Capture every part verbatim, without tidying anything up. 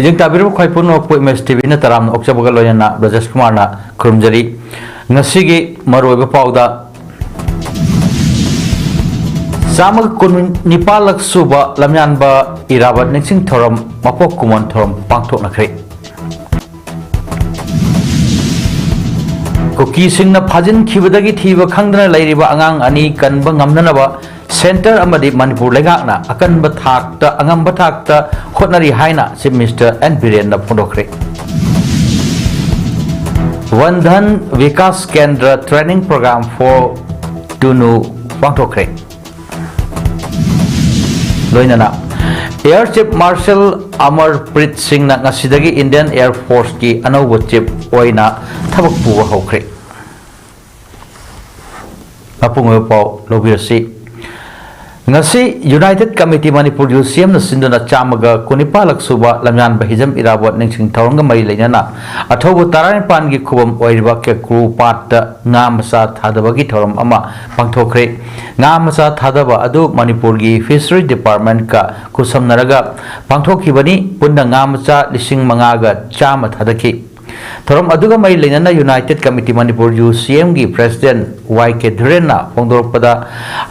ꯃꯤꯠꯌꯦꯡ ꯇꯥꯕꯤꯔꯤꯕ ꯈ꯭ꯋꯥꯏ ꯄꯨꯝꯅꯃꯛꯄꯨ M S T V ꯅ ꯇꯔꯥꯝꯅ ꯑꯣꯛꯆꯕꯒ ꯂꯣꯏꯅꯅ ꯕ꯭ꯔꯖꯦꯁ ꯀꯨꯃꯥꯔꯅ ꯈꯨꯔꯨꯝꯖꯔꯤ꯫ ꯉꯁꯤꯒꯤ ꯃꯔꯨꯑꯣꯏꯕ ꯄꯥꯎꯗ, ꯆꯥꯝꯃꯒ ꯀꯨꯟꯅꯤꯄꯥꯜꯂꯛ ꯁꯨꯕ ꯂꯝꯌꯥꯟꯕ ꯏꯔꯥꯕꯠ ꯅꯤꯡꯁꯤꯡ ꯊꯧꯔꯝ, ꯃꯄꯣꯛ ꯀꯨꯝꯑꯣꯟ ꯊꯧꯔꯝ ꯄꯥꯡꯊꯣꯛꯅꯈ꯭ꯔꯦ꯫ ꯀꯨꯀꯤꯁꯤꯡꯅ ꯐꯥꯖꯤꯟꯈꯤꯕꯗꯒꯤ ꯊꯤꯕ ꯈꯪꯗꯅ ꯂꯩꯔꯤꯕ ꯑꯉꯥꯡ ꯑꯅꯤ ꯀꯟꯕ ꯉꯝꯅꯅꯕ ꯁꯦꯟꯇꯔ ꯑꯃꯗꯤ ꯃꯅꯤꯄꯨꯔ ꯂꯩꯉꯥꯛꯅ ꯑꯀꯟꯕ ꯊꯥꯛꯇ, ꯑꯉꯝꯕ ꯊꯥꯛꯇ ꯍꯣꯠꯅꯔꯤ ꯍꯥꯏꯅ ꯆꯤꯐ ꯃꯤꯅꯤꯁꯇꯔ ꯑꯦꯟ ꯕꯤꯔꯦꯟꯅ ꯐꯣꯡꯗꯣꯛꯈ꯭ꯔꯦ꯫ ꯋꯟ ꯙꯟ ꯚꯤꯀꯥꯁ ꯀꯦꯟꯗ꯭ꯔ Training Program for ꯇꯨꯅꯨ ꯄꯥꯡꯊꯣꯛꯈ꯭ꯔꯦ꯫ ꯂꯣꯏꯅꯅ ꯑꯦꯌꯔ ꯆꯤꯐ ꯃꯥꯔꯁꯦꯜ ꯑꯃꯔꯄ꯭ꯔꯤꯠ ꯁꯤꯡꯅ ꯉꯁꯤꯗꯒꯤ ꯏꯟꯗꯤꯌꯟ ꯑꯦꯌꯔ ꯐꯣꯔꯁꯀꯤ ꯑꯅꯧꯕ ꯆꯤꯐ ꯑꯣꯏꯅ ꯊꯕꯛ ꯄꯨꯕ ꯍꯧꯈ꯭ꯔꯦ꯫ ꯃꯄꯨꯡ ꯑꯣꯏꯕ ꯄꯥꯎ ꯂꯧꯕꯤꯔꯁꯤ꯫ ꯉꯁꯤ ꯌꯨꯅꯥꯏꯇꯦꯗ ꯀꯃꯤꯇꯤ ꯃꯅꯤꯄꯨꯔ, ꯌꯨ ꯁꯤ ꯑꯦꯝꯅ ꯁꯤꯟꯗꯨꯅ ꯆꯥꯝꯃꯒ ꯀꯨꯟꯅꯤꯄꯥꯜꯂꯛ ꯁꯨꯕ ꯂꯝꯌꯥꯟꯕ ꯍꯤꯖꯝ ꯏꯔꯥꯕꯣꯠ ꯅꯤꯡꯁꯤꯡ ꯊꯧꯔꯝꯒ ꯃꯔꯤ ꯂꯩꯅꯅ ꯑꯊꯧꯕ ꯇꯔꯥꯅꯤꯄꯥꯟꯒꯤ ꯈꯨꯕꯝ ꯑꯣꯏꯔꯤꯕ ꯀꯦꯀ꯭ꯔꯨ ꯄꯥꯠꯇ ꯉꯥ ꯃꯆꯥ ꯊꯥꯗꯕꯒꯤ ꯊꯧꯔꯝ ꯑꯃ ꯄꯥꯡꯊꯣꯛꯈ꯭ꯔꯦ꯫ ꯉꯥ ꯃꯆꯥ ꯊꯥꯗꯕ ꯑꯗꯨ ꯃꯅꯤꯄꯨꯔꯒꯤ ꯐꯤꯁꯔꯤ ꯗꯤꯄꯥꯔꯠꯃꯦꯟꯠꯀ ꯈꯨꯠꯁꯝꯅꯔꯒ ꯄꯥꯡꯊꯣꯛꯈꯤꯕꯅꯤ꯫ ꯄꯨꯟꯅ ꯉꯥ ꯃꯆꯥ ꯂꯤꯁꯤꯡ ꯃꯉꯥꯒ ꯆꯥꯝꯃ ꯊꯥꯗꯈꯤ꯫ ꯊꯧꯔꯝ ꯑꯗꯨꯒ ꯃꯔꯤ ꯂꯩꯅꯅ ꯌꯨꯅꯥꯏꯇꯦꯗ ꯀꯃꯤꯇꯤ ꯃꯅꯤꯄꯨꯔ, ꯌꯨ ꯁꯤ ꯑꯦꯝꯒꯤ ꯄ꯭ꯔꯦꯁꯤꯗꯦꯟꯠ ꯋꯥꯏ ꯀꯦ ꯙꯤꯔꯦꯟꯅ ꯐꯣꯡꯗꯣꯔꯛꯄꯗ,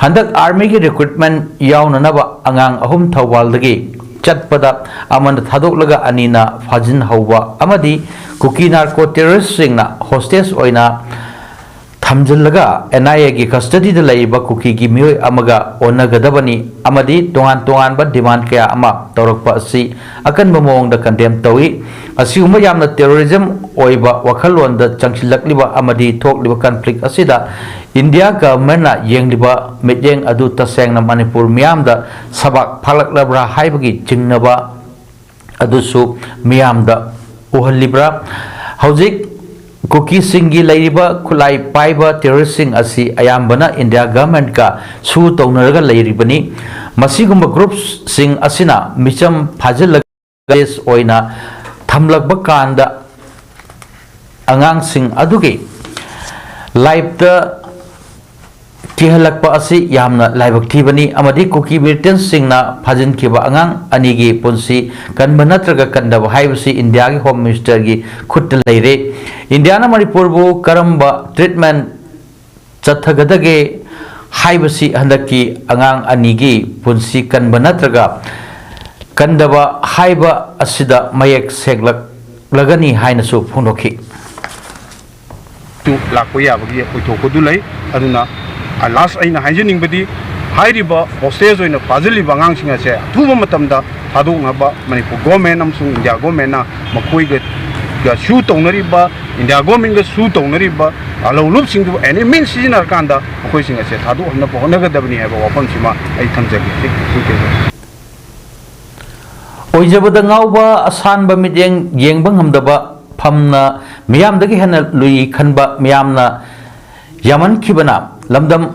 ꯍꯟꯗꯛ ꯑꯥꯔꯃꯤꯒꯤ ꯔꯤꯀ꯭ꯔꯨꯠꯃꯦꯟꯠ ꯌꯥꯎꯅꯅꯕ ꯑꯉꯥꯡ ꯑꯍꯨꯝ ꯊꯧꯕꯥꯜꯗꯒꯤ ꯆꯠꯄꯗ ꯑꯃꯅ ꯊꯥꯗꯣꯛꯂꯒ ꯑꯅꯤꯅ ꯐꯥꯖꯤꯟꯍꯧꯕ ꯑꯃꯗꯤ ꯀꯨꯀꯤ ꯅꯥꯔꯀꯣ ꯇꯦꯔꯣꯔꯤꯁ꯭ꯠꯁꯤꯡꯅ ꯍꯣꯁꯇꯦꯖ ꯑꯣꯏꯅ ꯊꯝꯖꯤꯜꯂꯒ ꯑꯦꯟ ꯑꯥꯏ ꯑꯦꯒꯤ ꯀꯁꯇꯗꯤꯗ ꯂꯩꯔꯤꯕ ꯀꯨꯀꯤꯒꯤ ꯃꯤꯑꯣꯏ ꯑꯃꯒ ꯑꯣꯟꯅꯒꯗꯕꯅꯤ ꯑꯃꯗꯤ ꯇꯣꯉꯥꯟ ꯇꯣꯉꯥꯟꯕ ꯗꯤꯃꯥꯟꯗ ꯀꯌꯥ ꯑꯃ ꯇꯧꯔꯛꯄ ꯑꯁꯤ ꯑꯀꯟꯕ ꯃꯑꯣꯡꯗ ꯀꯟꯗꯦꯝ ꯇꯧꯏ꯫ ꯑꯁꯤꯒꯨꯝꯕ ꯌꯥꯝꯅ ꯇꯦꯔꯣꯔꯤꯖꯝ ꯑꯣꯏꯕ ꯋꯥꯈꯜꯂꯣꯟꯗ ꯆꯪꯁꯤꯜꯂꯛꯂꯤꯕ ꯑꯃꯗꯤ ꯊꯣꯛꯂꯤꯕ ꯀꯟꯐ꯭ꯂꯤꯛ ꯑꯁꯤꯗ ꯏꯟꯗꯤꯌꯥ ꯒꯚꯔꯟꯃꯦꯟꯠꯅ ꯌꯦꯡꯂꯤꯕ ꯃꯤꯠꯌꯦꯡ ꯑꯗꯨ ꯇꯁꯦꯡꯅ ꯃꯅꯤꯄꯨꯔ ꯃꯤꯌꯥꯝꯗ ꯁꯕꯥꯛ ꯐꯥꯂꯛꯂꯕ꯭ꯔꯥ ꯍꯥꯏꯕꯒꯤ ꯆꯤꯡꯅꯕ ꯑꯗꯨꯁꯨ ꯃꯤꯌꯥꯝꯗ ꯎꯍꯜꯂꯤꯕ꯭ꯔꯥ? ꯍꯧꯖꯤꯛ ꯀꯨꯀꯤꯁꯤꯡꯒꯤ ꯂꯩꯔꯤꯕ ꯈꯨꯠꯂꯥꯏ ꯄꯥꯏꯕ ꯇꯦꯔꯣꯔꯤꯁ꯭ꯠꯁꯤꯡ ꯑꯁꯤ ꯑꯌꯥꯝꯕꯅ ꯏꯟꯗꯤꯌꯥ ꯒꯚꯔꯟꯃꯦꯟꯠꯀ ꯁꯨ ꯇꯧꯅꯔꯒ ꯂꯩꯔꯤꯕꯅꯤ꯫ ꯃꯁꯤꯒꯨꯝꯕ ꯒ꯭ꯔꯨꯞꯁꯤꯡ ꯑꯁꯤꯅ ꯃꯤꯆꯝ ꯐꯥꯖꯤꯜꯂꯒ ꯇꯦꯔꯣꯔꯤꯁ꯭ꯠ ꯑꯣꯏꯅ ꯊꯝꯂꯛꯄ ꯀꯥꯟꯗ ꯑꯉꯥꯡꯁꯤꯡ ꯑꯗꯨꯒꯤ ꯂꯥꯏꯐꯇ ꯀꯤꯍꯜꯂꯛꯄ ꯑꯁꯤ ꯌꯥꯝꯅ ꯂꯥꯏꯕꯛ ꯊꯤꯕꯅꯤ ꯑꯃꯗꯤ ꯀꯨꯀꯤ ꯃꯤꯂꯤꯇꯦꯟꯠꯁꯤꯡꯅ ꯐꯥꯖꯤꯟꯈꯤꯕ ꯑꯉꯥꯡ ꯑꯅꯤꯒꯤ ꯄꯨꯟꯁꯤ ꯀꯟꯕ ꯅꯠꯇ꯭ꯔꯒ ꯀꯟꯗꯕ ꯍꯥꯏꯕꯁꯤ ꯏꯟꯗꯤꯌꯥꯒꯤ ꯍꯣꯝ ꯃꯤꯅꯤꯁꯇꯔꯒꯤ ꯈꯨꯠꯇ ꯂꯩꯔꯦ꯫ ꯏꯟꯗꯤꯌꯥꯅ ꯃꯅꯤꯄꯨꯔꯕꯨ ꯀꯔꯝꯕ ꯇ꯭ꯔꯤꯠꯃꯦꯟ ꯆꯠꯊꯒꯗꯒꯦ ꯍꯥꯏꯕꯁꯤ ꯍꯟꯗꯛꯀꯤ ꯑꯉꯥꯡ ꯑꯅꯤꯒꯤ ꯄꯨꯟꯁꯤ ꯀꯟꯕ ꯅꯠꯇ꯭ꯔꯒ ꯀꯟꯗꯕ ꯍꯥꯏꯕ ꯑꯁꯤꯗ ꯃꯌꯦꯛ ꯁꯦꯡꯂꯛꯂꯒꯅꯤ ꯍꯥꯏꯅꯁꯨ ꯐꯣꯡꯗꯣꯛꯈꯤ꯫ ꯇꯨ ꯂꯥꯛꯄ ꯌꯥꯕꯒꯤ ꯑꯣꯏꯊꯣꯛꯄꯗꯨ ꯂꯩ꯫ ꯑꯗꯨꯅ ꯂꯥꯁ ꯑꯩꯅ ꯍꯥꯏꯖꯅꯤꯡꯕꯗꯤ, ꯍꯥꯏꯔꯤꯕ ꯍꯣꯁꯇꯦꯖ ꯑꯣꯏꯅ ꯐꯥꯖꯤꯜꯂꯤꯕ ꯑꯉꯥꯡꯁꯤꯡ ꯑꯁꯦ ꯑꯊꯨꯕ ꯃꯇꯝꯗ ꯊꯥꯗꯣꯛꯅꯕ ꯃꯅꯤꯄꯨꯔ ꯒꯣꯔꯃꯦꯟ ꯑꯃꯁꯨꯡ ꯏꯟꯗꯤꯌꯥ ꯒꯣꯔꯃꯦꯟꯅ ꯃꯈꯣꯏꯒ ꯁꯨ ꯇꯧꯅꯔꯤꯕ, ꯏꯟꯗꯤꯌꯥ ꯒꯣꯔꯃꯦꯟꯒ ꯁꯨ ꯇꯧꯅꯔꯤꯕ ꯑꯂꯧꯂꯨꯞꯁꯤꯡꯗꯨꯕꯨ ꯑꯦꯅꯤ ꯃꯤꯟꯁ ꯁꯤꯖꯤꯟꯅꯔꯀꯥꯟꯗ ꯃꯈꯣꯏꯁꯤꯡ ꯑꯁꯦ ꯊꯥꯗꯣꯛꯍꯟꯅꯕ ꯍꯣꯠꯅꯒꯗꯕꯅꯤ ꯍꯥꯏꯕ ꯋꯥꯐꯝꯁꯤꯃ ꯑꯩ ꯊꯝꯖꯒꯦ꯫ ꯑꯣꯏꯖꯕꯗ ꯉꯥꯎꯕ, ꯑꯁꯥꯟꯕ ꯃꯤꯠꯌꯦꯡ ꯌꯦꯡꯕ ꯉꯝꯗꯕ, ꯐꯝꯅ ꯃꯤꯌꯥꯝꯗꯒꯤ ꯍꯦꯟꯅ ꯂꯨꯏ ꯈꯟꯕ ꯃꯤꯌꯥꯝꯅ ꯌꯥꯝꯃꯟꯈꯤꯕꯅ ꯂꯝꯗꯝ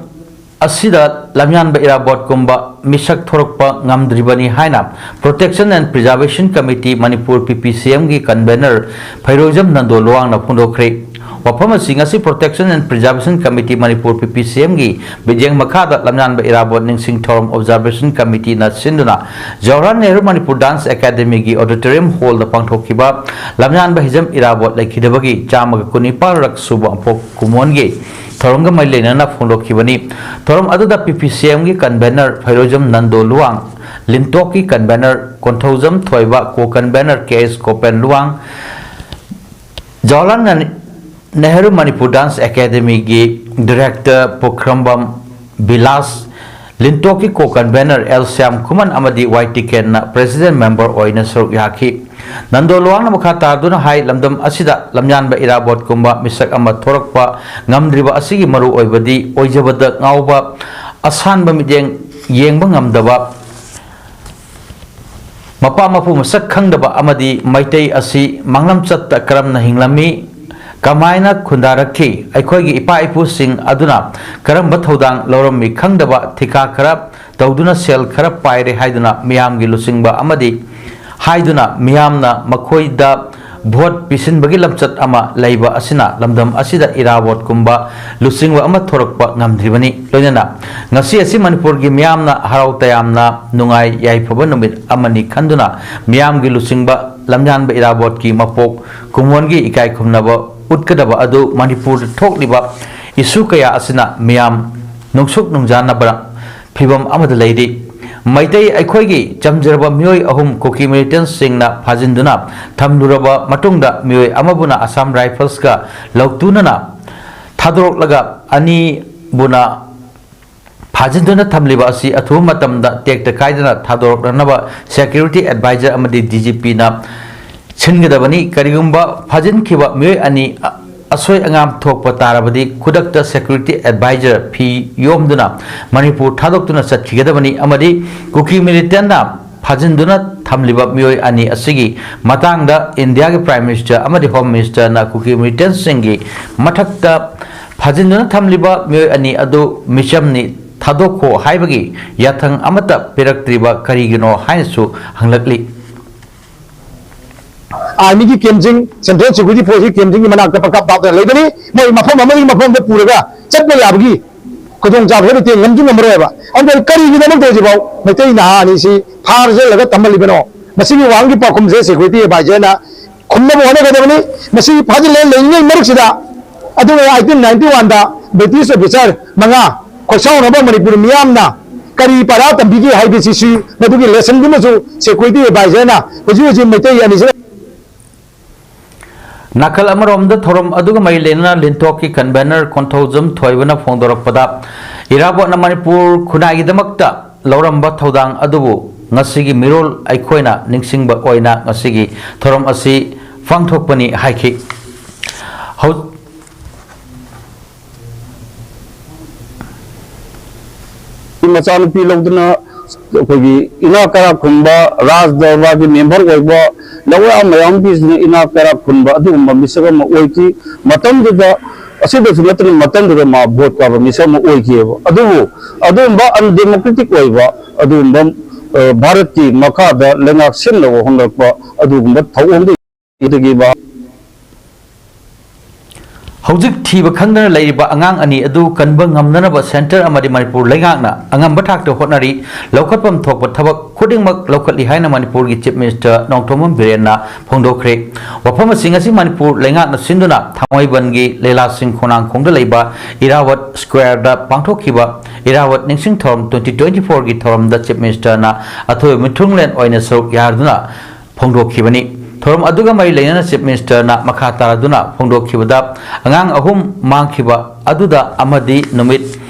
ꯑꯁꯤꯗ ꯂꯝꯌꯥꯟꯕ ꯏꯔꯥꯕꯣꯠꯀꯨꯝꯕ ꯃꯤꯁꯛ ꯊꯣꯔꯛꯄ ꯉꯝꯗ꯭ꯔꯤꯕꯅꯤ ꯍꯥꯏꯅ Protection and Preservation Committee Manipur, P P C ꯑꯦꯝꯒꯤ ꯀꯟꯚꯦꯅꯔ ꯐꯩꯔꯣꯏꯖꯝ ꯅꯟꯗꯣ ꯂꯨꯋꯥꯡꯅ ꯐꯣꯡꯗꯣꯛꯈ꯭ꯔꯦ꯫ ꯋꯥꯐꯝ ꯑꯁꯤ ꯉꯁꯤ Protection and Preservation Committee Manipur, P P C ꯑꯦꯝꯒꯤ ꯃꯤꯠꯌꯦꯡ ꯃꯈꯥꯗ ꯂꯝꯌꯥꯟꯕ ꯏꯔꯥꯕꯣꯠ ꯅꯤꯡꯁꯤꯡ ꯊꯧꯔꯝ Observation Committeeꯅ ꯁꯤꯟꯗꯨꯅ ꯖꯋꯥꯍꯔꯂꯥꯜ ꯅꯦꯍꯔꯨ ꯃꯅꯤꯄꯨꯔ ꯗꯥꯟꯁ ꯑꯦꯀꯥꯗꯃꯤꯒꯤ ꯑꯣꯗꯤꯇꯣꯔꯤꯌꯝ ꯍꯣꯜꯗ ꯄꯥꯡꯊꯣꯛꯈꯤꯕ ꯂꯝꯌꯥꯟꯕ ꯍꯤꯖꯝ ꯏꯔꯥꯕꯣꯠ ꯂꯩꯈꯤꯗꯕꯒꯤ ꯆꯥꯝꯃꯒ ꯀꯨꯟꯅꯤꯄꯥꯜ ꯔꯛ ꯁꯨꯕ ꯑꯄꯣꯛ ꯀꯨꯝꯑꯣꯟꯒꯤ ꯊꯧꯔꯝꯒ ꯃꯔꯤ ꯂꯩꯅꯅ ꯐꯣꯡꯗꯣꯛꯈꯤꯕꯅꯤ꯫ ꯊꯧꯔꯝ ꯑꯗꯨꯗ ꯄꯤ ꯄꯤ ꯁꯤ ꯑꯦꯝꯒꯤ ꯀꯟꯚꯦꯅꯔ ꯐꯩꯔꯣꯏꯖꯝ ꯅꯟꯗꯣ ꯂꯨꯋꯥꯡ, ꯂꯤꯟꯇꯣꯛꯀꯤ convener Konthoujam Thoiba, co convener K S Gopen Luwang, Jawaharlal Nehru Manipur dance ꯑꯦꯀꯥꯗꯃꯤꯒꯤ ꯗꯤꯔꯦꯛꯇꯔ ꯄꯨꯈ꯭ꯔꯝꯕꯝ ꯕꯤꯂꯥꯁ, ꯂꯤꯟꯇꯣꯛꯀꯤ ꯀꯣ ꯀꯟꯚꯦꯅꯔ ꯑꯦꯜ ꯁ꯭ꯌꯥꯝ ꯈꯨꯃꯟ ꯑꯃꯗꯤ ꯋꯥꯏ ꯇꯤꯀꯦꯟꯅ ꯄ꯭ꯔꯦꯁꯤꯗꯦꯟ ꯃꯦꯝꯕꯔ ꯑꯣꯏꯅ ꯁꯔꯨꯛ ꯌꯥꯈꯤ꯫ ꯅꯟꯗꯣ ꯂꯨꯋꯥꯡꯅ ꯃꯈꯥ ꯇꯥꯗꯨꯅ ꯍꯥꯏ, ꯂꯝꯗꯝ ꯑꯁꯤꯗ ꯂꯝꯌꯥꯟꯕ ꯏꯔꯥꯕꯣꯠꯀꯨꯝꯕ ꯃꯤꯁꯛ ꯑꯃ ꯊꯣꯔꯛꯄ ꯉꯝꯗ꯭ꯔꯤꯕ ꯑꯁꯤꯒꯤ ꯃꯔꯨ ꯑꯣꯏꯕꯗꯤ ꯑꯣꯏꯖꯕꯗ ꯉꯥꯎꯕ, ꯑꯁꯥꯟꯕ ꯃꯤꯠꯌꯦꯡ ꯌꯦꯡꯕ ꯉꯝꯗꯕ, ꯃꯄꯥ ꯃꯄꯨ ꯃꯁꯛ ꯈꯪꯗꯕ ꯑꯃꯗꯤ ꯃꯩꯇꯩ ꯑꯁꯤ ꯃꯥꯡꯂꯝꯆꯠꯇ ꯀꯔꯝꯅ ꯍꯤꯡꯂꯝꯃꯤ, ꯀꯃꯥꯏꯅ ꯈꯨꯟꯗꯥꯔꯛꯈꯤ, ꯑꯩꯈꯣꯏꯒꯤ ꯏꯄꯥ ꯏꯄꯨꯁꯤꯡ ꯑꯗꯨꯅ ꯀꯔꯝꯕ ꯊꯧꯗꯥꯡ ꯂꯧꯔꯝꯃꯤ ꯈꯪꯗꯕ, ꯊꯤꯀꯥ ꯈꯔ ꯇꯧꯗꯨꯅ ꯁꯦꯜ ꯈꯔ ꯄꯥꯏꯔꯦ ꯍꯥꯏꯗꯨꯅ ꯃꯤꯌꯥꯝꯒꯤ ꯂꯨꯆꯤꯡꯕ ꯑꯃꯗꯤ ꯍꯥꯏꯗꯨꯅ ꯃꯤꯌꯥꯝꯅ ꯃꯈꯣꯏꯗ ꯚꯣꯠ ꯄꯤꯁꯤꯟꯕꯒꯤ ꯂꯝꯆꯠ ꯑꯃ ꯂꯩꯕ ꯑꯁꯤꯅ ꯂꯝꯗꯝ ꯑꯁꯤꯗ ꯏꯔꯥꯕꯣꯠꯀꯨꯝꯕ ꯂꯨꯆꯤꯡꯕ ꯑꯃ ꯊꯣꯔꯛꯄ ꯉꯝꯗ꯭ꯔꯤꯕꯅꯤ꯫ ꯂꯣꯏꯅꯅ ꯉꯁꯤ ꯑꯁꯤ ꯃꯅꯤꯄꯨꯔꯒꯤ ꯃꯤꯌꯥꯝꯅ ꯍꯔꯥꯎ ꯇꯌꯥꯝꯅ ꯅꯨꯡꯉꯥꯏ ꯌꯥꯏꯐꯕ ꯅꯨꯃꯤꯠ ꯑꯃꯅꯤ ꯈꯟꯗꯨꯅ ꯃꯤꯌꯥꯝꯒꯤ ꯂꯨꯆꯤꯡꯕ ꯂꯝꯌꯥꯟꯕ ꯏꯔꯥꯕꯣꯠꯀꯤ ꯃꯄꯣꯛ ꯀꯨꯝꯑꯣꯟꯒꯤ ꯏꯀꯥꯏ ꯈꯨꯝꯅꯕ ꯎꯠꯀꯗꯕ ꯑꯗꯨ ꯃꯅꯤꯄꯨꯔꯗ ꯊꯣꯛꯂꯤꯕ ꯏꯁꯨ ꯀꯌꯥ ꯑꯁꯤꯅ ꯃꯤꯌꯥꯝ ꯅꯨꯡꯁꯨꯛ ꯅꯨꯡꯖꯥꯅꯕ ꯐꯤꯚꯝ ꯑꯃꯗ ꯂꯩꯔꯤ꯫ ꯃꯩꯇꯩ ꯑꯩꯈꯣꯏꯒꯤ ꯆꯝꯖꯔꯕ ꯃꯤꯑꯣꯏ ꯑꯍꯨꯝ ꯀꯨꯀꯤ ꯃꯤꯂꯤꯇꯦꯟꯁꯁꯤꯡꯅ ꯐꯥꯖꯤꯟꯗꯨꯅ ꯊꯝꯂꯨꯔꯕ ꯃꯇꯨꯡꯗ ꯃꯤꯑꯣꯏ ꯑꯃꯕꯨꯅ ꯑꯁꯥꯝ ꯔꯥꯏꯐꯜꯁꯀ ꯂꯧꯇꯨꯅꯅ ꯊꯥꯗꯣꯔꯛꯂꯒ ꯑꯅꯤꯕꯨꯅ ꯐꯥꯖꯤꯟꯗꯨꯅ ꯊꯝꯂꯤꯕ ꯑꯁꯤ ꯑꯊꯨꯕ ꯃꯇꯝꯗ ꯇꯦꯛꯇ ꯀꯥꯏꯗꯅ ꯊꯥꯗꯣꯔꯛꯅꯅꯕ ꯁꯦꯀ꯭ꯌꯨꯔꯤꯇꯤ ꯑꯦꯗꯚꯥꯏꯖꯔ ꯑꯃꯗꯤ ꯗꯤ ꯖꯤ ꯄꯤꯅ ꯁꯤꯟꯒꯗꯕꯅꯤ꯫ ꯀꯔꯤꯒꯨꯝꯕ ꯐꯥꯖꯤꯟꯈꯤꯕ ꯃꯤꯑꯣꯏ ꯑꯅꯤ ꯑ-, ꯑꯁꯣꯏ ꯑꯉꯥꯝ ꯊꯣꯛꯄ ꯇꯥꯔꯕꯗꯤ ꯈꯨꯗꯛꯇ ꯁꯦꯀ꯭ꯌꯨꯔꯤꯇꯤ ꯑꯦꯗꯚꯥꯏꯖꯔ ꯐꯤ ꯌꯣꯝꯗꯨꯅ ꯃꯅꯤꯄꯨꯔ ꯊꯥꯗꯣꯛꯇꯨꯅ ꯆꯠꯈꯤꯒꯗꯕꯅꯤ ꯑꯃꯗꯤ ꯀꯨꯀꯤ ꯃꯤꯂꯤꯇꯦꯟꯅ ꯐꯥꯖꯤꯟꯗꯨꯅ ꯊꯝꯂꯤꯕ ꯃꯤꯑꯣꯏ ꯑꯅꯤ ꯑꯁꯤꯒꯤ ꯃꯇꯥꯡꯗ ꯏꯟꯗꯤꯌꯥꯒꯤ ꯄ꯭ꯔꯥꯏꯝ ꯃꯤꯅꯤꯁꯇꯔ ꯑꯃꯗꯤ ꯍꯣꯝ ꯃꯤꯅꯤꯁꯇꯔꯅ ꯀꯨꯀꯤ ꯃꯤꯂꯤꯇꯦꯟꯁꯤꯡꯒꯤ ꯃꯊꯛꯇ ꯐꯥꯖꯤꯟꯗꯨꯅ ꯊꯝꯂꯤꯕ ꯃꯤꯑꯣꯏ ꯑꯅꯤ ꯑꯗꯨ ꯃꯤꯆꯝꯅꯤ, ꯊꯥꯗꯣꯛꯈꯣ ꯍꯥꯏꯕꯒꯤ ꯌꯥꯊꯪ ꯑꯃꯠꯇ ꯄꯤꯔꯛꯇ꯭ꯔꯤꯕ ꯀꯔꯤꯒꯤꯅꯣ ꯍꯥꯏꯅꯁꯨ ꯍꯪꯂꯛꯂꯤ꯫ ꯑꯥꯔꯃꯤꯒꯤ ꯀꯦꯝꯞꯁꯤꯡ, ꯁꯦꯟꯇ꯭ꯔꯦꯜ ꯁꯦꯀ꯭ꯌꯨꯔꯤꯇꯤ ꯐꯣꯔꯁꯀꯤ ꯀꯦꯝꯞꯁꯤꯡꯒꯤ ꯃꯅꯥꯛꯇ ꯄꯪꯀꯥꯞ ꯀꯥꯞꯇꯅ ꯂꯩꯕꯅꯤ꯫ ꯃꯣꯏ ꯃꯐꯝ ꯑꯃꯗꯒꯤ ꯃꯐꯝꯗ ꯄꯨꯔꯒ ꯆꯠꯄ ꯌꯥꯕꯒꯤ ꯈꯨꯗꯣꯡꯆꯥꯕꯁꯨ ꯂꯩꯇꯦ, ꯉꯝꯁꯨ ꯉꯝꯃꯔꯣꯏꯕ꯫ ꯑꯗꯨꯅ ꯀꯔꯤꯒꯤꯗꯃꯛꯇ ꯍꯧꯖꯤꯛꯐꯥꯎ ꯃꯩꯇꯩ ꯅꯍꯥ ꯑꯅꯤꯁꯤ ꯐꯥꯔ ꯆꯠꯂꯒ ꯊꯝꯍꯜꯂꯤꯕꯅꯣ? ꯃꯁꯤꯒꯤ ꯋꯥꯍꯪꯒꯤ ꯄꯥꯎꯈꯨꯝꯁꯦ ꯁꯦꯀ꯭ꯌꯨꯔꯤꯇꯤ ꯑꯦꯗꯚꯥꯏꯖꯔꯅ ꯈꯨꯝꯅꯕ ꯍꯣꯠꯅꯒꯗꯕꯅꯤ꯫ ꯃꯁꯤ ꯐꯥꯖꯤꯜꯂ ꯂꯩꯔꯤꯉꯩ ꯃꯔꯛꯁꯤꯗ, ꯑꯗꯨꯒ ꯑꯩꯠꯇꯤꯟ ꯅꯥꯏꯟꯇꯤ ꯋꯥꯟꯗ ꯕ꯭ꯔꯤꯇꯤꯁ ꯑꯣꯐꯤꯁꯥꯔ ꯃꯉꯥ ꯈꯣꯏꯁꯥꯎꯅꯕ ꯃꯅꯤꯄꯨꯔ ꯃꯤꯌꯥꯝꯅ ꯀꯔꯤ ꯄꯔꯥ ꯇꯝꯕꯤꯒꯦ ꯍꯥꯏꯕꯁꯤꯁꯨ, ꯃꯗꯨꯒꯤ ꯂꯦꯁꯟꯗꯨꯃꯁꯨ ꯁꯦꯀ꯭ꯌꯨꯔꯤꯇꯤ ꯑꯦꯗꯚꯥꯏꯖꯔꯅ ꯍꯧꯖꯤꯛ ꯍꯧꯖꯤꯛ ꯃꯩꯇꯩ ꯑꯅꯤꯁꯤꯅ ꯅꯥꯀꯜ ꯑꯃꯔꯣꯝꯗ ꯊꯧꯔꯝ ꯑꯗꯨꯒ ꯃꯔꯤ ꯂꯩꯅꯅ ꯂꯤꯟꯊꯣꯛꯀꯤ ꯀꯟꯚꯦꯅꯔ ꯀꯣꯟꯊꯧꯖꯝ ꯊꯣꯏꯕꯅ ꯐꯣꯡꯗꯣꯔꯛꯄꯗ, ꯏꯔꯥꯕꯣꯠꯅ ꯃꯅꯤꯄꯨꯔ ꯈꯨꯟꯅꯥꯏꯒꯤꯗꯃꯛꯇ ꯂꯧꯔꯝꯕ ꯊꯧꯗꯥꯡ ꯑꯗꯨꯕꯨ ꯉꯁꯤꯒꯤ ꯃꯤꯔꯣꯜ ꯑꯩꯈꯣꯏꯅ ꯅꯤꯡꯁꯤꯡꯕ ꯑꯣꯏꯅ ꯉꯁꯤꯒꯤ ꯊꯧꯔꯝ ꯑꯁꯤ ꯄꯥꯡꯊꯣꯛꯄꯅꯤ ꯍꯥꯏꯈꯤ꯫ ꯍꯧ- ꯃꯆꯥꯅꯨꯄꯤ ꯂꯧꯗꯨꯅ ꯑꯩꯈꯣꯏꯒꯤ ꯏꯅꯥꯛ ꯀꯩꯔꯥꯛ ꯈꯨꯟꯕ, ꯔꯥꯖ ꯗꯔꯕꯥꯔꯒꯤ ꯃꯦꯝꯕꯔ ꯑꯣꯏꯕ, ꯂꯧꯌꯥ ꯃꯌꯥꯝ ꯄꯤꯁꯤꯅ ꯏꯅꯥꯛ ꯀꯩꯔꯥꯛ ꯈꯨꯟꯕ ꯑꯗꯨꯒꯨꯝꯕ ꯃꯤꯁꯛ ꯑꯃ ꯑꯣꯏꯈꯤ꯫ ꯃꯇꯝꯗꯨꯗ, ꯑꯁꯤꯗꯁꯨ ꯅꯠꯇꯅ ꯃꯇꯝꯗꯨꯗ ꯃꯥ ꯚꯣꯠ ꯀꯥꯕ ꯃꯤꯁꯛ ꯑꯃ ꯑꯣꯏꯈꯤꯑꯕ꯫ ꯑꯗꯨꯕꯨ ꯑꯗꯨꯒꯨꯝꯕ ꯑꯟꯗꯦꯃꯣꯀ꯭ꯔꯦꯇꯤꯛ ꯑꯣꯏꯕ, ꯑꯗꯨꯒꯨꯝꯕ, ꯑ, ꯚꯥꯔꯠꯀꯤ ꯃꯈꯥꯗ ꯂꯩꯉꯥꯛ ꯁꯦꯝꯅꯕ ꯍꯣꯠꯅꯔꯛꯄ ꯑꯗꯨꯒꯨꯝꯕ ꯊꯧꯑꯣꯡꯗꯨ ꯑꯗꯨꯒꯤ ꯕꯥ- ꯍꯧꯖꯤꯛ ꯊꯤꯕ ꯈꯪꯗꯅ ꯂꯩꯔꯤꯕ ꯑꯉꯥꯡ ꯑꯅꯤ ꯑꯗꯨ ꯀꯟꯕ ꯉꯝꯅꯅꯕ ꯁꯦꯟꯇꯔ ꯑꯃꯗꯤ ꯃꯅꯤꯄꯨꯔ ꯂꯩꯉꯥꯛꯅ ꯑꯉꯝꯕ ꯊꯥꯛꯇ ꯍꯣꯠꯅꯔꯤ꯫ ꯂꯧꯈꯠꯐꯝ ꯊꯣꯛꯄ ꯊꯕꯛ ꯈꯨꯗꯤꯡꯃꯛ ꯂꯧꯈꯠꯂꯤ ꯍꯥꯏꯅ ꯃꯅꯤꯄꯨꯔꯒꯤ ꯆꯤꯐ ꯃꯤꯅꯤꯁꯇꯔ ꯅꯣꯡꯊꯣꯝꯕꯝ ꯕꯤꯔꯦꯟꯅ ꯐꯣꯡꯗꯣꯛꯈ꯭ꯔꯦ꯫ ꯋꯥꯐꯝꯁꯤꯡ ꯑꯁꯤ ꯃꯅꯤꯄꯨꯔ ꯂꯩꯉꯥꯛꯅ ꯁꯤꯟꯗꯨꯅ ꯊꯥꯡꯃꯩꯕꯟꯒꯤ ꯂꯤꯂꯥꯁꯤꯡ ꯈꯣꯡꯅꯥꯡꯈꯣꯡꯗ ꯂꯩꯕ ꯏꯔꯥꯋꯠ ꯁ꯭ꯀ꯭ꯋꯥꯔꯗ ꯄꯥꯡꯊꯣꯛꯈꯤꯕ ꯏꯔꯥꯋꯠ ꯅꯤꯡꯁꯤꯡ ꯊꯧꯔꯝ twenty twenty-fourꯒꯤ ꯊꯧꯔꯝꯗ ꯆꯤꯐ ꯃꯤꯅꯤꯁꯇꯔꯅ ꯑꯊꯣꯏꯕ ꯃꯤꯊꯨꯡꯂꯦꯟ ꯑꯣꯏꯅ ꯁꯔꯨꯛ ꯌꯥꯗꯨꯅ ꯐꯣꯡꯗꯣꯛꯈꯤꯕꯅꯤ꯫ ꯊꯧꯔꯝ ꯑꯗꯨꯒ ꯃꯔꯤ ꯂꯩꯅꯅ ꯆꯤꯐ ꯃꯤꯅꯤꯁꯇꯔꯅ ꯃꯈꯥ ꯇꯥꯔꯗꯨꯅ ꯐꯣꯡꯗꯣꯛꯈꯤꯕꯗ, ꯑꯉꯥꯡ ꯑꯍꯨꯝ ꯃꯥꯡꯈꯤꯕ ꯑꯗꯨꯗ ꯑꯃꯗꯤ ꯅꯨꯃꯤꯠ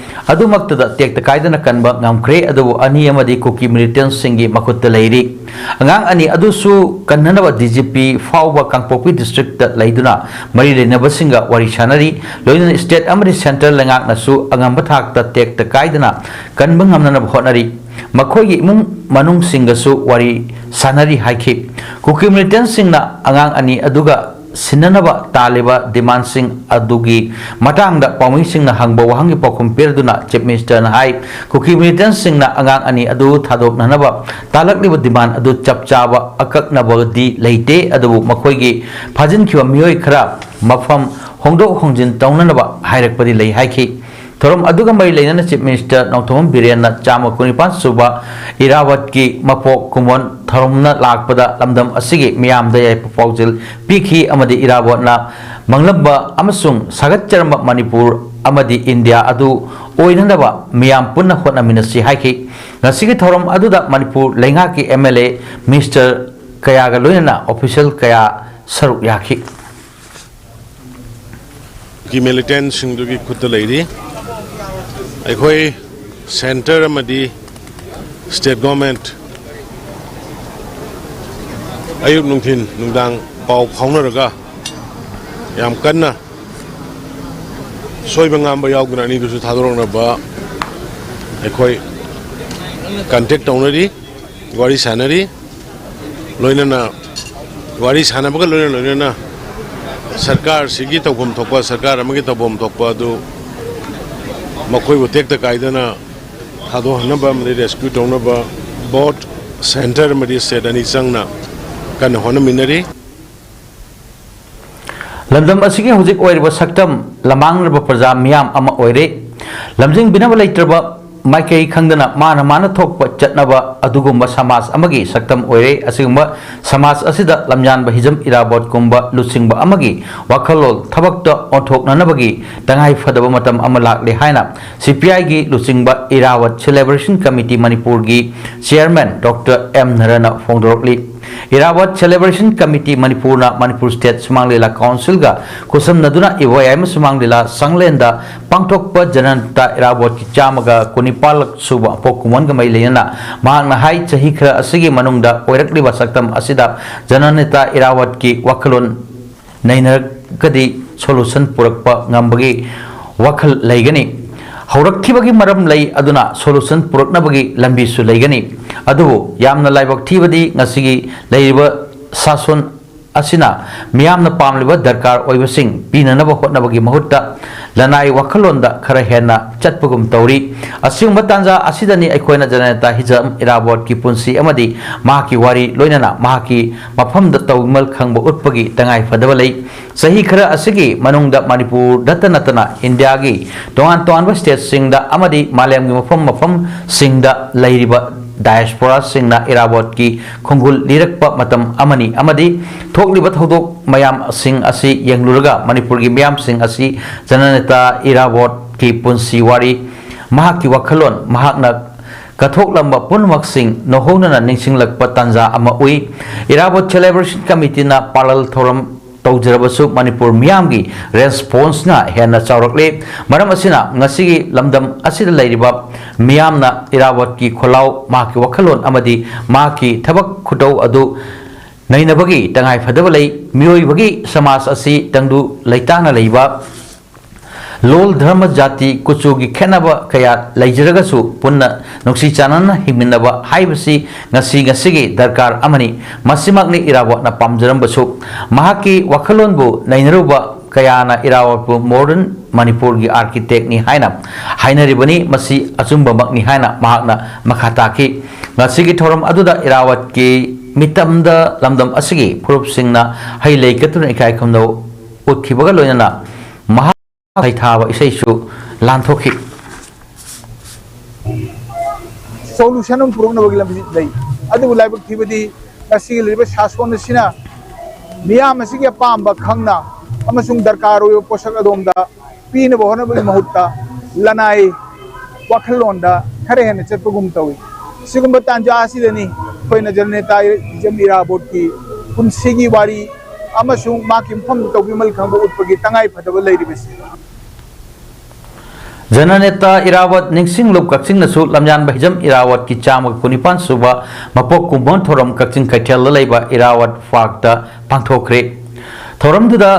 ꯑꯗꯨꯃꯛꯇꯗ ꯇꯦꯛꯇ ꯀꯥꯏꯗꯅ ꯀꯟꯕ ꯉꯝꯈ꯭ꯔꯦ, ꯑꯗꯨꯕꯨ ꯑꯅꯤ ꯑꯃꯗꯤ ꯀꯨꯀꯤ ꯃꯤꯂꯤꯇꯦꯟꯁꯤꯡꯒꯤ ꯃꯈꯨꯠꯇ ꯂꯩꯔꯤ꯫ ꯑꯉꯥꯡ ꯑꯅꯤ ꯑꯗꯨꯁꯨ ꯀꯟꯅꯅꯕ ꯗꯤ ꯖꯤ ꯄꯤ ꯐꯥꯎꯕ ꯀꯥꯡꯄꯣꯛꯄꯤ ꯗꯤꯁꯇ꯭ꯔꯤꯛꯇ ꯂꯩꯗꯨꯅ ꯃꯔꯤ ꯂꯩꯅꯕꯁꯤꯡꯒ ꯋꯥꯔꯤ ꯁꯥꯟꯅꯔꯤ꯫ ꯂꯣꯏꯅꯅ ꯁ꯭ꯇꯦꯠ ꯑꯃꯗꯤ ꯁꯦꯟꯇ꯭ꯔꯦꯜ ꯂꯩꯉꯥꯛꯅꯁꯨ ꯑꯉꯝꯕ ꯊꯥꯛꯇ ꯇꯦꯛꯇ ꯀꯥꯏꯗꯅ ꯀꯟꯕ ꯉꯝꯅꯅꯕ ꯍꯣꯠꯅꯔꯤ꯫ ꯃꯈꯣꯏꯒꯤ ꯏꯃꯨꯡ ꯃꯅꯨꯡꯁꯤꯡꯒꯁꯨ ꯋꯥꯔꯤ ꯁꯥꯟꯅꯔꯤ ꯍꯥꯏꯈꯤ꯫ ꯀꯨꯀꯤ ꯃꯤꯂꯤꯇꯦꯟꯁꯤꯡꯅ ꯑꯉꯥꯡ ꯑꯅꯤ ꯑꯗꯨꯒ ꯁꯤꯟꯅꯅꯕ ꯇꯥꯜꯂꯤꯕ ꯗꯤꯃꯥꯟꯁꯤꯡ ꯑꯗꯨꯒꯤ ꯃꯇꯥꯡꯗ ꯄꯥꯎꯃꯤꯁꯤꯡꯅ ꯍꯪꯕ ꯋꯥꯍꯪꯒꯤ ꯄꯥꯎꯈꯨꯝ ꯄꯤꯔꯗꯨꯅ ꯆꯤꯐ ꯃꯤꯅꯤꯁꯇꯔꯅ ꯍꯥꯏ, ꯀꯨꯀꯤ ꯃꯤꯂꯤꯇꯦꯟꯁꯤꯡꯅ ꯑꯉꯥꯡ ꯑꯅꯤ ꯑꯗꯨ ꯊꯥꯗꯣꯛꯅꯅꯕ ꯇꯥꯜꯂꯛꯂꯤꯕ ꯗꯤꯃꯥꯟ ꯑꯗꯨ ꯆꯞ ꯆꯥꯕ ꯑꯀꯛꯅꯕꯗꯤ ꯂꯩꯇꯦ, ꯑꯗꯨꯕꯨ ꯃꯈꯣꯏꯒꯤ ꯐꯥꯖꯤꯟꯈꯤꯕ ꯃꯤꯑꯣꯏ ꯈꯔ ꯃꯐꯝ ꯍꯣꯡꯗꯣꯛ ꯍꯣꯡꯖꯤꯟ ꯇꯧꯅꯅꯕ ꯍꯥꯏꯔꯛꯄꯗꯤ ꯂꯩ ꯍꯥꯏꯈꯤ꯫ ꯊꯧꯔꯝ ꯑꯗꯨꯒ ꯃꯔꯤ ꯂꯩꯅꯅ ꯆꯤꯐ ꯃꯤꯅꯤꯁꯇꯔ ꯅꯣꯡꯊꯣꯝꯕꯝ ꯕꯤꯔꯦꯟꯅ ꯆꯥꯝꯃ ꯀꯨꯟꯅꯤꯄꯥꯟ ꯁꯨꯕ ꯏꯔꯥꯋꯠꯀꯤ ꯃꯄꯣꯛ ꯀꯨꯝꯑꯣꯟ ꯊꯧꯔꯝꯅ ꯂꯥꯛꯄꯗ ꯂꯝꯗꯝ ꯑꯁꯤꯒꯤ ꯃꯤꯌꯥꯝꯗ ꯌꯥꯏꯐ ꯄꯥꯎꯖꯦꯜ ꯄꯤꯈꯤ ꯑꯃꯗꯤ ꯏꯔꯥꯕꯣꯠꯅ ꯃꯪꯂꯝꯕ ꯑꯃꯁꯨꯡ ꯁꯥꯒꯠꯆꯔꯝꯕ ꯃꯅꯤꯄꯨꯔ ꯑꯃꯗꯤ ꯏꯟꯗꯤꯌꯥ ꯑꯗꯨ ꯑꯣꯏꯅꯅꯕ ꯃꯤꯌꯥꯝ ꯄꯨꯟꯅ ꯍꯣꯠꯅꯃꯤꯟꯅꯁꯤ ꯍꯥꯏꯈꯤ꯫ ꯉꯁꯤꯒꯤ ꯊꯧꯔꯝ ꯑꯗꯨꯗ ꯃꯅꯤꯄꯨꯔ ꯂꯩꯉꯥꯛꯀꯤ ꯑꯦꯝ ꯑꯦꯜ ꯑꯦ ꯃꯤꯅꯤꯁꯇꯔ ꯀꯌꯥꯒ ꯂꯣꯏꯅꯅ ꯑꯣꯐꯤꯁꯤꯌꯦꯜ ꯀꯌꯥ ꯁꯔꯨꯛ ꯌꯥꯈꯤ꯫ ꯀꯤ ꯃꯤꯂꯤꯇꯦꯟꯁꯤꯡꯗꯨꯒꯤ ꯈꯨꯠꯇ ꯂꯩꯔꯤ꯫ ꯑꯩꯈꯣꯏ ꯁꯦꯟꯇꯔ ꯑꯃꯗꯤ ꯁ꯭ꯇꯦꯠ ꯒꯣꯔꯃꯦꯟꯠ ꯑꯌꯨꯛ ꯅꯨꯡꯊꯤꯟ ꯅꯨꯡꯗꯥꯡ ꯄꯥꯎ ꯐꯥꯎꯅꯔꯒ ꯌꯥꯝ ꯀꯟꯅ ꯁꯣꯏꯕ ꯉꯥꯝꯕ ꯌꯥꯎꯗꯅ ꯑꯅꯤꯗꯨꯁꯨ ꯊꯥꯗꯣꯔꯛꯅꯕ ꯑꯩꯈꯣꯏ ꯀꯟꯇꯦꯛ ꯇꯧꯅꯔꯤ, ꯋꯥꯔꯤ ꯁꯥꯟꯅꯔꯤ꯫ ꯂꯣꯏꯅꯅ ꯋꯥꯔꯤ ꯁꯥꯟꯅꯕꯒ ꯂꯣꯏꯅ ꯂꯣꯏꯅꯅ ꯁꯔꯀꯥꯔꯁꯤꯒꯤ ꯇꯧꯐꯝ ꯊꯣꯛꯄ, ꯁꯔꯀꯥꯔ ꯑꯃꯒꯤ ꯇꯧꯐꯝ ꯊꯣꯛꯄ ꯑꯗꯨ ꯃꯈꯣꯏꯕꯨ ꯇꯦꯛꯇ ꯀꯥꯏꯗꯅ ꯊꯥꯗꯣꯛꯍꯟꯅꯕ ꯑꯃꯗꯤ ꯔꯦꯁꯀ꯭ꯌꯨ ꯇꯧꯅꯕ ꯕꯣꯠ ꯁꯦꯟꯇꯔ ꯑꯃꯗꯤ ꯁ꯭ꯇꯦꯠ ꯑꯅꯤ ꯆꯪꯅ ꯀꯟꯅ ꯍꯣꯠꯅꯃꯤꯟꯅꯔꯤ꯫ ꯂꯝꯗꯝ ꯑꯁꯤꯒꯤ ꯍꯧꯖꯤꯛ ꯑꯣꯏꯔꯤꯕ ꯁꯛꯇꯝ ꯂꯝꯃꯥꯡꯂꯕ ꯄ꯭ꯔꯖꯥ ꯃꯤꯌꯥꯝ ꯑꯃ ꯑꯣꯏꯔꯦ꯫ ꯂꯝꯖꯤꯡꯕꯤꯅꯕ ꯂꯩꯇ꯭ꯔꯕ ꯃꯥꯏꯀꯩ ꯈꯪꯗꯅ ꯃꯥꯅ ꯃꯥꯅ ꯊꯣꯛꯄ ꯆꯠꯅꯕ ꯑꯗꯨꯒꯨꯝꯕ ꯁꯃꯥꯖ ꯑꯃꯒꯤ ꯁꯛꯇꯝ ꯑꯣꯏꯔꯦ꯫ ꯑꯁꯤꯒꯨꯝꯕ ꯁꯃꯥꯖ ꯑꯁꯤꯗ ꯂꯝꯌꯥꯟꯕ ꯍꯤꯖꯝ ꯏꯔꯥꯕꯣꯠꯀꯨꯝꯕ ꯂꯨꯆꯤꯡꯕ ꯑꯃꯒꯤ ꯋꯥꯈꯜꯂꯣꯟ ꯊꯕꯛꯇ ꯑꯣꯟꯊꯣꯛꯅꯅꯕꯒꯤ ꯇꯉꯥꯏ ꯐꯗꯕ ꯃꯇꯝ ꯑꯃ ꯂꯥꯛꯂꯦ ꯍꯥꯏꯅ ꯁꯤ ꯄꯤ ꯑꯥꯏꯒꯤ ꯂꯨꯆꯤꯡꯕ ꯏꯔꯥꯕꯣꯠ ꯁꯦꯂꯦꯕ꯭ꯔꯦꯁꯟ ꯀꯃꯤꯇꯤ ꯃꯅꯤꯄꯨꯔꯒꯤ ꯆꯤꯌꯔꯃꯦꯟ ꯗꯣꯛꯇꯔ ꯑꯦꯝ ꯅꯔꯅ ꯐꯣꯡꯗꯣꯔꯛꯂꯤ꯫ ꯏꯔꯥꯕꯣꯠ ꯁꯦꯂꯦꯕ꯭ꯔꯦꯁꯟ ꯀꯃꯤꯇꯤ ꯃꯅꯤꯄꯨꯔꯅ ꯃꯅꯤꯄꯨꯔ ꯁ꯭ꯇꯦꯠ ꯁꯨꯃꯥꯡ ꯂꯤꯂꯥ ꯀꯥꯎꯟꯁꯤꯜꯒ ꯈꯨꯠꯁꯝꯅꯗꯨꯅ ꯏꯕꯣꯌꯥꯏꯃ ꯁꯨꯃꯥꯡ ꯂꯤꯂꯥ ꯁꯪꯂꯦꯟꯗ ꯄꯥꯡꯊꯣꯛꯄ ꯖꯅꯅꯦꯇꯥ ꯏꯔꯥꯕꯣꯠꯀꯤ ꯆꯥꯝꯃꯒ ꯀꯨꯟꯅꯤꯄꯥꯜꯂꯛ ꯁꯨꯕ ꯄꯣꯛ ꯀꯨꯝꯑꯣꯟꯒ ꯃꯔꯤ ꯂꯩꯅꯅ ꯃꯍꯥꯛꯅ ꯍꯥꯏ, ꯆꯍꯤ ꯈꯔ ꯑꯁꯤꯒꯤ ꯃꯅꯨꯡꯗ ꯑꯣꯏꯔꯛꯂꯤꯕ ꯁꯛꯇꯝ ꯑꯁꯤꯗ ꯖꯅꯅꯦꯇꯥ ꯏꯔꯥꯕꯣꯠꯀꯤ ꯋꯥꯈꯜꯂꯣꯟ ꯅꯩꯅꯔꯒꯗꯤ ꯁꯣꯂꯨꯁꯟ ꯄꯨꯔꯛꯄ ꯉꯝꯕꯒꯤ ꯋꯥꯈꯜ ꯂꯩꯒꯅꯤ꯫ ꯍꯧꯔꯛꯈꯤꯕꯒꯤ ꯃꯔꯝ ꯂꯩ, ꯑꯗꯨꯅ ꯁꯣꯂꯨꯁꯟ ꯄꯨꯔꯛꯅꯕꯒꯤ ꯂꯝꯕꯤꯁꯨ ꯂꯩꯒꯅꯤ꯫ ꯑꯗꯨꯕꯨ ꯌꯥꯝꯅ ꯂꯥꯏꯕꯛ ꯊꯤꯕꯗꯤ ꯉꯁꯤꯒꯤ ꯂꯩꯔꯤꯕ ꯁꯥꯁꯣꯟ ꯑꯁꯤꯅ ꯃꯤꯌꯥꯝꯅ ꯄꯥꯝꯂꯤꯕ ꯗꯔꯀꯥꯔ ꯑꯣꯏꯕꯁꯤꯡ ꯄꯤꯅꯅꯕ ꯍꯣꯠꯅꯕꯒꯤ ꯃꯍꯨꯠꯇ ꯂꯅꯥꯏ ꯋꯥꯈꯜꯂꯣꯟꯗ ꯈꯔ ꯍꯦꯟꯅ ꯆꯠꯄꯒꯨꯝ ꯇꯧꯔꯤ꯫ ꯑꯁꯤꯒꯨꯝꯕ ꯇꯥꯟꯖꯥ ꯑꯁꯤꯗꯅꯤ ꯑꯩꯈꯣꯏꯅ ꯖꯅꯅꯦꯇꯥ ꯍꯤꯖꯝ ꯏꯔꯥꯕꯣꯠꯀꯤ ꯄꯨꯟꯁꯤ ꯑꯃꯗꯤ ꯃꯍꯥꯛꯀꯤ ꯋꯥꯔꯤ, ꯂꯣꯏꯅꯅ ꯃꯍꯥꯛꯀꯤ ꯃꯐꯝꯗ ꯇꯧꯃꯜ ꯈꯪꯕ ꯎꯠꯄꯒꯤ ꯇꯉꯥꯏ ꯐꯗꯕ ꯂꯩ꯫ ꯆꯍꯤ ꯈꯔ ꯑꯁꯤꯒꯤ ꯃꯅꯨꯡꯗ ꯃꯅꯤꯄꯨꯔꯗꯇ ꯅꯠꯇꯅ ꯏꯟꯗꯤꯌꯥꯒꯤ ꯇꯣꯉꯥꯟ ꯇꯣꯉꯥꯟꯕ ꯁ꯭ꯇꯦꯠꯁꯤꯡꯗ ꯑꯃꯗꯤ ꯃꯥꯂꯦꯝꯒꯤ ꯃꯐꯝ ꯃꯐꯝꯁꯤꯡꯗ ꯂꯩꯔꯤꯕ ꯗꯥꯏꯁꯄꯣꯔꯥꯁꯤꯡꯅ ꯏꯔꯥꯕꯣꯠꯀꯤ ꯈꯣꯡꯒꯨꯜ ꯂꯤꯔꯛꯄ ꯃꯇꯝ ꯑꯃꯅꯤ ꯑꯃꯗꯤ ꯊꯣꯛꯂꯤꯕ ꯊꯧꯗꯣꯛ ꯃꯌꯥꯝꯁꯤꯡ ꯑꯁꯤ ꯌꯦꯡꯂꯨꯔꯒ ꯃꯅꯤꯄꯨꯔꯒꯤ ꯃꯤꯌꯥꯝꯁꯤꯡ ꯑꯁꯤ ꯖꯅꯅꯦꯇꯥ ꯏꯔꯥꯕꯣꯠꯀꯤ ꯄꯨꯟꯁꯤ ꯋꯥꯔꯤ, ꯃꯍꯥꯛꯀꯤ ꯋꯥꯈꯜꯂꯣꯟ, ꯃꯍꯥꯛꯅ ꯀꯠꯊꯣꯛꯂꯝꯕ ꯄꯨꯝꯅꯃꯛꯁꯤꯡ ꯅꯧꯍꯧꯅꯅ ꯅꯤꯡꯁꯤꯡꯂꯛꯄ ꯇꯥꯟꯖꯥ ꯑꯃ ꯎꯏ꯫ ꯏꯔꯥꯕꯣꯠ ꯁꯦꯂꯦꯕ꯭ꯔꯦꯁꯟ ꯀꯃꯤꯇꯤꯅ ꯄꯥꯔꯂꯜ ꯊꯧꯔꯝ ꯇꯧꯖꯔꯕꯁꯨ ꯃꯅꯤꯄꯨꯔ ꯃꯤꯌꯥꯝꯒꯤ ꯔꯦꯁꯄꯣꯟꯁꯅ ꯍꯦꯟꯅ ꯆꯥꯎꯔꯛꯂꯦ꯫ ꯃꯔꯝ ꯑꯁꯤꯅ ꯉꯁꯤꯒꯤ ꯂꯝꯗꯝ ꯑꯁꯤꯗ ꯂꯩꯔꯤꯕ ꯃꯤꯌꯥꯝꯅ ꯏꯔꯥꯕꯣꯠꯀꯤ ꯈꯣꯜꯂꯥꯎ, ꯃꯍꯥꯛꯀꯤ ꯋꯥꯈꯜꯂꯣꯟ ꯑꯃꯗꯤ ꯃꯍꯥꯛꯀꯤ ꯊꯕꯛ ꯈꯨꯇꯧ ꯑꯗꯨ ꯅꯩꯅꯕꯒꯤ ꯇꯉꯥꯏ ꯐꯗꯕ ꯂꯩ꯫ ꯃꯤꯑꯣꯏꯕꯒꯤ ꯁꯃꯥꯖ ꯑꯁꯤ ꯇꯪꯗꯨ ꯂꯩꯇꯥꯅ ꯂꯩꯕ ꯂꯣꯜ, ꯙꯔꯃ, ꯖꯥꯇꯤ, ꯀꯨꯆꯨꯒꯤ ꯈꯦꯠꯅꯕ ꯀꯌꯥ ꯂꯩꯖꯔꯒꯁꯨ ꯄꯨꯟꯅ ꯅꯨꯡꯁꯤ ꯆꯥꯟꯅꯅ ꯍꯤꯡꯃꯤꯟꯅꯕ ꯍꯥꯏꯕꯁꯤ ꯉꯁꯤ ꯉꯁꯤꯒꯤ ꯗꯔꯀꯥꯔ ꯑꯃꯅꯤ꯫ ꯃꯁꯤꯃꯛꯅꯤ ꯏꯔꯥꯕꯣꯠꯅ ꯄꯥꯝꯖꯔꯝꯕꯁꯨ꯫ ꯃꯍꯥꯛꯀꯤ ꯋꯥꯈꯜꯂꯣꯟꯕꯨ ꯅꯩꯅꯔꯨꯕ ꯀꯌꯥꯅ ꯏꯔꯥꯕꯣꯠꯄꯨ ꯃꯣꯗꯔꯟ ꯃꯅꯤꯄꯨꯔꯒꯤ ꯑꯥꯔꯀꯤꯇꯦꯛꯅꯤ ꯍꯥꯏꯅ ꯍꯥꯏꯅꯔꯤꯕꯅꯤ꯫ ꯃꯁꯤ ꯑꯆꯨꯝꯕꯃꯛꯅꯤ ꯍꯥꯏꯅ ꯃꯍꯥꯛꯅ ꯃꯈꯥ ꯇꯥꯈꯤ꯫ ꯉꯁꯤꯒꯤ ꯊꯧꯔꯝ ꯑꯗꯨꯗ ꯏꯔꯥꯕꯣꯠꯀꯤ ꯃꯤꯇꯝꯗ ꯂꯝꯗꯝ ꯑꯁꯤꯒꯤ ꯐꯨꯔꯨꯞꯁꯤꯡꯅ ꯍꯩ ꯂꯩ ꯀꯠꯇꯨꯅ ꯏꯀꯥꯏ ꯈꯨꯝꯅꯧ ꯎꯠꯈꯤꯕꯒ ꯂꯣꯏꯅꯅ ꯃꯍꯥꯛ ꯁꯩꯊꯥꯕ ꯏꯁꯩꯁꯨ ꯂꯥꯟꯊꯣꯛꯈꯤ꯫ Solution ꯑꯃ ꯄꯨꯔꯛꯅꯕꯒꯤ ꯂꯝꯕꯤ ꯂꯩ꯫ ꯑꯗꯨꯕꯨ ꯂꯥꯏꯕꯛ ꯊꯤꯕꯗꯤ ꯉꯁꯤꯒꯤ ꯂꯩꯔꯤꯕ ꯁꯥꯁꯣꯟ ꯑꯁꯤꯅ ꯃꯤꯌꯥꯝ ꯑꯁꯤꯒꯤ ꯑꯄꯥꯝꯕ ꯈꯪꯅ ꯑꯃꯁꯨꯡ ꯗꯔꯀꯥꯔ ꯑꯣꯏꯕ ꯄꯣꯠꯁꯛ ꯑꯗꯣꯝꯗ ꯄꯤꯅꯕ ꯍꯣꯠꯅꯕꯒꯤ ꯃꯍꯨꯠꯇ ꯂꯅꯥꯏ ꯋꯥꯈꯜꯂꯣꯟꯗ ꯈꯔ ꯍꯦꯟꯅ ꯆꯠꯄꯒꯨꯝ ꯇꯧꯏ꯫ ꯁꯤꯒꯨꯝꯕ ꯇꯥꯟꯖꯥ ꯑꯁꯤꯗꯅꯤ ꯑꯩꯈꯣꯏꯅ ꯖꯅꯅꯦꯇꯥ ꯍꯤꯖꯝ ꯏꯔꯥꯕꯣꯠꯀꯤ ꯄꯨꯟꯁꯤꯒꯤ ꯋꯥꯔꯤ ꯑꯃꯁꯨꯡ ꯃꯍꯥꯛꯀꯤ ꯃꯐꯝꯗ ꯇꯧꯕꯤꯃꯜ ꯈꯪꯕ ꯎꯠꯄꯒꯤ ꯇꯉꯥꯏ ꯐꯗꯕ ꯂꯩꯔꯤꯕꯁꯤ꯫ ꯖꯅꯅꯦꯇꯥ ꯏꯔꯥꯕꯣꯠ ꯅꯤꯡꯁꯤꯡꯂꯨꯞ ꯀꯛꯆꯤꯡꯅꯁꯨ ꯂꯝꯌꯥꯟꯕ ꯍꯤꯖꯝ ꯏꯔꯥꯕꯣꯠꯀꯤ ꯆꯥꯝꯃꯒ ꯀꯨꯟꯅꯤꯄꯥꯟ ꯁꯨꯕ ꯃꯄꯣꯛ ꯀꯨꯝꯑꯣꯟ ꯊꯧꯔꯝ ꯀꯛꯆꯤꯡ ꯀꯩꯊꯦꯜꯗ ꯂꯩꯕ ꯏꯔꯥꯕꯣꯠ ꯄꯥꯔꯛꯇ ꯄꯥꯡꯊꯣꯛꯈ꯭ꯔꯦ꯫ ꯊꯧꯔꯝꯗꯨꯗ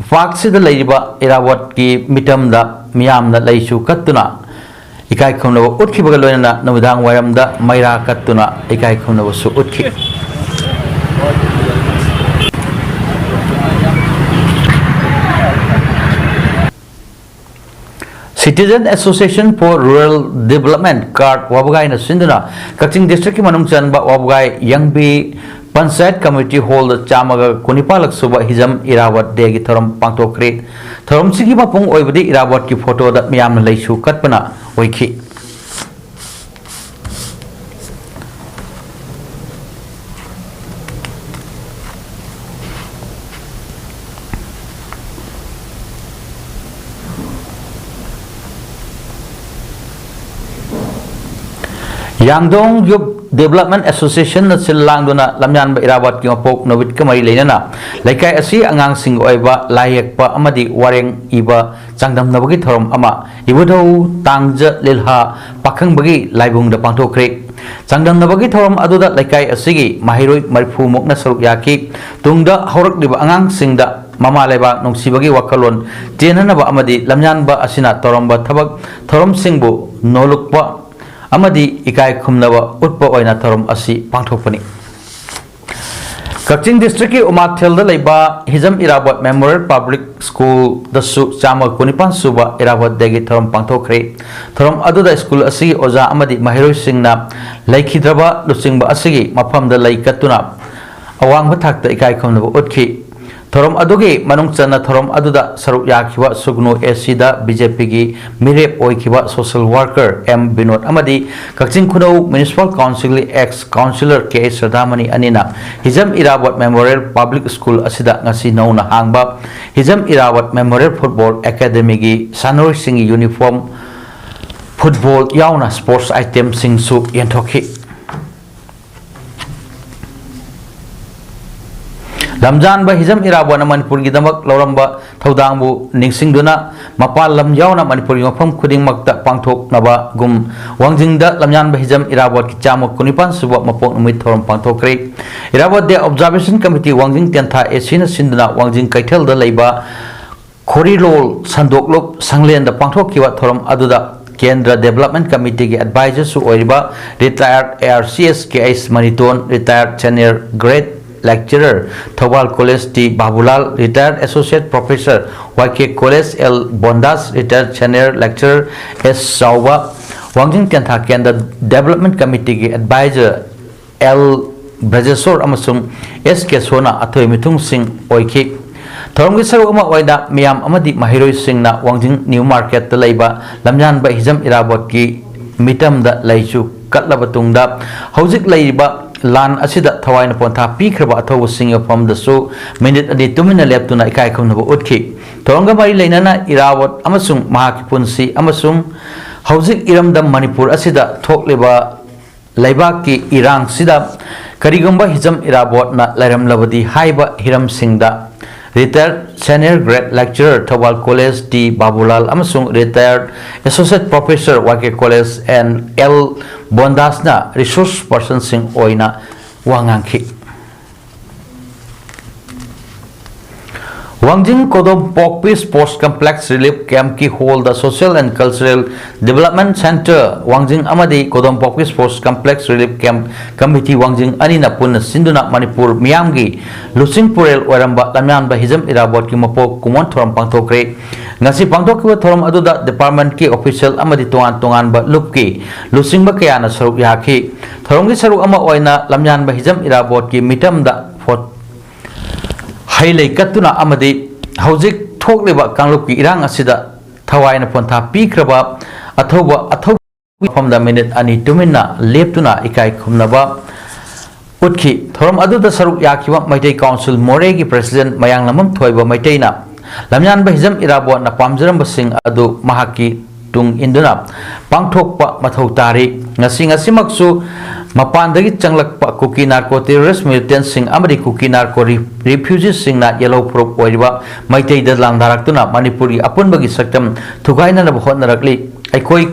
ꯄꯥꯔꯛꯁꯤꯗ ꯂꯩꯔꯤꯕ ꯏꯔꯥꯕꯣꯠꯀꯤ ꯃꯤꯇꯝꯗ ꯃꯤꯌꯥꯝꯅ ꯂꯩꯁꯨ ꯀꯠꯇꯨꯅ ꯏꯀꯥꯏ ꯈꯨꯝꯅꯕ ꯎꯠꯈꯤꯕꯒ ꯂꯣꯏꯅꯅ ꯅꯨꯃꯤꯗꯥꯡ ꯋꯥꯏꯔꯝꯗ ꯃꯩꯔꯥ ꯀꯠꯇꯨꯅ ꯏꯀꯥꯏ ꯈꯨꯝꯅꯕꯁꯨ ꯎꯠꯈꯤ꯫ Citizen Association for Rural Development, ꯀꯥꯔꯠ, ꯋꯥꯕꯒꯥꯏꯅ ꯁꯤꯟꯗꯨꯅ ꯀꯛꯆꯤꯡ ꯗꯤꯁꯇ꯭ꯔꯤꯛꯀꯤ ꯃꯅꯨꯡ ꯆꯟꯕ ꯋꯥꯕꯒꯥꯏ ꯌꯪꯕꯤ ꯄꯟꯆꯥꯌꯠ ꯀꯝꯃ꯭ꯌꯨꯅꯤꯇꯤ ꯍꯣꯜꯗ ꯆꯥꯝꯃꯒ ꯀꯨꯟꯅꯤꯄꯥꯜꯂꯛ ꯁꯨꯕ ꯍꯤꯖꯝ ꯏꯔꯥꯕꯠ ꯗꯦꯒꯤ ꯊꯧꯔꯝ ꯄꯥꯡꯊꯣꯛꯈ꯭ꯔꯦ꯫ ꯊꯧꯔꯝꯁꯤꯒꯤ ꯃꯄꯨꯡ ꯑꯣꯏꯕꯗꯤ ꯏꯔꯥꯕꯠꯀꯤ ꯐꯣꯇꯣꯗ ꯃꯤꯌꯥꯝꯅ ꯂꯩꯁꯨ ꯀꯠꯄꯅ ꯑꯣꯏꯈꯤ꯫ ꯌꯥꯡꯗꯣꯡ Youth Development Association ꯅ ꯁꯤꯜ ꯂꯥꯡꯗꯨꯅ ꯂꯝꯌꯥꯟꯕ ꯏꯔꯥꯕꯠꯀꯤ ꯃꯄꯣꯛ ꯅꯨꯃꯤꯠꯀ ꯃꯔꯤ ꯂꯩꯅꯅ ꯂꯩꯀꯥꯏ ꯑꯁꯤ ꯑꯉꯥꯡꯁꯤꯡꯒꯤ ꯑꯣꯏꯕ ꯂꯥꯏ ꯌꯦꯛꯄ ꯑꯃꯗꯤ ꯋꯥꯔꯦꯡ ꯏꯕ ꯆꯥꯡꯗꯝꯅꯕꯒꯤ ꯊꯧꯔꯝ ꯑꯃ ꯏꯕꯨꯙꯧ ꯇꯥꯡꯖ ꯂꯤꯜꯍꯥ ꯄꯥꯈꯪꯕꯒꯤ ꯂꯥꯏꯕꯨꯡꯗ ꯄꯥꯡꯊꯣꯛꯈ꯭ꯔꯦ꯫ ꯆꯥꯡꯗꯝꯅꯕꯒꯤ ꯊꯧꯔꯝ ꯑꯗꯨꯗ ꯂꯩꯀꯥꯏ ꯑꯁꯤꯒꯤ ꯃꯍꯩꯔꯣꯏ ꯃꯔꯤꯐꯨ ꯃꯨꯛꯅ ꯁꯔꯨꯛ ꯌꯥꯈꯤ꯫ ꯇꯨꯡꯗ ꯍꯧꯔꯛꯂꯤꯕ ꯑꯉꯥꯡꯁꯤꯡꯗ ꯃꯃꯥ ꯂꯩꯕꯥꯛ ꯅꯨꯡꯁꯤꯕꯒꯤ ꯋꯥꯈꯜꯂꯣꯟ ꯆꯦꯟꯅꯅꯕ ꯑꯃꯗꯤ ꯂꯝꯌꯥꯟꯕ ꯑꯁꯤꯅ ꯇꯧꯔꯝꯕ ꯊꯕꯛ ꯊꯧꯔꯝꯁꯤꯡꯕꯨ ꯅꯣꯂꯨꯛꯄ ꯑꯃꯗꯤ ꯏꯀꯥꯏ ꯈꯨꯝꯅꯕ ꯎꯠꯄ ꯑꯣꯏꯅ ꯊꯧꯔꯝ ꯑꯁꯤ ꯄꯥꯡꯊꯣꯛꯄꯅꯤ꯫ ꯀꯛꯆꯤꯡ ꯗꯤꯁꯇ꯭ꯔꯤꯛꯀꯤ ꯎꯃꯥꯊꯦꯜꯗ ꯂꯩꯕ ꯍꯤꯖꯝ ꯏꯔꯥꯕꯣꯠ ꯃꯦꯃꯣꯔꯤꯌꯦꯜ ꯄꯕ꯭ꯂꯤꯛ ꯁ꯭ꯀꯨꯜꯗꯁꯨ ꯆꯥꯝꯃ ꯀꯨꯟꯅꯤꯄꯥꯟ ꯁꯨꯕ ꯏꯔꯥꯕꯣꯠ ꯗꯦꯒꯤ ꯊꯧꯔꯝ ꯄꯥꯡꯊꯣꯛꯈ꯭ꯔꯦ꯫ ꯊꯧꯔꯝ ꯑꯗꯨꯗ ꯁ꯭ꯀꯨꯜ ꯑꯁꯤꯒꯤ ꯑꯣꯖꯥ ꯑꯃꯗꯤ ꯃꯍꯩꯔꯣꯏꯁꯤꯡꯅ ꯂꯩꯈꯤꯗ꯭ꯔꯕ ꯂꯨꯆꯤꯡꯕ ꯑꯁꯤꯒꯤ ꯃꯐꯝꯗ ꯂꯩ ꯀꯠꯇꯨꯅ ꯑꯋꯥꯡꯕ ꯊꯥꯛꯇ ꯏꯀꯥꯏ ꯈꯨꯝꯅꯕ ꯎꯠꯈꯤ꯫ ꯊꯧꯔꯝ ꯑꯗꯨꯒꯤ ꯃꯅꯨꯡ ꯆꯟꯅ ꯊꯧꯔꯝ ꯑꯗꯨꯗ ꯁꯔꯨꯛ ꯌꯥꯈꯤꯕ ꯁꯨꯒꯅꯨ ꯑꯦꯁꯤꯗ ꯕꯤ ꯖꯦ ꯄꯤꯒꯤ ꯃꯤꯔꯦꯞ ꯑꯣꯏꯈꯤꯕ ꯁꯣꯁꯦꯜ ꯋꯥꯔꯀꯔ ꯑꯦꯝ ꯕꯤꯅꯣꯗ ꯑꯃꯗꯤ ꯀꯛꯆꯤꯡ ꯈꯨꯅꯧ ꯃ꯭ꯌꯨꯅꯤꯁꯤꯄꯥꯜ ꯀꯥꯎꯟꯁꯤꯜꯒꯤ ꯑꯦꯛꯁ ꯀꯥꯎꯟꯁꯤꯂꯔ ꯀꯦ ꯑꯩꯆ ꯁ꯭ꯔꯗꯥꯃꯅꯤ ꯑꯅꯤꯅ Hijam Irabot memorial public school ꯑꯁꯤꯗ ꯉꯁꯤ ꯅꯧꯅ ꯍꯥꯡꯕ Hijam Irabot memorial football ꯑꯦꯀꯥꯗꯦꯃꯤꯒꯤ ꯁꯥꯟꯅꯔꯣꯏꯁꯤꯡꯒꯤ uniform, football ꯌꯥꯎꯅ ꯁ꯭ꯄꯣꯔꯠꯁ ꯑꯥꯏꯇꯦꯝꯁꯤꯡꯁꯨ ꯌꯦꯟꯊꯣꯛꯈꯤ꯫ ꯂꯝꯖꯥꯟꯕ ꯍꯤꯖꯝ ꯏꯔꯥꯕꯣꯠꯅ ꯃꯅꯤꯄꯨꯔꯒꯤꯗꯃꯛ ꯂꯧꯔꯝꯕ ꯊꯧꯗꯥꯡꯕꯨ ꯅꯤꯡꯁꯤꯡꯗꯨꯅ ꯃꯄꯥꯟ ꯂꯝ ꯌꯥꯎꯅ ꯃꯅꯤꯄꯨꯔꯒꯤ ꯃꯐꯝ ꯈꯨꯗꯤꯡꯃꯛꯇ ꯄꯥꯡꯊꯣꯛꯅꯕꯒꯨꯝ ꯋꯥꯡꯖꯤꯡꯗ ꯂꯝꯖꯥꯟꯕ ꯍꯤꯖꯝ ꯏꯔꯥꯕꯣꯠꯀꯤ ꯆꯥꯝꯃ ꯀꯨꯟꯅꯤꯄꯥꯟ ꯁꯨꯕ ꯃꯄꯣꯛ ꯅꯨꯃꯤꯠ ꯊꯧꯔꯝ ꯄꯥꯡꯊꯣꯛꯈ꯭ꯔꯦ꯫ ꯏꯔꯥꯕꯣꯠ ꯗꯦ ꯑꯣꯕꯖꯥꯔꯕꯦꯁꯟ ꯀꯃꯤꯇꯤ ꯋꯥꯡꯖꯤꯡ ꯇꯦꯟꯊꯥ ꯑꯦꯁꯤꯅ ꯁꯤꯟꯗꯨꯅ ꯋꯥꯡꯖꯤꯡ ꯀꯩꯊꯦꯜꯗ ꯂꯩꯕ ꯈꯣꯔꯤꯂꯣꯜ ꯁꯟꯗꯣꯛꯂꯨꯞ ꯁꯪꯂꯦꯟꯗ ꯄꯥꯡꯊꯣꯛꯈꯤꯕ ꯊꯧꯔꯝ ꯑꯗꯨꯗ ꯀꯦꯟꯗ꯭ꯔ ꯗꯦꯕꯂꯞꯃꯦꯟ ꯀꯃꯤꯇꯤꯒꯤ ꯑꯦꯗꯚꯥꯏꯖꯔꯁꯨ ꯑꯣꯏꯔꯤꯕ ꯔꯤꯇꯥꯌꯔꯗ A R C S K H Maniton, retired senior grade lecturer Thoubal college T Babulal, retired associate professor Y K college L Bondas, retired senior lecturer S Chaoba, Wangjing Tentha Kendra development ꯀꯃꯤꯇꯤꯒꯤ ꯑꯦꯗꯚꯥꯏꯖꯔ ꯑꯦꯜ ꯕ꯭ꯔꯖꯦꯁꯣꯔ ꯑꯃꯁꯨꯡ ꯑꯦꯁ ꯀꯦꯁꯣꯅ ꯑꯊꯣꯏ ꯃꯤꯊꯨꯡꯁꯤꯡ ꯑꯣꯏꯈꯤ꯫ ꯊꯧꯔꯝꯒꯤ ꯁꯔꯨꯛ ꯑꯃ ꯑꯣꯏꯅ ꯃꯤꯌꯥꯝ ꯑꯃꯗꯤ ꯃꯍꯩꯔꯣꯏꯁꯤꯡꯅ ꯋꯥꯡꯖꯤꯡ ꯅ꯭ꯌꯨ ꯃꯥꯔꯀꯦꯠꯇ ꯂꯩꯕ ꯂꯝꯌꯥꯟꯕ ꯍꯤꯖꯝ ꯏꯔꯥꯕꯣꯠꯀꯤ ꯃꯤꯇꯝꯗ ꯂꯩꯁꯨ ꯀꯠꯂꯕ ꯇꯨꯡꯗ, ꯍꯧꯖꯤꯛ ꯂꯩꯔꯤꯕ ꯂꯥꯟ ꯑꯁꯤꯗ ꯊꯋꯥꯏꯅ ꯄꯣꯟꯊꯥ ꯄꯤꯈ꯭ꯔꯕ ꯑꯊꯧꯕꯁꯤꯡꯒꯤ ꯃꯐꯝꯗꯁꯨ ꯃꯤꯅꯤꯠ ꯑꯅꯤ ꯇꯨꯃꯤꯟꯅ ꯂꯦꯞꯇꯨꯅ ꯏꯀꯥꯏ ꯈꯨꯝꯅꯕ ꯎꯠꯈꯤ꯫ ꯊꯧꯔꯝꯒ ꯃꯔꯤ ꯂꯩꯅꯅ ꯏꯔꯥꯕꯣꯠ ꯑꯃꯁꯨꯡ ꯃꯍꯥꯛꯀꯤ ꯄꯨꯟꯁꯤ ꯑꯃꯁꯨꯡ ꯍꯧꯖꯤꯛ ꯏꯔꯝꯗꯝ ꯃꯅꯤꯄꯨꯔ ꯑꯁꯤꯗ ꯊꯣꯛꯂꯤꯕ ꯂꯩꯕꯥꯛꯀꯤ ꯏꯔꯥꯡꯁꯤꯗ ꯀꯔꯤꯒꯨꯝꯕ ꯍꯤꯖꯝ ꯏꯔꯥꯕꯣꯠꯅ ꯂꯩꯔꯝꯂꯕꯗꯤ ꯍꯥꯏꯕ ꯍꯤꯔꯝꯁꯤꯡꯗ retired senior grade lecturer Thoubal college T Babulal ꯑꯃꯁꯨꯡ retired associate professor Y K college N L ꯕꯣꯟꯗꯥꯁꯅ ꯔꯤꯁꯣꯔꯁ ꯄꯔꯁꯟꯁꯤꯡ ꯑꯣꯏꯅ ꯋꯥ ꯉꯥꯡꯈꯤ꯫ Wangjing Kodompokpi sports complex relief ꯀꯦꯝꯞꯀꯤ ꯍꯣꯜꯗ social and cultural development centre Wangjing ꯑꯃꯗꯤ Kodompokpi sports complex relief camp committee Wangjing ꯑꯅꯤꯅ ꯄꯨꯟꯅ ꯁꯤꯟꯗꯨꯅ ꯃꯅꯤꯄꯨꯔ ꯃꯤꯌꯥꯝꯒꯤ ꯂꯨꯆꯤꯡ ꯄꯨꯔꯦꯜ ꯑꯣꯏꯔꯝꯕ ꯂꯝꯌꯥꯟꯕ ꯍꯤꯖꯝ ꯏꯔꯥꯕꯣꯠꯀꯤ ꯃꯄꯣꯛ ꯀꯨꯝꯑꯣꯟ ꯊꯧꯔꯝ ꯄꯥꯡꯊꯣꯛꯈ꯭ꯔꯦ꯫ ꯉꯁꯤ ꯄꯥꯡꯊꯣꯛꯈꯤꯕ ꯊꯧꯔꯝ ꯑꯗꯨꯗ ꯗꯤꯄꯥꯔꯠꯃꯦꯟꯠꯀꯤ ꯑꯣꯐꯤꯁꯤꯌꯦꯜ ꯑꯃꯗꯤ ꯇꯣꯉꯥꯟ ꯇꯣꯉꯥꯟꯕ ꯂꯨꯞꯀꯤ ꯂꯨꯆꯤꯡꯕ ꯀꯌꯥꯅ ꯁꯔꯨꯛ ꯌꯥꯈꯤ꯫ ꯊꯧꯔꯝꯒꯤ ꯁꯔꯨꯛ ꯑꯃ ꯑꯣꯏꯅ ꯂꯝꯌꯥꯟꯕ ꯍꯤꯖꯝ ꯏꯔꯥꯕꯣꯠꯀꯤ ꯃꯤꯇꯝꯗ ꯐꯣ-, ꯍꯩ ꯂꯩ ꯀꯠꯇꯨꯅ ꯑꯃꯗꯤ ꯍꯧꯖꯤꯛ ꯊꯣꯛꯂꯤꯕ ꯀꯥꯡꯂꯨꯞꯀꯤ ꯏꯔꯥꯡ ꯑꯁꯤꯗ ꯊꯋꯥꯏꯅ ꯄꯣꯟꯊꯥ ꯄꯤꯈ꯭ꯔꯕ ꯑꯊꯧꯕ ꯑꯊꯧꯕ ꯃꯐꯝꯗ ꯃꯤꯅꯤꯠ ꯑꯅꯤ ꯇꯨꯃꯤꯟꯅ ꯂꯦꯞꯇꯨꯅ ꯏꯀꯥꯏ ꯈꯨꯝꯅꯕ ꯎꯠꯈꯤ꯫ ꯊꯧꯔꯝ ꯑꯗꯨꯗ ꯁꯔꯨꯛ ꯌꯥꯈꯤꯕ ꯃꯩꯇꯩ ꯀꯥꯎꯟꯁꯤꯜ ꯃꯣꯔꯦꯒꯤ ꯄ꯭ꯔꯁꯤꯗꯦꯟꯠ ꯃꯌꯥꯡꯂꯝꯕꯝ ꯊꯣꯏꯕ ꯃꯩꯇꯩꯅ ꯂꯝꯌꯥꯟꯕ ꯍꯤꯖꯝ ꯏꯔꯥꯕꯣꯠꯅ ꯄꯥꯝꯖꯔꯝꯕꯁꯤꯡ ꯑꯗꯨ ꯃꯍꯥꯛꯀꯤ ꯇꯨꯡ ꯏꯟꯗꯨꯅ ꯄꯥꯡꯊꯣꯛꯄ ꯃꯊꯧ ꯇꯥꯔꯤ꯫ ꯉꯁꯤ ꯉꯁꯤꯃꯛꯁꯨ ꯃꯄꯥꯟꯗꯒꯤ ꯆꯪꯂꯛꯄ ꯀꯨꯀꯤ ꯅꯥꯔꯀꯣ ꯇꯦꯔꯣꯔꯤꯁ ꯃꯤꯂꯤꯇꯦꯟꯠꯁꯤꯡ ꯑꯃꯗꯤ ꯀꯨꯀꯤ ꯅꯥꯔꯀꯣ ꯔꯤ-, ꯔꯤꯐ꯭ꯌꯨꯖꯤꯁꯤꯡꯅ ꯌꯦꯜꯍꯧ ꯐꯨꯔꯨꯞ ꯑꯣꯏꯔꯤꯕ ꯃꯩꯇꯩꯗ ꯂꯥꯟꯗꯥꯔꯛꯇꯨꯅ ꯃꯅꯤꯄꯨꯔꯒꯤ ꯑꯄꯨꯟꯕꯒꯤ ꯁꯛꯇꯝ ꯊꯨꯒꯥꯏꯅꯅꯕ ꯍꯣꯠꯅꯔꯛꯂꯤ꯫ ꯑꯩꯈꯣꯏ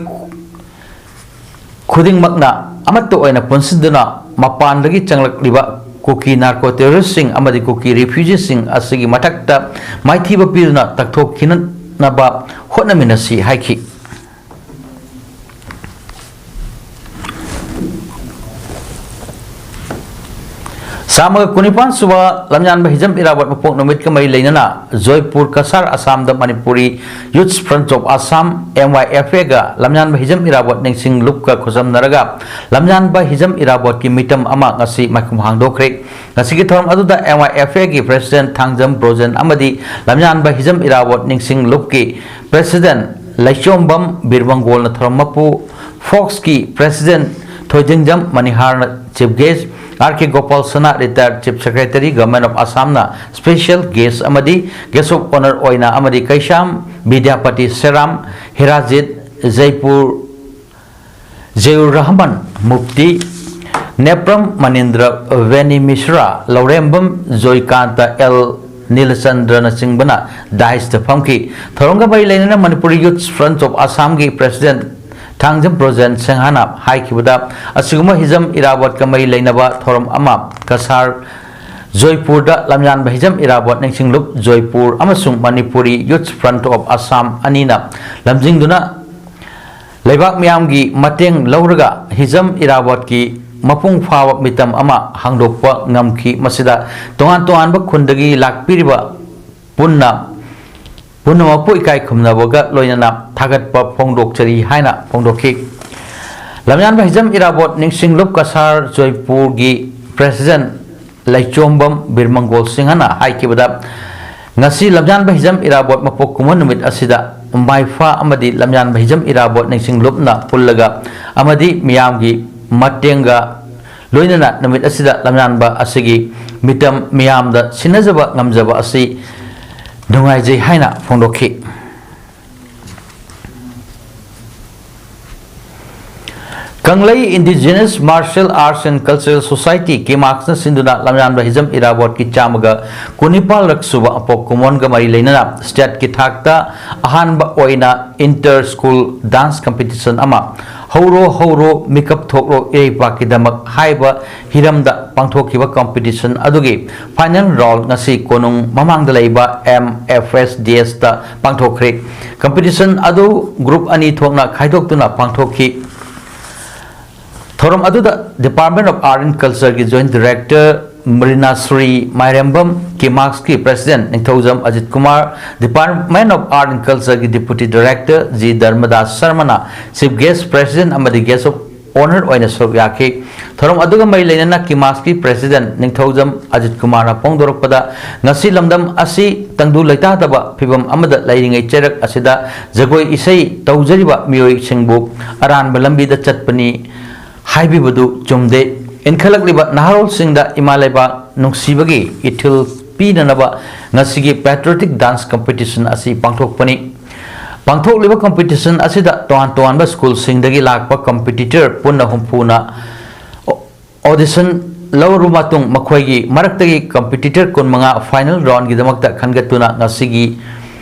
ꯈꯨꯗꯤꯡꯃꯛꯅ ꯑꯃꯠꯇ ꯑꯣꯏꯅ ꯄꯨꯟꯁꯤꯟꯗꯨꯅ ꯃꯄꯥꯟꯗꯒꯤ ꯆꯪꯂꯛꯂꯤꯕ ꯀꯨꯀꯤ ꯅꯥꯔꯀꯣ ꯇꯦꯔꯣꯔꯤꯁꯁꯤꯡ ꯑꯃꯗꯤ ꯀꯨꯀꯤ ꯔꯤꯐ꯭ꯌꯨꯖꯤꯁꯤꯡ ꯑꯁꯤꯒꯤ ꯃꯊꯛꯇ ꯃꯥꯏꯊꯤꯕ ꯄꯤꯗꯨꯅ ꯇꯛꯊꯣꯛꯈꯤꯅꯅꯕ ꯍꯣꯠꯅꯃꯤꯟꯅꯁꯤ ꯍꯥꯏꯈꯤ꯫ ꯆꯥꯝꯃꯒ ꯀꯨꯟꯅꯤꯄꯥꯟ ꯁꯨꯕ ꯂꯝꯌꯥꯟꯕ ꯍꯤꯖꯝ ꯏꯔꯥꯕꯣꯠ ꯃꯄꯣꯛ ꯅꯨꯃꯤꯠꯀ ꯃꯔꯤ ꯂꯩꯅꯅ ꯖꯣꯏꯄꯨꯔ ꯀꯁꯥꯔ ꯑꯁꯥꯝꯗ Manipuri youth front of Assam, M Y F ꯑꯦꯒ ꯂꯝꯌꯥꯟꯕ ꯍꯤꯖꯝ ꯏꯔꯥꯕꯣꯠ ꯅꯤꯡꯁꯤꯡ ꯂꯨꯞꯀ ꯈꯨꯠꯁꯝꯅꯔꯒ ꯂꯝꯌꯥꯟꯕ ꯍꯤꯖꯝ ꯏꯔꯥꯕꯣꯠꯀꯤ ꯃꯤꯇꯝ ꯑꯃ ꯉꯁꯤ ꯃꯥꯏꯈꯨꯝ ꯍꯥꯡꯗꯣꯛꯈ꯭ꯔꯦ꯫ ꯉꯁꯤꯒꯤ ꯊꯧꯔꯝ ꯑꯗꯨꯗ ꯑꯦꯝ ꯋꯥꯏ ꯑꯦꯐ ꯑꯦꯒꯤ ꯄ꯭ꯔꯁꯤꯗꯦꯟꯠ ꯊꯥꯡꯖꯝ ꯕ꯭ꯔꯣꯖꯦꯟ ꯑꯃꯗꯤ ꯂꯝꯌꯥꯟꯕ ꯍꯤꯖꯝ ꯏꯔꯥꯕꯣꯠ ꯅꯤꯡꯁꯤꯡ ꯂꯨꯞꯀꯤ ꯄ꯭ꯔꯁꯤꯗꯦꯟꯠ ꯂꯩꯆꯣꯝꯕꯝ ꯕꯤꯔꯃꯪꯒꯣꯜꯅ ꯊꯧꯔꯝ ꯃꯄꯨ, ꯐꯣꯛꯁꯀꯤ ꯄ꯭ꯔꯁꯤꯗꯦꯟꯠ ꯊꯣꯏꯗꯤꯡꯖꯝ ꯃꯅꯤꯍꯥꯔꯅ chief guest, R K Gopal Sana, retired chief secretary, government of ꯑꯁꯥꯝꯅ ꯁ꯭ꯄꯦꯁꯤꯌꯦꯜ ꯒꯦꯁ꯭ꯠ ꯑꯃꯗꯤ ꯒꯦꯁ꯭ꯠ ꯑꯣꯐ ꯑꯣꯅꯔ ꯑꯣꯏꯅ ꯑꯃꯗꯤ ꯀꯩꯁꯥꯝ ꯕꯤꯗ꯭ꯌꯥꯄꯇꯤ ꯁꯦꯔꯥꯝ, ꯍꯤꯔꯥꯖꯤꯠ ꯖꯩꯄꯨꯔ ꯖꯩꯌꯨꯔ ꯔꯍꯃꯟ ꯃꯨꯐꯇꯤ, ꯅꯦꯄ꯭ꯔꯝ ꯃꯅꯤꯟꯗ꯭ꯔ ꯕꯦꯅꯤ ꯃꯤꯁ꯭ꯔꯥ, ꯂꯧꯔꯦꯝꯕꯝ ꯖꯣꯏꯀꯥꯟꯇ ꯑꯦꯜ ꯅꯤꯂꯆꯟꯗ꯭ꯔꯅꯆꯤꯡꯕꯅ ꯗꯥꯏꯁꯇ ꯐꯝꯈꯤ꯫ ꯊꯧꯔꯝꯒ ꯃꯔꯤ ꯂꯩꯅꯅ ꯃꯅꯤꯄꯨꯔꯤ ꯌꯨꯠꯁ ꯐ꯭ꯔꯟꯠ ꯑꯣꯐ ꯑꯁꯥꯝꯒꯤ ꯄ꯭ꯔꯁꯤꯗꯦꯟꯠ ꯊꯥꯡꯖꯝ ꯕ꯭ꯔꯣꯖꯦꯟ ꯁꯤꯡꯍꯅ ꯍꯥꯏꯈꯤꯕꯗ, ꯑꯁꯤꯒꯨꯝꯕ ꯍꯤꯖꯝ ꯏꯔꯥꯕꯣꯠꯀ ꯃꯔꯤ ꯂꯩꯅꯕ ꯊꯧꯔꯝ ꯑꯃ ꯀꯁꯥꯔ ꯖꯣꯏꯄꯨꯔꯗ ꯂꯝꯌꯥꯟꯕ ꯍꯤꯖꯝ ꯏꯔꯥꯕꯣꯠ ꯅꯤꯡꯁꯤꯡꯂꯨꯞ ꯖꯣꯏꯄꯨꯔ ꯑꯃꯁꯨꯡ Manipuri youth front of Assam ꯑꯅꯤꯅ ꯂꯝꯖꯤꯡꯗꯨꯅ ꯂꯩꯕꯥꯛ ꯃꯤꯌꯥꯝꯒꯤ ꯃꯇꯦꯡ ꯂꯧꯔꯒ ꯍꯤꯖꯝ ꯏꯔꯥꯕꯣꯠꯀꯤ ꯃꯄꯨꯡ ꯐꯥꯕ ꯃꯤꯇꯝ ꯑꯃ ꯍꯥꯡꯗꯣꯛꯄ ꯉꯝꯈꯤ꯫ ꯃꯁꯤꯗ ꯇꯣꯉꯥꯟ ꯇꯣꯉꯥꯟꯕ ꯈꯨꯟꯗꯒꯤ ꯂꯥꯛꯄꯤꯔꯤꯕ ꯄꯨꯟꯅ, ꯄꯨꯝꯅꯃꯛꯄꯨ ꯏꯀꯥꯏ ꯈꯨꯝꯅꯕꯒ ꯂꯣꯏꯅꯅ ꯊꯥꯒꯠꯄ ꯐꯣꯡꯗꯣꯛꯆꯔꯤ ꯍꯥꯏꯅ ꯐꯣꯡꯗꯣꯛꯈꯤ꯫ ꯂꯝꯌꯥꯟꯕ ꯍꯤꯖꯝ ꯏꯔꯥꯕꯣꯠ ꯅꯤꯡꯁꯤꯡꯂꯨꯞ ꯀꯁꯥꯔ ꯖꯣꯏꯄꯨꯔꯒꯤ ꯄ꯭ꯔꯁꯤꯗꯦꯟꯠ ꯂꯩꯆꯣꯝꯕꯝ ꯕꯤꯔꯃꯪꯒꯣꯜ ꯁꯤꯡꯍꯅ ꯍꯥꯏꯈꯤꯕꯗ, ꯉꯁꯤ ꯂꯝꯖꯥꯟꯕ ꯍꯤꯖꯝ ꯏꯔꯥꯕꯣꯠ ꯃꯄꯣꯛ ꯀꯨꯝꯑꯣꯟ ꯅꯨꯃꯤꯠ ꯑꯁꯤꯗ ꯃꯥꯏꯐꯥ ꯑꯃꯗꯤ ꯂꯝꯖꯥꯟꯕ ꯍꯤꯖꯝ ꯏꯔꯥꯕꯣꯠ ꯅꯤꯡꯁꯤꯡ ꯂꯨꯞꯅ ꯄꯨꯜꯂꯒ ꯑꯃꯗꯤ ꯃꯤꯌꯥꯝꯒꯤ ꯃꯇꯦꯡꯒ ꯂꯣꯏꯅꯅ ꯅꯨꯃꯤꯠ ꯑꯁꯤꯗ ꯂꯝꯖꯥꯟꯕ ꯑꯁꯤꯒꯤ ꯃꯤꯇꯝ ꯃꯤꯌꯥꯝꯗ ꯁꯤꯟꯅꯖꯕ ꯉꯝꯖꯕ ꯑꯁꯤ ꯅꯨꯡꯉꯥꯏꯖꯩ ꯍꯥꯏꯅ ꯐꯣꯡꯗꯣꯛꯈꯤ꯫ ꯀꯪꯂꯩ Indigenous Martial Arts and Cultural Society, ꯀꯤꯃꯥꯛꯁꯅ ꯁꯤꯟꯗꯨꯅ ꯂꯝꯖꯥꯟꯕ ꯍꯤꯖꯝ ꯏꯔꯥꯕꯣꯠꯀꯤ ꯆꯥꯝꯃꯒ ꯀꯨꯟꯅꯤꯄꯥꯜ ꯔꯛ ꯁꯨꯕ ꯄꯣꯛ ꯀꯨꯝꯑꯣꯟꯒ ꯃꯔꯤ ꯂꯩꯅꯅ state ꯀꯤ ꯊꯥꯛꯇ ꯑꯍꯥꯟꯕ ꯑꯣꯏꯅ inter school dance competition ꯑꯃ "ꯍꯧꯔꯣ ꯍꯧꯔꯣ ꯃꯤꯀꯞ ꯊꯣꯛꯂꯣ ꯏꯔꯩꯄꯥꯛꯀꯤꯗꯃꯛ" ꯍꯥꯏꯕ ꯍꯤꯔꯝꯗ ꯄꯥꯡꯊꯣꯛꯈꯤꯕ competition ꯑꯗꯨꯒꯤ final round ꯉꯁꯤ ꯀꯣꯅꯨꯡ ꯃꯃꯥꯡꯗ ꯂꯩꯕ M F S D S ꯇ ꯄꯥꯡꯊꯣꯛꯈ꯭ꯔꯦ꯫ Competition ꯑꯗꯨ group ꯑꯅꯤ ꯊꯣꯛꯅ ꯈꯥꯏꯗꯣꯛꯇꯨꯅ ꯄꯥꯡꯊꯣꯛꯈꯤ꯫ ꯊꯧꯔꯝ ꯑꯗꯨꯗ Department of Art and Culture ꯒꯤ Joint Director ꯃ꯭ꯔꯤꯅꯥꯁ꯭ꯔꯤ ꯃꯥꯏꯔꯦꯝꯕꯝ, ꯀꯤꯃꯥꯛꯁꯀꯤ President Ningthoujam Ajit Kumar, Department of Art and Culture ꯒꯤ Deputy Director ꯖꯤ ꯙꯔꯃꯗꯥꯁ ꯁꯔꯃꯅ Chief Guest, President ꯑꯃꯗꯤ Guest of Honour ꯑꯣꯏꯅ ꯁꯔꯨꯛ ꯌꯥꯈꯤ꯫ ꯊꯧꯔꯝ ꯑꯗꯨꯒ ꯃꯔꯤ ꯂꯩꯅꯅ ꯀꯤꯃꯥꯛꯁꯀꯤ President ꯅꯤꯡꯊꯧꯖꯝ ꯑꯖꯤꯠ ꯀꯨꯃꯥꯔꯅ ꯐꯣꯡꯗꯣꯔꯛꯄꯗ, ꯉꯁꯤ ꯂꯝꯗꯝ ꯑꯁꯤ ꯇꯪꯗꯨ ꯂꯩꯇꯥꯗꯕ ꯐꯤꯕꯝ ꯑꯃꯗ ꯂꯩꯔꯤꯉꯩ ꯆꯩꯔꯛ ꯑꯁꯤꯗ ꯖꯒꯣꯏ ꯏꯁꯩ ꯇꯧꯖꯔꯤꯕ ꯃꯤꯑꯣꯏꯁꯤꯡꯕꯨ ꯑꯔꯥꯟꯕ ꯂꯝꯕꯤꯗ ꯆꯠꯄꯅꯤ ꯍꯥꯏꯕꯤꯕꯗꯨ ꯆꯨꯝꯗꯦ꯫ ꯏꯟꯈꯠꯂꯛꯂꯤꯕ ꯅꯍꯥꯔꯣꯜꯁꯤꯡꯗ ꯏꯃꯥ ꯂꯩꯕꯥꯛ ꯅꯨꯡꯁꯤꯕꯒꯤ ꯏꯊꯤꯜ ꯄꯤꯅꯅꯕ ꯉꯁꯤꯒꯤ patriotic dance competition ꯑꯁꯤ ꯄꯥꯡꯊꯣꯛꯄꯅꯤ꯫ ꯄꯥꯡꯊꯣꯛꯂꯤꯕ competition ꯑꯁꯤꯗ ꯇꯣꯉꯥꯟ ꯇꯣꯉꯥꯟꯕ school ꯁꯤꯡꯗꯒꯤ ꯂꯥꯛꯄ competitor ꯄꯨꯟꯅ ꯍꯨꯝꯐꯨꯅ audition ꯂꯧꯔꯕ ꯃꯇꯨꯡ, ꯃꯈꯣꯏꯒꯤ ꯃꯔꯛꯇꯒꯤ competitor ꯀꯨꯟꯃꯉꯥ final round ꯒꯤꯗꯃꯛꯇ ꯈꯟꯒꯠꯇꯨꯅ ꯉꯁꯤꯒꯤ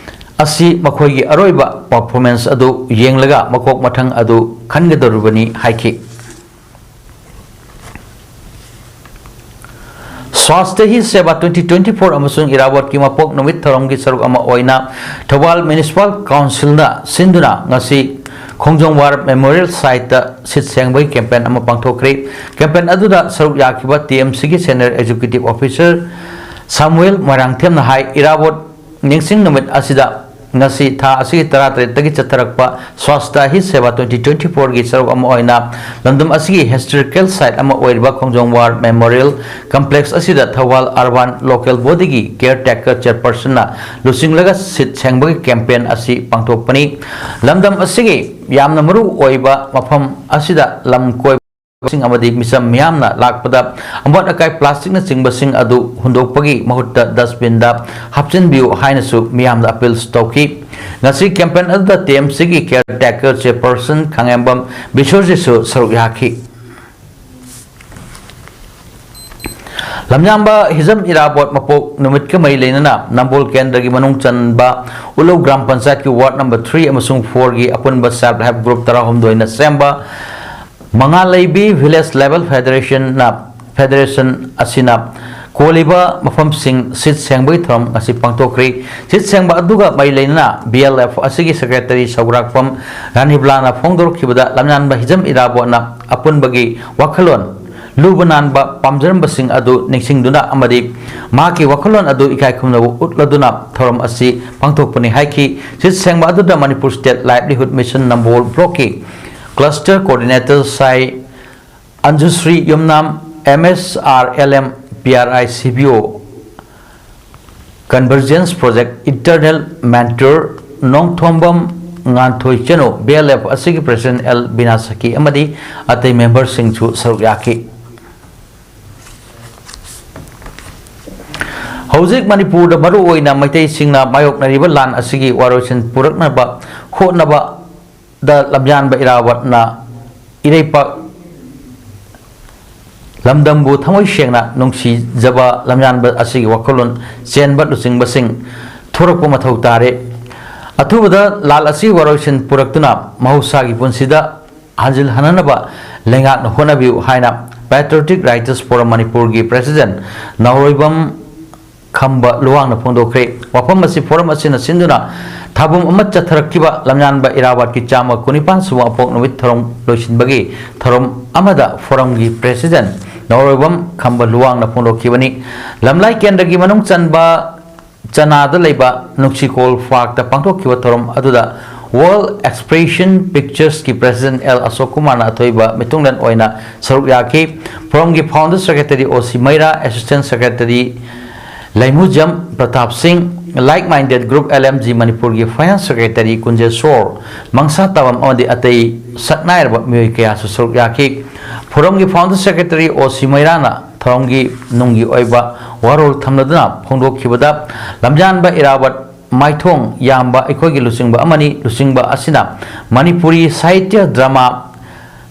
ꯑꯁꯤ ꯃꯈꯣꯏꯒꯤ ꯑꯔꯣꯏꯕ performance ꯑꯗꯨ ꯌꯦꯡꯂꯒ ꯃꯀꯣꯛ ꯃꯊꯪ ꯑꯗꯨ ꯈꯟꯒꯗꯧꯔꯤꯕꯅꯤ ꯍꯥꯏꯈꯤ꯫ Swasthya Hi Seva twenty twenty-four ꯑꯃꯁꯨꯡ ꯏꯔꯥꯕꯣꯠꯀꯤ ꯃꯄꯣꯛ ꯅꯨꯃꯤꯠ ꯊꯧꯔꯝꯒꯤ ꯁꯔꯨꯛ ꯑꯃ ꯑꯣꯏꯅ ꯊꯧꯕꯥꯜ Municipal Council ꯅ ꯁꯤꯟꯗꯨꯅ ꯉꯁꯤ ꯈꯣꯡꯖꯣꯝ War Memorial Site ꯇ ꯁꯤꯠ ꯁꯦꯡꯕꯒꯤ campaign ꯑꯃ ꯄꯥꯡꯊꯣꯛꯈ꯭ꯔꯦ꯫ Campaign ꯑꯗꯨꯗ ꯁꯔꯨꯛ ꯌꯥꯈꯤꯕ T M C ꯒꯤ Senior Executive Officer ꯁꯥꯃꯨꯑꯦꯜ ꯃꯣꯏꯔꯥꯡꯊꯦꯝꯅ ꯍꯥꯏ, ꯏꯔꯥꯕꯣꯠ ꯅꯤꯡꯁꯤꯡ ꯅꯨꯃꯤꯠ ꯑꯁꯤꯗ ꯉꯁꯤ ꯊꯥ ꯑꯁꯤꯒꯤ ꯇꯔꯥꯇꯔꯦꯠꯇꯒꯤ ꯆꯠꯊꯔꯛꯄ Swachhta Hi Seva twenty twenty-four ꯒꯤ ꯁꯔꯨꯛ ꯑꯃ ꯑꯣꯏꯅ ꯂꯝꯗꯝ ꯑꯁꯤꯒꯤ historical site ꯑꯃ ꯑꯣꯏꯔꯤꯕ ꯈꯣꯡꯖꯣꯝ War Memorial Complex ꯑꯁꯤꯗ ꯊꯧꯕꯥꯜ Urban Local Bodyꯒꯤ caretaker chairpersonꯅ ꯂꯨꯆꯤꯡꯂꯒ ꯁꯤꯠ ꯁꯦꯡꯕꯒꯤ campaign ꯑꯁꯤ ꯄꯥꯡꯊꯣꯛꯄꯅꯤ꯫ ꯂꯝꯗꯝ ꯑꯁꯤꯒꯤ ꯌꯥꯝꯅ ꯃꯔꯨ ꯑꯣꯏꯕ ꯃꯐꯝ ꯑꯁꯤꯗ ꯂꯝ ꯀꯣꯏꯕ ꯁꯤꯡ ꯑꯃꯗꯤ ꯃꯤꯆꯝ ꯃꯤꯌꯥꯝꯅ ꯂꯥꯛꯄꯗ ꯑꯃꯣꯠ ꯑꯀꯥꯏ plasticꯅꯆꯤꯡꯕꯁꯤꯡ ꯑꯗꯨ ꯍꯨꯟꯗꯣꯛꯄꯒꯤ ꯃꯍꯨꯠꯇ dustbinꯗ ꯍꯥꯞꯆꯤꯟꯕꯤꯌꯨ ꯍꯥꯏꯅꯁꯨ ꯃꯤꯌꯥꯝꯗ appeal ꯇꯧꯈꯤ꯫ ꯉꯁꯤ campaign ꯑꯗꯨꯗ TMCꯒꯤ caretaker chairperson ꯈꯥꯉꯦꯝꯕꯝ ꯕꯤꯁ꯭ꯋꯖꯤꯠꯁꯨ ꯁꯔꯨꯛ ꯌꯥꯈꯤ꯫ ꯂꯝꯌꯥꯟꯕ ꯍꯤꯖꯝ ꯏꯔꯥꯕꯣꯠ ꯃꯄꯣꯛ ꯅꯨꯃꯤꯠꯀ ꯃꯔꯤ ꯂꯩꯅꯅ ꯅꯝꯕꯣꯜ ꯀꯦꯟꯗ꯭ꯔꯒꯤ ꯃꯅꯨꯡ ꯆꯟꯕ ꯎꯂꯧ ꯒ꯭ꯔꯥꯝ ꯄꯟꯆꯥꯌꯠꯀꯤ ward number three ꯑꯃꯁꯨꯡ fourꯒꯤ ꯑꯄꯨꯟꯕ self help group ꯇꯔꯥꯍꯨꯝꯗꯣꯏꯅ ꯁꯦꯝꯕ ꯃꯉꯥ ꯂꯩꯕꯤ Village Level Federationꯅ, Federation ꯑꯁꯤꯅ ꯀꯣꯜꯂꯤꯕ ꯃꯐꯝꯁꯤꯡ ꯁꯤꯠ ꯁꯦꯡꯕꯒꯤ ꯊꯧꯔꯝ ꯉꯁꯤ ꯄꯥꯡꯊꯣꯛꯈ꯭ꯔꯤ꯫ ꯁꯤꯠ ꯁꯦꯡꯕ ꯑꯗꯨꯒ ꯃꯔꯤ ꯂꯩꯅꯅ BLF ꯑꯁꯤꯒꯤ secretary ꯁꯧꯒ꯭ꯔꯥꯛꯄꯝ ꯔꯥꯅꯤꯕꯂꯥꯅ ꯐꯣꯡꯗꯣꯔꯛꯈꯤꯕꯗ, ꯂꯝꯌꯥꯟꯕ ꯍꯤꯖꯝ ꯏꯔꯥꯕꯣꯠꯅ ꯑꯄꯨꯟꯕꯒꯤ ꯋꯥꯈꯜꯂꯣꯟ ꯂꯨꯕ ꯅꯥꯟꯕ ꯄꯥꯝꯖꯔꯝꯕꯁꯤꯡ ꯑꯗꯨ ꯅꯤꯡꯁꯤꯡꯗꯨꯅ ꯑꯃꯗꯤ ꯃꯍꯥꯛꯀꯤ ꯋꯥꯈꯜꯂꯣꯟ ꯑꯗꯨ ꯏꯀꯥꯏ ꯈꯨꯝꯅꯕ ꯎꯠꯂꯗꯨꯅ ꯊꯧꯔꯝ ꯑꯁꯤ ꯄꯥꯡꯊꯣꯛꯄꯅꯤ ꯍꯥꯏꯈꯤ꯫ ꯁꯤꯠ ꯁꯦꯡꯕ ꯑꯗꯨꯗ Manipur State Livelihood Mission Nambol Blockꯀꯤ cluster coordinator ꯁꯥꯏ ꯑꯟꯖꯨꯁ꯭ꯔꯤ ꯌꯨꯝꯅꯥꯝ, MSRLM, PRI CBO, Convergence Project internal mentor Nongthombam ꯉꯥꯟꯊꯣꯏ ꯆꯅꯨ, BLF ꯑꯁꯤꯒꯤ president L ꯕꯤꯅꯥꯁꯀꯤ ꯑꯃꯗꯤ ꯑꯇꯩ memberꯁꯤꯡꯁꯨ ꯁꯔꯨꯛ ꯌꯥꯈꯤ꯫ ꯍꯧꯖꯤꯛ ꯃꯅꯤꯄꯨꯔꯗ ꯃꯔꯨꯑꯣꯏꯅ ꯃꯩꯇꯩꯁꯤꯡꯅ ꯃꯥꯌꯣꯛꯅꯔꯤꯕ ꯂꯥꯟ ꯑꯁꯤꯒꯤ ꯋꯥꯔꯣꯏꯁꯤꯟ ꯄꯨꯔꯛꯅꯕ ꯍꯣꯠꯅꯕꯗ ꯂꯝꯌꯥꯟꯕ ꯏꯔꯥꯕꯣꯠꯅ ꯏꯔꯩꯄꯥꯛ ꯂꯝꯗꯝꯕꯨ ꯊꯃꯣꯏ ꯁꯦꯡꯅ ꯅꯨꯡꯁꯤꯖꯕ ꯂꯝꯌꯥꯟꯕ ꯑꯁꯤꯒꯤ ꯋꯥꯈꯜꯂꯣꯟ ꯆꯦꯟꯕ ꯂꯨꯆꯤꯡꯕꯁꯤꯡ ꯊꯣꯔꯛꯄ ꯃꯊꯧ ꯇꯥꯔꯦ꯫ ꯑꯊꯨꯕꯗ ꯂꯥꯜ ꯑꯁꯤ ꯋꯥꯔꯣꯏꯁꯤꯟ ꯄꯨꯔꯛꯇꯨꯅ ꯃꯍꯧꯁꯥꯒꯤ ꯄꯨꯟꯁꯤꯗ ꯍꯟꯖꯤꯜꯍꯟꯅꯅꯕ ꯂꯩꯉꯥꯛꯅ ꯍꯣꯠꯅꯕꯤꯌꯨ ꯍꯥꯏꯅ Patriotic Writers Forum ꯃꯅꯤꯄꯨꯔꯒꯤ president ꯅꯥꯎꯔꯣꯏꯕꯝ ꯈꯝꯕ ꯂꯨꯋꯥꯡꯅ ꯐꯣꯡꯗꯣꯛꯈ꯭ꯔꯦ꯫ ꯋꯥꯐꯝ ꯑꯁꯤ forum ꯑꯁꯤꯅ ꯁꯤꯟꯗꯨꯅ ꯊꯥꯕꯝ ꯑꯃ ꯆꯠꯊꯔꯛꯈꯤꯕ ꯂꯝꯌꯥꯟꯕ ꯏꯔꯥꯕꯥꯠꯀꯤ ꯆꯥꯝꯃ ꯀꯨꯟꯅꯤꯄꯥꯟ ꯁꯨꯕ ꯃꯄꯣꯛ ꯅꯨꯃꯤꯠ ꯊꯧꯔꯝ ꯂꯣꯏꯁꯤꯟꯕꯒꯤ ꯊꯧꯔꯝ ꯑꯃꯗ forumꯒꯤ president ꯅꯥꯎꯔꯣꯏꯕꯝ ꯈꯝꯕ ꯂꯨꯋꯥꯡꯅ ꯐꯣꯡꯗꯣꯛꯈꯤꯕꯅꯤ꯫ ꯂꯝꯂꯥꯏ ꯀꯦꯟꯗ꯭ꯔꯒꯤ ꯃꯅꯨꯡ ꯆꯟꯕ ꯆꯅꯥꯗ ꯂꯩꯕ ꯅꯨꯡꯁꯤꯀꯣꯜ ꯄꯥꯔꯛꯇ ꯄꯥꯡꯊꯣꯛꯈꯤꯕ ꯊꯧꯔꯝ ꯑꯗꯨꯗ World Expression Pictures ꯀꯤ President ꯑꯦꯜ ꯑꯁꯣꯛ ꯀꯨꯃꯥꯔꯅ ꯑꯊꯣꯏꯕ ꯃꯤꯇꯨꯡꯂꯦꯟ ꯑꯣꯏꯅ ꯁꯔꯨꯛ ꯌꯥꯈꯤ꯫ ꯐꯣꯔꯝꯒꯤ Founder Secretary ꯑꯣ ꯁꯤ ꯃꯩꯔꯥ, Assistant Secretary ꯂꯩꯃꯨꯖꯝ ꯄ꯭ꯔꯇꯥꯞ ꯁꯤꯡ, Like Minded Group L M G ꯃꯅꯤꯄꯨꯔꯒꯤ Finance Secretary ꯀꯨꯟꯖꯦꯁꯣꯔ ꯃꯪꯁꯥ ꯇꯥꯕꯝ ꯑꯃꯗꯤ ꯑꯇꯩ ꯁꯛꯅꯥꯏꯔꯕ ꯃꯤꯑꯣꯏ ꯀꯌꯥꯁꯨ ꯁꯔꯨꯛ ꯌꯥꯈꯤ꯫ ꯐꯣꯔꯝꯒꯤ Founder Secretary ꯑꯣ ꯁꯤ ꯃꯩꯔꯥꯅ ꯊꯧꯔꯝꯒꯤ ꯅꯨꯡꯒꯤ ꯑꯣꯏꯕ ꯋꯥꯔꯣꯜ ꯊꯝꯅꯗꯨꯅ ꯐꯣꯡꯗꯣꯛꯈꯤꯕꯗ, ꯂꯝꯖꯥꯟꯕ ꯏꯔꯥꯕꯠ ꯃꯥꯏꯊꯣꯡ ꯌꯥꯝꯕ ꯑꯩꯈꯣꯏꯒꯤ ꯂꯨꯆꯤꯡꯕ ꯑꯃꯅꯤ꯫ ꯂꯨꯆꯤꯡꯕ ꯑꯁꯤꯅ ꯃꯅꯤꯄꯨꯔꯤ ꯁꯥꯍꯤꯇ꯭ꯌ, ꯗ꯭ꯔꯃꯥ,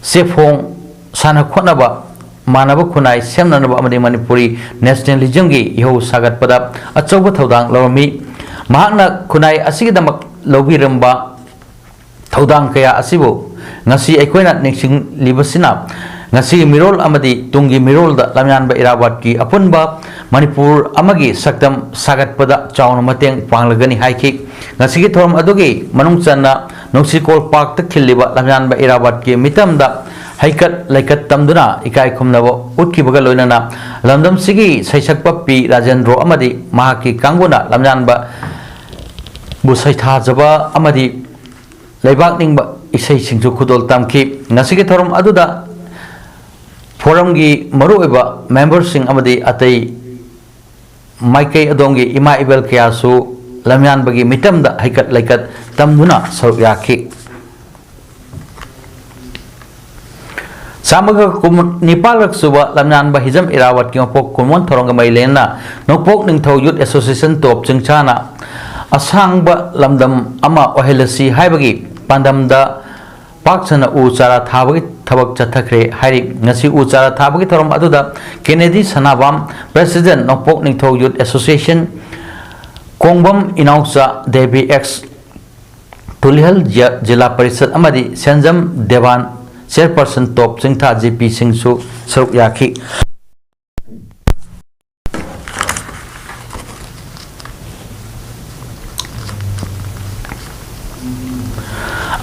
ꯆꯦꯐꯣꯡ, ꯁꯥꯟꯅ ꯈꯣꯠꯅꯕ, ꯃꯥꯟꯅꯕ ꯈꯨꯟꯅꯥꯏ ꯁꯦꯝꯅꯅꯕ ꯑꯃꯗꯤ ꯃꯅꯤꯄꯨꯔꯤ ꯅꯦꯁꯅꯦꯂꯤꯖꯝꯒꯤ ꯏꯍꯧ ꯁꯥꯒꯠꯄꯗ ꯑꯆꯧꯕ ꯊꯧꯗꯥꯡ ꯂꯧꯔꯝꯃꯤ꯫ ꯃꯍꯥꯛꯅ ꯈꯨꯟꯅꯥꯏ ꯑꯁꯤꯒꯤꯗꯃꯛ ꯂꯧꯕꯤꯔꯝꯕ ꯊꯧꯗꯥꯡ ꯀꯌꯥ ꯑꯁꯤꯕꯨ ꯉꯁꯤ ꯑꯩꯈꯣꯏꯅ ꯅꯤꯡꯁꯤꯡꯂꯤꯕꯁꯤꯅ ꯉꯁꯤꯒꯤ ꯃꯤꯔꯣꯜ ꯑꯃꯗꯤ ꯇꯨꯡꯒꯤ ꯃꯤꯔꯣꯜꯗ ꯂꯝꯌꯥꯟꯕ ꯏꯔꯥꯕꯠꯀꯤ ꯑꯄꯨꯟꯕ ꯃꯅꯤꯄꯨꯔ ꯑꯃꯒꯤ ꯁꯛꯇꯝ ꯁꯥꯒꯠꯄꯗ ꯆꯥꯎꯅ ꯃꯇꯦꯡ ꯄꯥꯡꯂꯒꯅꯤ ꯍꯥꯏꯈꯤ꯫ ꯉꯁꯤꯒꯤ ꯊꯧꯔꯝ ꯑꯗꯨꯒꯤ ꯃꯅꯨꯡ ꯆꯟꯅ ꯅꯨꯡꯁꯤꯀꯣꯜ ꯄꯥꯔꯛꯇ ꯈꯤꯜꯂꯤꯕ ꯂꯝꯌꯥꯟꯕ ꯏꯔꯥꯕꯠꯀꯤ ꯃꯤꯇꯝꯗ ꯍꯩꯀꯠ ꯂꯩꯀꯠ ꯇꯝꯗꯨꯅ ꯏꯀꯥꯏ ꯈꯨꯝꯅꯕ ꯎꯠꯈꯤꯕꯒ ꯂꯣꯏꯅꯅ ꯂꯝꯗꯝꯁꯤꯒꯤ ꯁꯩꯁꯛꯄ ꯄꯤ ꯔꯥꯖꯦꯟꯗ꯭ꯔꯣ ꯑꯃꯗꯤ ꯃꯍꯥꯛꯀꯤ ꯀꯥꯡꯕꯨꯅ ꯂꯝꯌꯥꯟꯕꯕꯨ ꯁꯩꯊꯥꯖꯕ ꯑꯃꯗꯤ ꯂꯩꯕꯥꯛ ꯅꯤꯡꯕ ꯏꯁꯩꯁꯤꯡꯁꯨ ꯈꯨꯗꯣꯜ ꯇꯝꯈꯤ꯫ ꯉꯁꯤꯒꯤ ꯊꯧꯔꯝ ꯑꯗꯨꯗ ꯐꯣꯔꯝꯒꯤ ꯃꯔꯨꯑꯣꯏꯕ ꯃꯦꯝꯕꯔꯁꯤꯡ ꯑꯃꯗꯤ ꯑꯇꯩ ꯃꯥꯏꯀꯩ ꯑꯗꯣꯝꯒꯤ ꯏꯃꯥ ꯏꯕꯦꯜ ꯀꯌꯥꯁꯨ ꯂꯝꯌꯥꯟꯕꯒꯤ ꯃꯤꯇꯝꯗ ꯍꯩꯀꯠ ꯂꯩꯀꯠ ꯇꯝꯗꯨꯅ ꯁꯔꯨꯛ ꯌꯥꯈꯤ꯫ ꯆꯥꯝꯃꯒ ꯀꯨꯟ ꯅꯤꯄꯥꯜꯂꯛ ꯁꯨꯕ ꯂꯝꯌꯥꯟꯕ ꯍꯤꯖꯝ ꯏꯔꯥꯋꯠꯀꯤ ꯃꯄꯣꯛ ꯀꯨꯟꯃꯣꯟ ꯊꯧꯔꯝꯒ ꯃꯔꯤ ꯂꯩꯅꯅ ꯅꯣꯡꯄꯣꯛ ꯅꯤꯡꯊꯧ ꯌꯨꯠ ꯑꯦꯁꯣꯁꯤꯌꯦꯁꯟ ꯇꯣꯞ ꯆꯤꯡꯁꯥꯅ ꯑꯁꯥꯡꯕ ꯂꯝꯗꯝ ꯑꯃ ꯑꯣꯏꯍꯜꯂꯁꯤ ꯍꯥꯏꯕꯒꯤ ꯄꯥꯟꯗꯝꯗ ꯄꯥꯛ ꯁꯟꯅ ꯎ ꯆꯥꯔꯥ ꯊꯥꯕꯒꯤ ꯊꯕꯛ ꯆꯠꯊꯈ꯭ꯔꯦ ꯍꯥꯏꯔꯤ꯫ ꯉꯁꯤ ꯎ ꯆꯥꯔꯥ ꯊꯥꯕꯒꯤ ꯊꯧꯔꯝ ꯑꯗꯨꯗ ꯀꯦꯅꯦꯗꯤ ꯁꯅꯥꯕꯥꯝ, President, ꯅꯣꯡꯄꯣꯛ ꯅꯤꯡꯊꯧ ꯌꯨꯠ ꯑꯦꯁꯣꯁꯤꯌꯦꯁꯟ, ꯀꯣꯡꯕꯝ ꯏꯅꯥꯎꯆꯥ ꯗꯦꯕꯤ ꯑꯦꯛꯁ, ꯇꯨꯂꯤꯍꯜ ꯖ-, ꯖꯤꯂꯥ ꯄꯔꯤꯁꯠ ꯑꯃꯗꯤ ꯁꯦꯟꯖꯝ ꯗꯦꯕꯥꯟ, Chairperson ꯇꯣꯞ ꯆꯤꯡꯊꯥ ꯖꯤ ꯄꯤ ꯁꯤꯡꯁꯨ ꯁꯔꯨꯛ ꯌꯥꯈꯤ꯫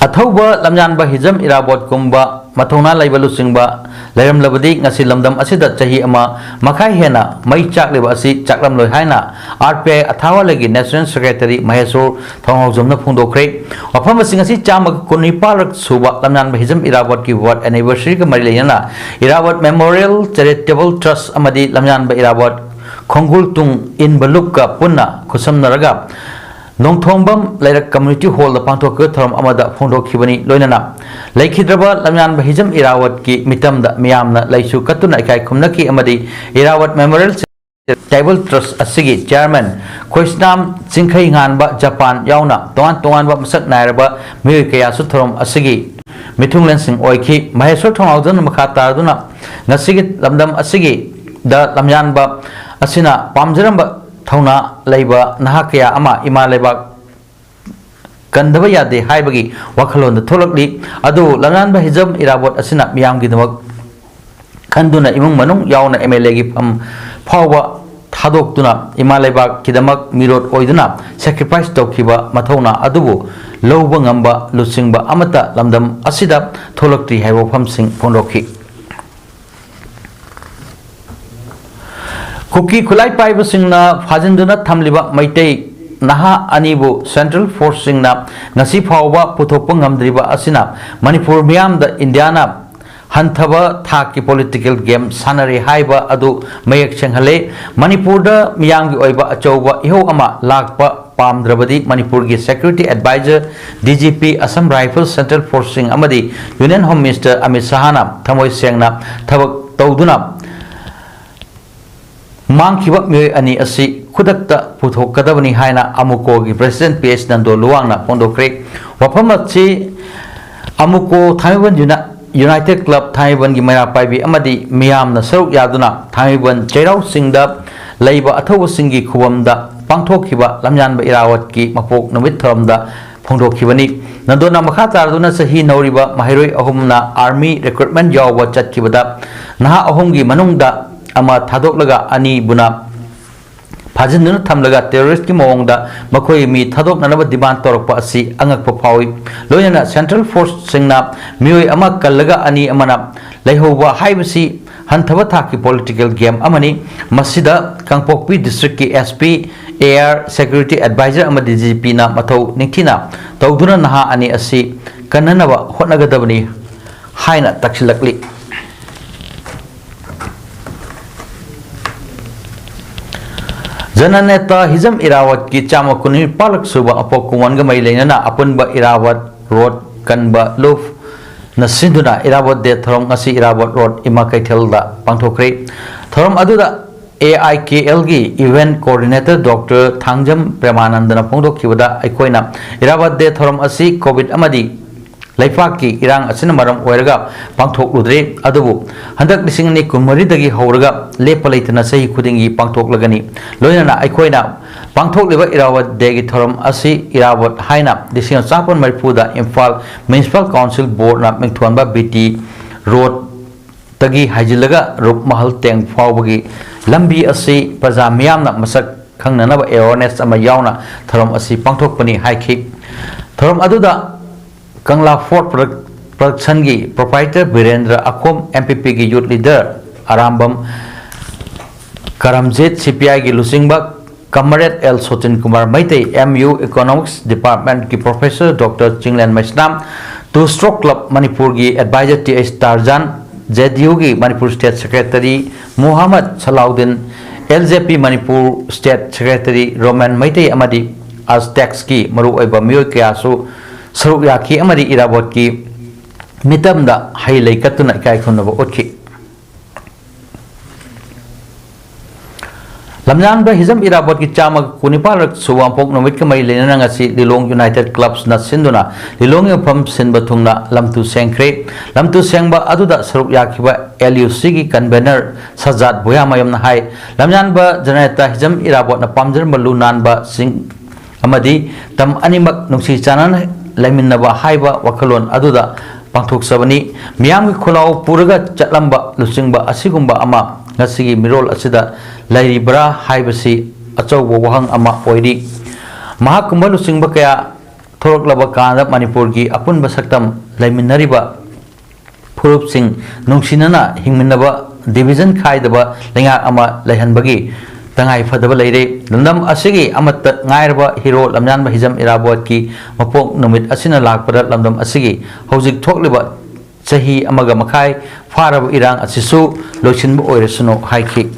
ꯑꯊꯧꯕ ꯂꯝꯌꯥꯟꯕ ꯍꯤꯖꯝ ꯏꯔꯥꯕꯣꯠꯀꯨꯝꯕ ꯃꯊꯧꯅꯥ ꯂꯩꯕ ꯂꯨꯆꯤꯡꯕ ꯂꯩꯔꯝꯂꯕꯗꯤ ꯉꯁꯤ ꯂꯝꯗꯝ ꯑꯁꯤꯗ ꯆꯍꯤ ꯑꯃ ꯃꯈꯥꯏ ꯍꯦꯟꯅ ꯃꯩ ꯆꯥꯛꯂꯤꯕ ꯑꯁꯤ ꯆꯥꯛꯂꯝꯂꯣꯏ ꯍꯥꯏꯅ ꯑꯥꯔ ꯄꯤ ꯑꯥꯏ ꯑꯊꯥꯋꯥꯂꯦꯒꯤ ꯅꯦꯁꯅꯦꯜ ꯁꯦꯀ꯭ꯔꯦꯇꯔꯤ ꯃꯍꯦꯁꯣꯔ ꯊꯧꯅꯥꯎꯖꯝꯅ ꯐꯣꯡꯗꯣꯛꯈ꯭ꯔꯦ꯫ ꯋꯥꯐꯝ ꯑꯁꯤ ꯉꯁꯤ ꯆꯥꯝꯃꯒ ꯀꯨꯟꯅꯤꯄꯥꯜꯂꯛ ꯁꯨꯕ ꯂꯝꯌꯥꯟꯕ ꯍꯤꯖꯝ ꯏꯔꯥꯕꯣꯠꯀꯤ ꯋꯥꯔꯗ ꯑꯦꯅꯤꯚꯔꯁꯔꯤꯒ ꯃꯔꯤ ꯂꯩꯅꯅ ꯏꯔꯥꯕꯣꯠ ꯃꯦꯃꯣꯔꯤꯌꯦꯜ ꯆꯦꯔꯤꯇꯦꯕꯜ ꯇ꯭ꯔꯁ ꯑꯃꯗꯤ ꯂꯝꯌꯥꯟꯕ ꯏꯔꯥꯕꯣꯠ ꯈꯣꯡꯒꯨꯜ ꯇꯨꯡ ꯏꯟꯕ ꯂꯨꯞꯀ ꯄꯨꯟꯅ ꯈꯨꯠꯁꯝꯅꯔꯒ ꯅꯣꯡꯊꯣꯡꯕꯝ ꯂꯩꯔꯛ ꯀꯝꯃ꯭ꯌꯨꯅꯤꯇꯤ ꯍꯣꯜꯗ ꯄꯥꯡꯊꯣꯛꯈꯤꯕ ꯊꯧꯔꯝ ꯑꯃꯗ ꯐꯣꯡꯗꯣꯛꯈꯤꯕꯅꯤ꯫ ꯂꯣꯏꯅꯅ ꯂꯩꯈꯤꯗ꯭ꯔꯕ ꯂꯝꯌꯥꯟꯕ ꯍꯤꯖꯝ ꯏꯔꯥꯋꯠꯀꯤ ꯃꯤꯇꯝꯗ ꯃꯤꯌꯥꯝꯅ ꯂꯩꯁꯨ ꯀꯠꯇꯨꯅ ꯏꯀꯥꯏ ꯈꯨꯝꯅꯈꯤ ꯑꯃꯗꯤ ꯏꯔꯥꯋꯠ ꯃꯦꯃꯣꯔꯤꯌꯦꯜ ꯆꯦꯔꯤꯇꯦꯕꯜ ꯇ꯭ꯔꯁ ꯑꯁꯤꯒꯤ ꯆꯤꯌꯥꯔꯃꯦꯟ ꯈꯣꯏꯁꯅꯥꯝ ꯆꯤꯡꯈꯩ ꯉꯥꯟꯕ ꯖꯄꯥꯟ ꯌꯥꯎꯅ ꯇꯣꯉꯥꯟ ꯇꯣꯉꯥꯟꯕ ꯃꯁꯛ ꯅꯥꯏꯔꯕ ꯃꯤꯑꯣꯏ ꯀꯌꯥꯁꯨ ꯊꯧꯔꯝ ꯑꯁꯤꯒꯤ ꯃꯤꯊꯨꯡꯂꯦꯟꯁꯤꯡ ꯑꯣꯏꯈꯤ꯫ ꯃꯍꯦꯁꯣꯔ ꯊꯧꯅꯥꯎꯖꯝꯅ ꯃꯈꯥ ꯇꯥꯗꯨꯅ ꯉꯁꯤꯒꯤ ꯂꯝꯗꯝ ꯑꯁꯤꯒꯤꯗ ꯂꯝꯌꯥꯟꯕ ꯑꯁꯤꯅ ꯄꯥꯝꯖꯔꯝꯕ ꯊꯧꯅꯥ ꯂꯩꯕ ꯅꯍꯥ ꯀꯌꯥ ꯑꯃ ꯏꯃꯥ ꯂꯩꯕꯥꯛ ꯀꯟꯗꯕ ꯌꯥꯗꯦ ꯍꯥꯏꯕꯒꯤ ꯋꯥꯈꯜꯂꯣꯟꯗ ꯊꯣꯛꯂꯛꯂꯤ꯫ ꯑꯗꯨꯕꯨ ꯂꯝꯌꯥꯟꯕ ꯍꯤꯖꯝ ꯏꯔꯥꯕꯣꯠ ꯑꯁꯤꯅ ꯃꯤꯌꯥꯝꯒꯤꯗꯃꯛ ꯈꯟꯗꯨꯅ ꯏꯃꯨꯡ ꯃꯅꯨꯡ ꯌꯥꯎꯅ ꯑꯦꯝ ꯑꯦꯜ ꯑꯦꯒꯤ ꯐꯝ ꯐꯥꯎꯕ ꯊꯥꯗꯣꯛꯇꯨꯅ ꯏꯃꯥ ꯂꯩꯕꯥꯛꯀꯤꯗꯃꯛ ꯃꯤꯔꯣꯠ ꯑꯣꯏꯗꯨꯅ ꯁꯦꯀ꯭ꯔꯤꯐꯥꯏꯁ ꯇꯧꯈꯤꯕ ꯃꯊꯧꯅꯥ ꯑꯗꯨꯕꯨ ꯂꯧꯕ ꯉꯝꯕ ꯂꯨꯆꯤꯡꯕ ꯑꯃꯠꯇ ꯂꯝꯗꯝ ꯑꯁꯤꯗ ꯊꯣꯛꯂꯛꯇ꯭ꯔꯤ ꯍꯥꯏꯕ ꯋꯥꯐꯝꯁꯤꯡ ꯐꯣꯡꯗꯣꯛꯈꯤ꯫ ꯀꯨꯀꯤ ꯈꯨꯠꯂꯥꯏ ꯄꯥꯏꯕꯁꯤꯡꯅ ꯐꯥꯖꯤꯟꯗꯨꯅ ꯊꯝꯂꯤꯕ ꯃꯩꯇꯩ ꯅꯍꯥ ꯑꯅꯤꯕꯨ ꯁꯦꯟꯇ꯭ꯔꯦꯜ ꯐꯣꯔꯁꯁꯤꯡꯅ ꯉꯁꯤ ꯐꯥꯎꯕ ꯄꯨꯊꯣꯛꯄ ꯉꯝꯗ꯭ꯔꯤꯕ ꯑꯁꯤꯅ ꯃꯅꯤꯄꯨꯔ ꯃꯤꯌꯥꯝꯗ ꯏꯟꯗꯤꯌꯥꯅ ꯍꯟꯊꯕ ꯊꯥꯛꯀꯤ ꯄꯣꯂꯤꯇꯤꯀꯦꯜ ꯒꯦꯝ ꯁꯥꯟꯅꯔꯤ ꯍꯥꯏꯕ ꯑꯗꯨ ꯃꯌꯦꯛ ꯁꯦꯡꯍꯜꯂꯦ꯫ ꯃꯅꯤꯄꯨꯔꯗ ꯃꯤꯌꯥꯝꯒꯤ ꯑꯣꯏꯕ ꯑꯆꯧꯕ ꯏꯍꯧ ꯑꯃ ꯂꯥꯛꯄ ꯄꯥꯝꯗ꯭ꯔꯕꯗꯤ ꯃꯅꯤꯄꯨꯔꯒꯤ security adviser, D G P, ꯑꯁꯝ ꯔꯥꯏꯐꯜ, ꯁꯦꯟꯇ꯭ꯔꯦꯜ ꯐꯣꯔꯁꯁꯤꯡ ꯑꯃꯗꯤ ꯌꯨꯅꯤꯌꯟ ꯍꯣꯝ ꯃꯤꯅꯤꯁꯇꯔ ꯑꯃꯤꯠ ꯁꯍꯥꯅ ꯊꯃꯣꯏ ꯁꯦꯡꯅ ꯊꯕꯛ ꯇꯧꯗꯨꯅ ꯃꯥꯡꯈꯤꯕ ꯃꯤꯑꯣꯏ ꯑꯅꯤ ꯑꯁꯤ ꯈꯨꯗꯛꯇ ꯄꯨꯊꯣꯛꯀꯗꯕꯅꯤ ꯍꯥꯏꯅ ꯑꯃꯨꯀꯣꯒꯤ ꯄ꯭ꯔꯦꯁꯤꯗꯦꯟꯠ ꯄꯤ ꯑꯦꯁ ꯅꯟꯗꯣ ꯂꯨꯋꯥꯡꯅ ꯐꯣꯡꯗꯣꯛꯈ꯭ꯔꯦ꯫ ꯋꯥꯐꯝ ꯑꯁꯤ ꯑꯃꯨꯀꯣ ꯊꯥꯡꯃꯩꯕꯟ ꯌꯨꯅꯥ-, ꯌꯨꯅꯥꯏꯇꯦꯗ ꯀ꯭ꯂꯕ ꯊꯥꯡꯃꯩꯕꯟꯒꯤ ꯃꯩꯔꯥ ꯄꯥꯏꯕꯤ ꯑꯃꯗꯤ ꯃꯤꯌꯥꯝꯅ ꯁꯔꯨꯛ ꯌꯥꯗꯨꯅ ꯊꯥꯡꯃꯩꯕꯟ ꯆꯩꯔꯥꯎ ꯆꯤꯡꯗ ꯂꯩꯕ ꯑꯊꯧꯕꯁꯤꯡꯒꯤ ꯈꯨꯕꯝꯗ ꯄꯥꯡꯊꯣꯛꯈꯤꯕ ꯂꯝꯌꯥꯟꯕ ꯏꯔꯥꯋꯠꯀꯤ ꯃꯄꯣꯛ ꯅꯨꯃꯤꯠ ꯊꯧꯔꯝꯗ ꯐꯣꯡꯗꯣꯛꯈꯤꯕꯅꯤ꯫ ꯅꯟꯗꯣꯅ ꯃꯈꯥ ꯇꯥꯔꯗꯨꯅ ꯆꯍꯤ ꯅꯧꯔꯤꯕ ꯃꯍꯩꯔꯣꯏ ꯑꯍꯨꯝꯅ ꯑꯥꯔꯃꯤ ꯔꯤꯀ꯭ꯔꯨꯠꯃꯦꯟꯠ ꯌꯥꯎꯕ ꯆꯠꯈꯤꯕꯗ ꯅꯍꯥ ꯑꯍꯨꯝꯒꯤ ꯃꯅꯨꯡꯗ ꯑꯃ ꯊꯥꯗꯣꯛꯂꯒ ꯑꯅꯤꯕꯨꯅ ꯊꯥꯖꯤꯟꯗꯨꯅ ꯊꯝꯂꯒ terroristꯀꯤ ꯃꯑꯣꯡꯗ ꯃꯈꯣꯏ ꯃꯤ ꯊꯥꯗꯣꯛꯅꯅꯕ demand ꯇꯧꯔꯛꯄ ꯑꯁꯤ ꯑꯉꯛꯄ ꯐꯥꯎꯏ꯫ ꯂꯣꯏꯅꯅ central forceꯁꯤꯡꯅ ꯃꯤꯑꯣꯏ ꯑꯃ ꯀꯜꯂꯒ ꯑꯅꯤ ꯑꯃꯅ ꯂꯩꯍꯧꯕ ꯍꯥꯏꯕꯁꯤ ꯍꯟꯊꯕ ꯊꯥꯛꯀꯤ political game ꯑꯃꯅꯤ꯫ ꯃꯁꯤꯗ ꯀꯥꯡꯄꯣꯛꯄꯤ districtꯀꯤ SP, AR, security advisor ꯑꯃꯗꯤ DGPꯅ ꯃꯊꯧ ꯅꯤꯡꯊꯤꯅ ꯇꯧꯗꯨꯅ ꯅꯍꯥ ꯑꯅꯤ ꯑꯁꯤ ꯀꯟꯅꯅꯕ ꯍꯣꯠꯅꯒꯗꯕꯅꯤ ꯍꯥꯏꯅ ꯇꯛꯁꯤꯜꯂꯛꯂꯤ꯫ ꯖꯅꯅꯦꯇꯥ ꯍꯤꯖꯝ ꯏꯔꯥꯋꯠꯀꯤ ꯆꯥꯝꯃ ꯀꯨꯟꯅꯤꯄꯥꯜꯂꯛ ꯁꯨꯕ ꯑꯄꯣꯛ ꯀꯨꯝꯑꯣꯟꯒ ꯃꯔꯤ ꯂꯩꯅꯅ ꯑꯄꯨꯟꯕ ꯏꯔꯥꯋꯠ ꯔꯣꯗ ꯀꯟꯕ ꯂꯨꯞꯅ ꯁꯤꯟꯗꯨꯅ ꯏꯔꯥꯋꯠ ꯗꯦ ꯊꯧꯔꯝ ꯉꯁꯤ ꯏꯔꯥꯋꯠ ꯔꯣꯗ ꯏꯃꯥ ꯀꯩꯊꯦꯜꯗ ꯄꯥꯡꯊꯣꯛꯈ꯭ꯔꯦ꯫ ꯊꯧꯔꯝ ꯑꯗꯨꯗ AIKLꯒꯤ event coordinator Doctor ꯊꯥꯡꯖꯝ ꯄ꯭ꯔꯦꯃꯥꯅꯟꯗꯅ ꯐꯣꯡꯗꯣꯛꯈꯤꯕꯗ, ꯑꯩꯈꯣꯏꯅ ꯏꯔꯥꯋꯠ ꯗꯦ ꯊꯧꯔꯝ ꯑꯁꯤ COVID ꯑꯃꯗꯤ ꯂꯩꯄꯥꯛꯀꯤ ꯏꯔꯥꯡ ꯑꯁꯤꯅ ꯃꯔꯝ ꯑꯣꯏꯔꯒ ꯄꯥꯡꯊꯣꯛꯂꯨꯗ꯭ꯔꯦ, ꯑꯗꯨꯕꯨ ꯍꯟꯗꯛ ꯂꯤꯁꯤꯡ ꯑꯅꯤ ꯀꯨꯟꯃꯔꯤꯗꯒꯤ ꯍꯧꯔꯒ ꯂꯦꯞꯄ ꯂꯩꯇꯅ ꯆꯍꯤ ꯈꯨꯗꯤꯡꯒꯤ ꯄꯥꯡꯊꯣꯛꯂꯒꯅꯤ꯫ ꯂꯣꯏꯅꯅ ꯑꯩꯈꯣꯏꯅ ꯄꯥꯡꯊꯣꯛꯂꯤꯕ ꯏꯔꯥꯋꯠ ꯗꯦꯒꯤ ꯊꯧꯔꯝ ꯑꯁꯤ ꯏꯔꯥꯋꯠ ꯍꯥꯏꯅ ꯂꯤꯁꯤꯡ ꯑꯃ ꯆꯥꯃꯥꯄꯟ ꯃꯔꯤꯐꯨꯗ ꯏꯝꯐꯥꯜ Municipal Council Boardꯅ ꯃꯤꯡꯊꯣꯟꯕ BT Roadꯇꯒꯤ ꯍꯥꯏꯖꯤꯜꯂꯒ ꯔꯨꯞꯃꯍꯜ ꯇꯦꯡ ꯐꯥꯎꯕꯒꯤ ꯂꯝꯕꯤ ꯑꯁꯤ ꯄ꯭ꯔꯖꯥ ꯃꯤꯌꯥꯝꯅ ꯃꯁꯛ ꯈꯪꯅꯅꯕ awareness ꯑꯃ ꯌꯥꯎꯅ ꯊꯧꯔꯝ ꯑꯁꯤ ꯄꯥꯡꯊꯣꯛꯄꯅꯤ ꯍꯥꯏꯈꯤ꯫ ꯊꯧꯔꯝ ꯑꯗꯨꯗ ꯀꯪꯂꯥ Fort Produc-, Productionꯒꯤ proprietor Birendra ꯑꯈꯣꯝ, MPPꯒꯤ youth leader Arambam ꯀꯔꯝꯖꯤꯠ, CPIꯒꯤ ꯂꯨꯆꯤꯡꯕ Comrade L Sachin Kumar Meitei, MU Economics Departmentꯀꯤ professor Doctor Chinglen Meisnam, Two Stroke Club ꯃꯅꯤꯄꯨꯔꯒꯤ advisor TH ꯇꯥꯔꯖꯥꯟ, JDUꯒꯤ Manipur state secretary Muhammad Salauddin, LJP Manipur state secretary Romen Meitei ꯑꯃꯗꯤ Aztecꯀꯤ ꯃꯔꯨꯑꯣꯏꯕ ꯃꯤꯑꯣꯏ ꯀꯌꯥꯁꯨ ꯁꯔꯨꯛ ꯌꯥꯈꯤ ꯑꯃꯗꯤ ꯏꯔꯥꯕꯣꯠꯀꯤ ꯃꯤꯇꯝꯗ ꯍꯩ ꯂꯩ ꯀꯠꯇꯨꯅ ꯏꯀꯥꯏ ꯈꯨꯝꯅꯕ ꯎꯠꯈꯤ꯫ ꯂꯝꯌꯥꯟꯕ ꯍꯤꯖꯝ ꯏꯔꯥꯕꯣꯠꯀꯤ ꯆꯥꯝꯃꯒ ꯀꯨꯟꯅꯤꯄꯥꯜꯂꯛ ꯁꯨꯕ ꯃꯄꯣꯛ ꯅꯨꯃꯤꯠꯀ ꯃꯔꯤ ꯂꯩꯅꯅ ꯉꯁꯤ ꯂꯤꯂꯣꯡ United Clubꯅ ꯁꯤꯟꯗꯨꯅ ꯂꯤꯂꯣꯡꯒꯤ ꯃꯐꯝ ꯁꯤꯟꯕ ꯊꯨꯡꯅ ꯂꯝꯇꯨ ꯁꯦꯡꯈ꯭ꯔꯦ꯫ ꯂꯝꯇꯨ ꯁꯦꯡꯕ ꯑꯗꯨꯗ ꯁꯔꯨꯛ ꯌꯥꯈꯤꯕ LUCꯒꯤ convener ꯁꯖꯥꯠ ꯕꯨꯌꯥꯃꯌꯨꯝꯅ ꯍꯥꯏ, ꯂꯝꯌꯥꯟꯕ ꯖꯅꯅꯦꯇꯥ ꯍꯤꯖꯝ ꯏꯔꯥꯕꯣꯠꯅ ꯄꯥꯝꯖꯔꯝꯕ ꯂꯨ ꯅꯥꯟꯕꯁꯤꯡ ꯑꯃꯗꯤ ꯇꯝ ꯑꯅꯤꯃꯛ ꯅꯨꯡꯁꯤ ꯆꯥꯟꯅꯅ ꯂꯩꯃꯤꯟꯅꯕ ꯍꯥꯏꯕ ꯋꯥꯈꯜꯂꯣꯟ ꯑꯗꯨꯗ ꯄꯥꯡꯊꯣꯛꯆꯕꯅꯤ꯫ ꯃꯤꯌꯥꯝꯒꯤ ꯈꯨꯜꯂꯥꯎ ꯄꯨꯔꯒ ꯆꯠꯂꯝꯕ ꯂꯨꯆꯤꯡꯕ ꯑꯁꯤꯒꯨꯝꯕ ꯑꯃ ꯉꯁꯤꯒꯤ ꯃꯤꯔꯣꯜ ꯑꯁꯤꯗ ꯂꯩꯔꯤꯕ꯭ꯔꯥ ꯍꯥꯏꯕꯁꯤ ꯑꯆꯧꯕ ꯋꯥꯍꯪ ꯑꯃ ꯑꯣꯏꯔꯤ꯫ ꯃꯍꯥꯛꯀꯨꯝꯕ ꯂꯨꯆꯤꯡꯕ ꯀꯌꯥ ꯊꯣꯔꯛꯂꯕ ꯀꯥꯟꯗ ꯃꯅꯤꯄꯨꯔꯒꯤ ꯑꯄꯨꯟꯕ ꯁꯛꯇꯝ ꯂꯩꯃꯤꯟꯅꯔꯤꯕ ꯐꯨꯔꯨꯞꯁꯤꯡ ꯅꯨꯡꯁꯤꯅꯅ ꯍꯤꯡꯃꯤꯟꯅꯕ, division ꯈꯥꯏꯗꯕ ꯂꯩꯉꯥꯛ ꯑꯃ ꯂꯩꯍꯟꯕꯒꯤ ꯇꯉꯥꯏ ꯐꯗꯕ ꯂꯩꯔꯦ꯫ ꯂꯝꯗꯝ ꯑꯁꯤꯒꯤ ꯑꯃꯠꯇ ꯉꯥꯏꯔꯕ hero ꯂꯝꯖꯥꯟꯕ ꯍꯤꯖꯝ ꯏꯔꯥꯕꯣꯠꯀꯤ ꯃꯄꯣꯛ ꯅꯨꯃꯤꯠ ꯑꯁꯤꯅ ꯂꯥꯛꯄꯗ ꯂꯝꯗꯝ ꯑꯁꯤꯒꯤ ꯍꯧꯖꯤꯛ ꯊꯣꯛꯂꯤꯕ ꯆꯍꯤ ꯑꯃꯒ ꯃꯈꯥꯏ ꯐꯥꯔꯕ ꯏꯔꯥꯡ ꯑꯁꯤꯁꯨ ꯂꯣꯏꯁꯤꯟꯕ ꯑꯣꯏꯔꯁꯅꯨ ꯍꯥꯏꯈꯤ꯫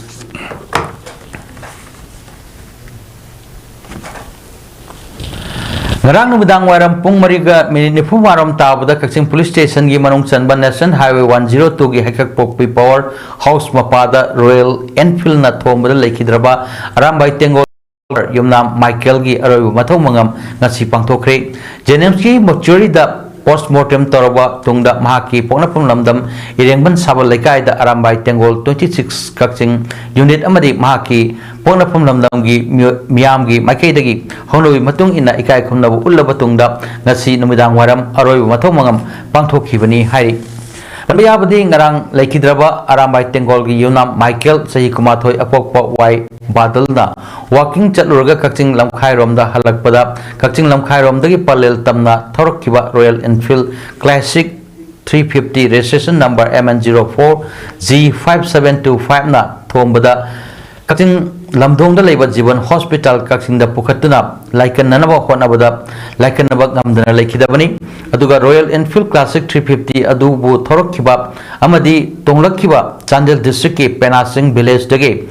ꯉꯔꯥꯡ ꯅꯨꯃꯤꯗꯥꯡ ꯋꯥꯏꯔꯝ ꯄꯨꯡ ꯃꯔꯤꯒ ꯃꯤꯅꯤꯠ ꯅꯤꯐꯨ ꯃꯉꯥꯔꯣꯝ ꯇꯥꯕꯗ ꯀꯛꯆꯤꯡ police stationꯒꯤ ꯃꯅꯨꯡ ꯆꯟꯕ National Highway one zero twoꯒꯤ ꯍꯩꯀꯛꯄꯣꯛꯄꯤ power house ꯃꯄꯥꯗ Royal Enfieldꯅ ꯊꯣꯝꯕꯗ ꯂꯩꯈꯤꯗ꯭ꯔꯕ ꯑꯔꯥꯝꯕꯥꯏ ꯇꯦꯡꯒꯣꯜ ꯌꯨꯝꯅꯥꯝ ꯃꯥꯏꯀꯦꯜꯒꯤ ꯑꯔꯣꯏꯕ ꯃꯊꯧ ꯃꯉꯝ ꯉꯁꯤ ꯄꯥꯡꯊꯣꯛꯈ꯭ꯔꯦ꯫ JNIMSꯀꯤ mortuaryꯗ post mortem ꯇꯧꯔꯕ ꯇꯨꯡꯗ ꯃꯍꯥꯛꯀꯤ ꯄꯣꯛꯅꯐꯝ ꯂꯝꯗꯝ ꯏꯔꯦꯡꯕꯟ ꯁꯥꯕꯜ ꯂꯩꯀꯥꯏꯗ ꯑꯔꯥꯝꯕꯥꯏ ꯇꯦꯡꯒꯣꯜ twenty six ꯀꯛꯆꯤꯡ unit ꯑꯃꯗꯤ ꯃꯍꯥꯛꯀꯤ ꯄꯣꯛꯅꯐꯝ ꯂꯝꯗꯝꯒꯤ ꯃꯤꯑꯣ-, ꯃꯤꯌꯥꯝꯒꯤ ꯃꯥꯏꯀꯩꯗꯒꯤ ꯍꯧꯅꯕꯤ ꯃꯇꯨꯡ ꯏꯟꯅ ꯏꯀꯥꯏ ꯈꯨꯝꯅꯕ ꯎꯠꯂꯕ ꯇꯨꯡꯗ ꯉꯁꯤ ꯅꯨꯃꯤꯗꯥꯡ ꯋꯥꯏꯔꯝ ꯑꯔꯣꯏꯕ ꯃꯊꯧ ꯃꯉꯝ ꯄꯥꯡꯊꯣꯛꯈꯤꯕꯅꯤ ꯍꯥꯏꯔꯤ꯫ ꯄꯟꯕ ꯌꯥꯕꯗꯤ ꯉꯔꯥꯡ ꯂꯩꯈꯤꯗ꯭ꯔꯕ ꯑꯔꯥꯝꯕꯥꯏ ꯇꯦꯡꯒꯣꯜꯒꯤ ꯌꯨꯝꯅꯥꯝ ꯃꯥꯏꯀꯦꯜ ꯆꯍꯤ ꯀꯨꯟꯃꯥꯊꯣꯏ ꯑꯄꯣꯛꯄ ꯋꯥꯏ ꯕꯥꯗꯜꯅ walking ꯆꯠꯂꯨꯔꯒ ꯀꯛꯆꯤꯡ ꯂꯝꯈꯥꯏꯔꯣꯝꯗ ꯍꯜꯂꯛꯄꯗ ꯀꯛꯆꯤꯡ ꯂꯝꯈꯥꯏꯔꯣꯝꯗꯒꯤ ꯄꯂꯦꯜ ꯇꯝꯅ ꯊꯧꯔꯛꯈꯤꯕ Royal Enfield Classic three fifty registration number M N zero four G five seven two fiveꯅ ꯊꯣꯝꯕꯗ ꯀꯛꯆꯤꯡ ꯂꯝꯗꯣꯡꯗ ꯂꯩꯕ ꯖꯤꯕꯟ hospital ꯀꯛꯆꯤꯡꯗ ꯄꯨꯈꯠꯇꯨꯅ ꯂꯥꯏꯀꯠꯅꯅꯕ ꯍꯣꯠꯅꯕꯗ ꯂꯥꯏꯀꯠꯅꯕ ꯉꯝꯗꯅ ꯂꯩꯈꯤꯗꯕꯅꯤ꯫ ꯑꯗꯨꯒ Royal Enfield Classic three fifty ꯑꯗꯨꯕꯨ ꯊꯧꯔꯛꯈꯤꯕ ꯑꯃꯗꯤ ꯇꯣꯡꯂꯛꯈꯤꯕ ꯆꯥꯟꯗꯦꯜ districtꯀꯤ ꯄꯦꯅꯥꯁꯤꯡ villageꯗꯒꯤ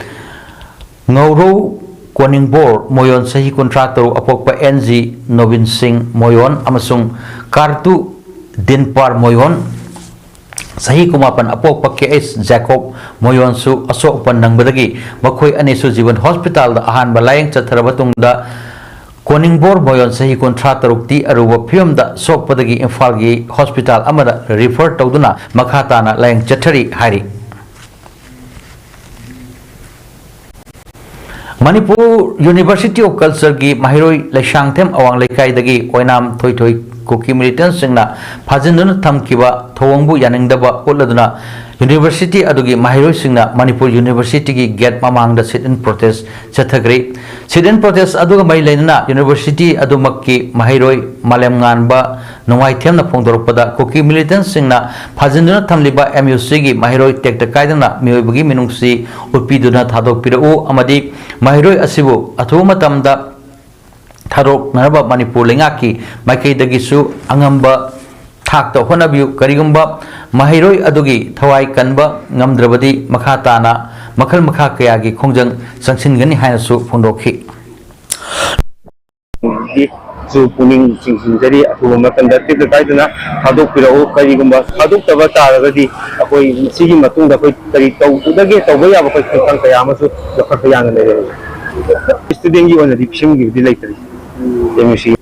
ꯉꯧꯔꯧ ꯀꯣꯅꯤꯡꯕꯣꯔ ꯃꯣꯌꯣꯟ ꯆꯍꯤ ꯀꯨꯟꯊ꯭ꯔꯥ ꯇꯔꯨꯛ ꯑꯄꯣꯛꯄ N G ꯅꯣꯕꯤꯟ ꯁꯤꯡ ꯃꯣꯌꯣꯟ ꯑꯃꯁꯨꯡ ꯀꯥꯔꯇꯨ ꯗꯤꯟꯄꯥꯔ ꯃꯣꯌꯣꯟ ꯆꯍꯤ ꯀꯨꯟꯃꯥꯄꯟ ꯑꯄꯣꯛꯄ K H ꯖꯦꯀꯣꯕ ꯃꯣꯌꯣꯟꯁꯨ ꯑꯁꯣꯛ ꯑꯄꯟ ꯅꯪꯕꯗꯒꯤ ꯃꯈꯣꯏ ꯑꯅꯤꯁꯨ ꯖꯤꯕꯟ hospitalꯗ ꯑꯍꯥꯟꯕ ꯂꯥꯌꯦꯡ ꯆꯠꯊꯔꯕ ꯇꯨꯡꯗ ꯀꯣꯅꯤꯡꯕꯣꯔ ꯃꯣꯌꯣꯟ ꯆꯍꯤ ꯀꯨꯟꯊ꯭ꯔꯥ ꯇꯔꯨꯛꯇꯤ ꯑꯔꯨꯕ ꯐꯤꯕꯝꯗ ꯁꯣꯛꯄꯗꯒꯤ ꯏꯝꯐꯥꯜꯒꯤ hospital ꯑꯃꯗ refer ꯇꯧꯗꯨꯅ ꯃꯈꯥ ꯇꯥꯅ ꯂꯥꯌꯦꯡ ꯆꯠꯊꯔꯤ ꯍꯥꯏꯔꯤ꯫ ꯃꯅꯤꯄꯨꯔ University of Cultureꯒꯤ ꯃꯍꯩꯔꯣꯏ ꯂꯩꯁꯥꯡꯊꯦꯝ ꯑꯋꯥꯡ ꯂꯩꯀꯥꯏꯗꯒꯤ ꯑꯣꯏꯅꯥꯝ ꯊꯣꯏꯊꯣꯏ ꯀꯨꯀꯤ militantꯁꯤꯡꯅ ꯐꯥꯖꯤꯟꯗꯨꯅ ꯊꯝꯈꯤꯕ ꯊꯧꯑꯣꯡꯕꯨ ꯌꯥꯅꯤꯡꯗꯕ ꯎꯠꯂꯗꯨꯅ ꯌꯨꯅꯤꯚꯔꯁꯤꯇꯤ ꯑꯗꯨꯒꯤ ꯃꯍꯩꯔꯣꯏꯁꯤꯡꯅ ꯃꯅꯤꯄꯨꯔ ꯌꯨꯅꯤꯚꯔꯁꯤꯇꯤꯒꯤ ꯒꯦꯠ ꯃꯃꯥꯡꯗ sit-in protest ꯆꯠꯊꯈ꯭ꯔꯦ꯫ Sit-in protest ꯑꯗꯨꯒ ꯃꯔꯤ ꯂꯩꯅꯅ ꯌꯨꯅꯤꯚꯔꯁꯤꯇꯤ ꯑꯗꯨꯃꯛꯀꯤ ꯃꯍꯩꯔꯣꯏ ꯃꯥꯂꯦꯝꯉꯥꯟꯕ ꯅꯨꯡꯉꯥꯏꯊꯦꯝꯅ ꯐꯣꯡꯗꯣꯔꯛꯄꯗ, ꯀꯨꯀꯤ militantꯁꯤꯡꯅ ꯐꯥꯖꯤꯟꯗꯨꯅ ꯊꯝꯂꯤꯕ MUCꯒꯤ ꯃꯍꯩꯔꯣꯏ ꯇꯦꯛꯇ ꯀꯥꯏꯗꯅ ꯃꯤꯑꯣꯏꯕꯒꯤ ꯃꯤꯅꯨꯡꯁꯤ ꯎꯠꯄꯤꯗꯨꯅ ꯊꯥꯗꯣꯛꯄꯤꯔꯛꯎ ꯑꯃꯗꯤ ꯃꯍꯩꯔꯣꯏ ꯑꯁꯤꯕꯨ ꯑꯊꯨꯕ ꯃꯇꯝꯗ ꯊꯥꯗꯣꯛꯅꯅꯕ ꯃꯅꯤꯄꯨꯔ ꯂꯩꯉꯥꯛꯀꯤ ꯃꯥꯏꯀꯩꯗꯒꯤꯁꯨ ꯑꯉꯝꯕ ꯊꯥꯛꯇ ꯍꯣꯠꯅꯕꯤꯌꯨ꯫ ꯀꯔꯤꯒꯨꯝꯕ ꯃꯍꯩꯔꯣꯏ ꯑꯗꯨꯒꯤ ꯊꯋꯥꯏ ꯀꯟꯕ ꯉꯝꯗ꯭ꯔꯕꯗꯤ ꯃꯈꯥ ꯇꯥꯅ ꯃꯈꯜ ꯃꯈꯥ ꯀꯌꯥꯒꯤ ꯈꯣꯡꯖꯪ ꯆꯪꯁꯤꯟꯒꯅꯤ ꯍꯥꯏꯅꯁꯨ ꯐꯣꯡꯗꯣꯛꯈꯤ꯫ ꯁꯨ ꯄꯨꯛꯅꯤꯡ ꯆꯤꯡꯁꯤꯟꯖꯔꯤ꯫ ꯑꯊꯨꯕ ꯃꯇꯝꯗ ꯇꯦꯛꯇ ꯀꯥꯏꯗꯅ ꯊꯥꯗꯣꯛꯄꯤꯔꯛꯎ꯫ ꯀꯔꯤꯒꯨꯝꯕ ꯊꯥꯗꯣꯛꯇꯕ ꯇꯥꯔꯒꯗꯤ ꯑꯩꯈꯣꯏ ꯃꯁꯤꯒꯤ ꯃꯇꯨꯡꯗ ꯑꯩꯈꯣꯏ ꯀꯔꯤ ꯇꯧꯒꯗꯒꯦ, ꯇꯧꯕ ꯌꯥꯕ ꯑꯩꯈꯣꯏ ꯈꯣꯡꯊꯥꯡ ꯀꯌꯥ ꯑꯃꯁꯨ ꯂꯧꯈꯠꯄ ꯌꯥꯅ ꯂꯩꯔꯦ꯫ Studentꯒꯤ ꯑꯣꯏꯅꯗꯤ ꯄꯤꯁꯤꯟꯈꯤꯕꯗꯤ ꯂꯩꯇ꯭ꯔꯤ꯫ MUC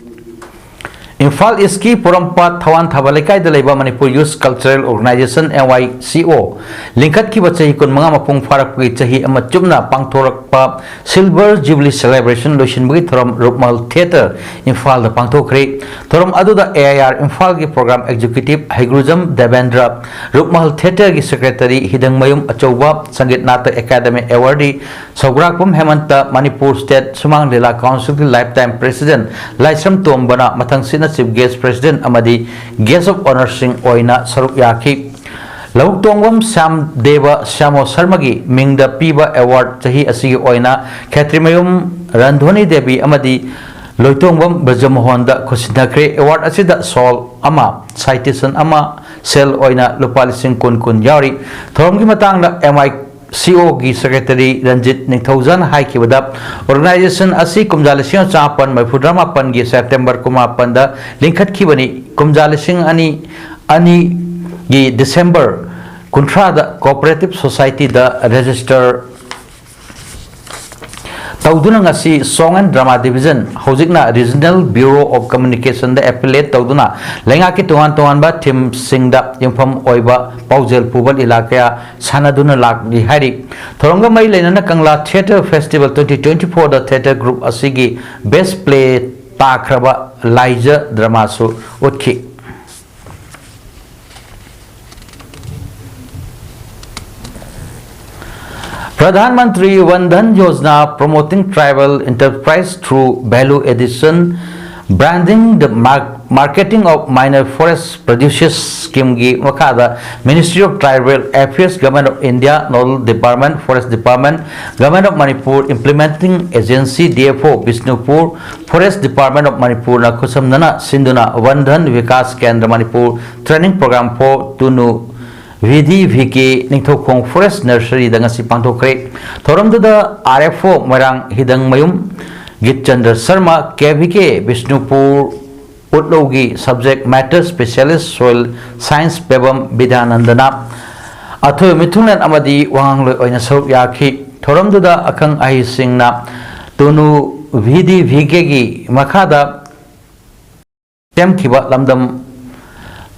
ꯏꯝꯐꯥꯜ ꯏꯁꯀꯤ ꯄꯣꯔꯣꯝꯄꯥꯠ ꯊꯋꯥꯟ ꯊꯥꯕ ꯂꯩꯀꯥꯏꯗ ꯂꯩꯕ Manipur Youth Cultural Organization, MYCO, ꯂꯤꯡꯈꯠꯈꯤꯕ ꯆꯍꯤ ꯀꯨꯟꯃꯉꯥ ꯃꯄꯨꯡ ꯐꯥꯔꯛꯄꯒꯤ ꯆꯍꯤ ꯑꯃ ꯆꯨꯞꯅ ꯄꯥꯡꯊꯣꯔꯛꯄ Silver Jubilee Celebration ꯂꯣꯏꯁꯤꯟꯕꯒꯤ ꯊꯧꯔꯝ ꯔꯨꯛꯃꯍꯜ Theatre, ꯏꯝꯐꯥꯜꯗ ꯄꯥꯡꯊꯣꯛꯈ꯭ꯔꯦ꯫ ꯊꯧꯔꯝ ꯑꯗꯨꯗ AIR ꯏꯝꯐꯥꯜꯒꯤ Program Executive ꯍꯩꯒ꯭ꯔꯨꯖꯝ ꯗꯦꯕꯦꯟꯗ꯭ꯔ, ꯔꯨꯛꯃꯍꯜ Theatreꯒꯤ Secretary ꯍꯤꯗꯪꯃꯌꯨꯝ ꯑꯆꯧꯕ, Sangeet Natak academy awardee ꯁꯧꯒ꯭ꯔꯥꯛꯄꯝ ꯍꯦꯃꯟꯇ, Manipur State ꯁꯨꯃꯥꯡ ꯂꯤꯂꯥ Councilꯒꯤ Lifetime President ꯂꯥꯏꯁ꯭ꯔꯝ ꯇꯣꯝꯕꯅ ꯃꯊꯪꯁꯤꯠꯅ Chief Guest President ꯑꯃꯗꯤ Guest of Honourꯁꯤꯡ ꯑꯣꯏꯅ ꯁꯔꯨꯛ ꯌꯥꯈꯤ꯫ ꯂꯧꯕꯨꯛꯇꯣꯡꯕꯝ ꯁ꯭ꯌꯥꯝ ꯗꯦꯕ ꯁ꯭ꯌꯥꯃꯣ ꯁꯔꯃꯒꯤ ꯃꯤꯡꯗ ꯄꯤꯕ award ꯆꯍꯤ ꯑꯁꯤꯒꯤ ꯑꯣꯏꯅ ꯈꯦꯇ꯭ꯔꯤꯃꯌꯨꯝ ꯔꯟꯙꯣꯅꯤ ꯗꯦꯕꯤ ꯑꯃꯗꯤ ꯂꯣꯏꯇꯣꯡꯕꯝ ꯕ꯭ꯔꯖꯃꯣꯍꯟꯗ ꯈꯨꯠꯁꯤꯟꯅꯈ꯭ꯔꯦ꯫ Award ꯑꯁꯤꯗ shawl ꯑꯃ, citation ꯑꯃ, ꯁꯦꯜ ꯑꯣꯏꯅ ꯂꯨꯄꯥ ꯂꯤꯁꯤꯡ ꯀꯨꯟ ꯀꯨꯟ ꯌꯥꯎꯔꯤ꯫ ꯊꯧꯔꯝꯒꯤ ꯃꯇꯥꯡꯗ MYCOꯒꯤ Secretary ꯔꯟꯖꯤꯠ ꯅꯤꯡꯊꯧꯖꯥꯅ ꯍꯥꯏꯈꯤꯕꯗ, organization ꯑꯁꯤ ꯀꯨꯝꯖꯥ ꯂꯤꯁꯤꯡ ꯑꯃ ꯆꯥꯃꯥꯄꯟ ꯃꯔꯤꯐꯨꯇꯔꯥ ꯃꯥꯄꯟꯒꯤ September ꯀꯨꯟꯃꯥꯄꯟꯗ ꯂꯤꯡꯈꯠꯈꯤꯕꯅꯤ꯫ ꯀꯨꯝꯖꯥ ꯂꯤꯁꯤꯡ ꯑꯅꯤ ꯑꯅꯤꯒꯤ December ꯀꯨꯟꯊ꯭ꯔꯥꯗ Cooperative Societyꯗ register ꯇꯧꯗꯨꯅ ꯉꯁꯤ Song and Drama Division, ꯍꯧꯖꯤꯛꯅ Regional Bureau of Communicationꯗ affiliate ꯇꯧꯗꯨꯅ ꯂꯩꯉꯥꯛꯀꯤ ꯇꯣꯉꯥꯟ ꯇꯣꯉꯥꯟꯕ themeꯁꯤꯡꯗ ꯌꯨꯝꯐꯝ ꯑꯣꯏꯕ ꯄꯥꯎꯖꯦꯜ ꯄꯨꯕ ꯂꯤꯂꯥ ꯀꯌꯥ ꯁꯥꯟꯅꯗꯨꯅ ꯂꯥꯛꯂꯤ ꯍꯥꯏꯔꯤ꯫ ꯊꯧꯔꯝꯒ ꯃꯔꯤ ꯂꯩꯅꯅ Kangla Theatre Festival twenty twenty-fourꯗ theatre group ꯑꯁꯤꯒꯤ best play ꯇꯥꯈ꯭ꯔꯕ ꯂꯥꯏꯖ dramaꯁꯨ ꯎꯠꯈꯤ꯫ Pradhan Mantri Van Dhan Yojana, Promoting Tribal Enterprise Through Value Addition, Branding, the Mar- Marketing of Minor Forest Produces Scheme ꯒꯤ ꯃꯈꯥꯗ Ministry of Tribal Affairs, Government of India, Nodal Department, Forest Department, Government of Manipur, Implementing Agency, D F O, Bishnupur, Forest Department of Manipur ꯅ ꯈꯨꯠꯁꯝꯅꯅ ꯁꯤꯟꯗꯨꯅ Van Dhan Vikas Kendra Manipur Training Program for Tunu V D V K Ningthoukhong Forest Nursery ꯗ ꯉꯁꯤ ꯄꯥꯡꯊꯣꯛꯈ꯭ꯔꯦ꯫ ꯊꯧꯔꯝꯗꯨꯗ R F O ꯃꯣꯏꯔꯥꯡ ꯍꯤꯗꯪꯃꯌꯨꯝ ꯒꯤꯠꯆꯟꯗ꯭ꯔ Sharma, K V K Bishnupur ꯎꯠꯂꯧꯒꯤ Subject Matter Specialist Soil Science Pebam ꯕꯤꯗ꯭ꯌꯥꯅꯟꯗꯅ ꯑꯊꯣꯏꯕ ꯃꯤꯊꯨꯡꯂꯦꯟ ꯑꯃꯗꯤ ꯋꯥꯉꯥꯡꯂꯣꯏ ꯑꯣꯏꯅ ꯁꯔꯨꯛ ꯌꯥꯈꯤ꯫ ꯊꯧꯔꯝꯗꯨꯗ ꯑꯈꯪ ꯑꯍꯩꯁꯤꯡꯅ ꯇꯨꯅꯨ V D V K ꯒꯤ ꯃꯈꯥꯗ ꯁꯦꯝꯈꯤꯕ ꯂꯝꯗꯝ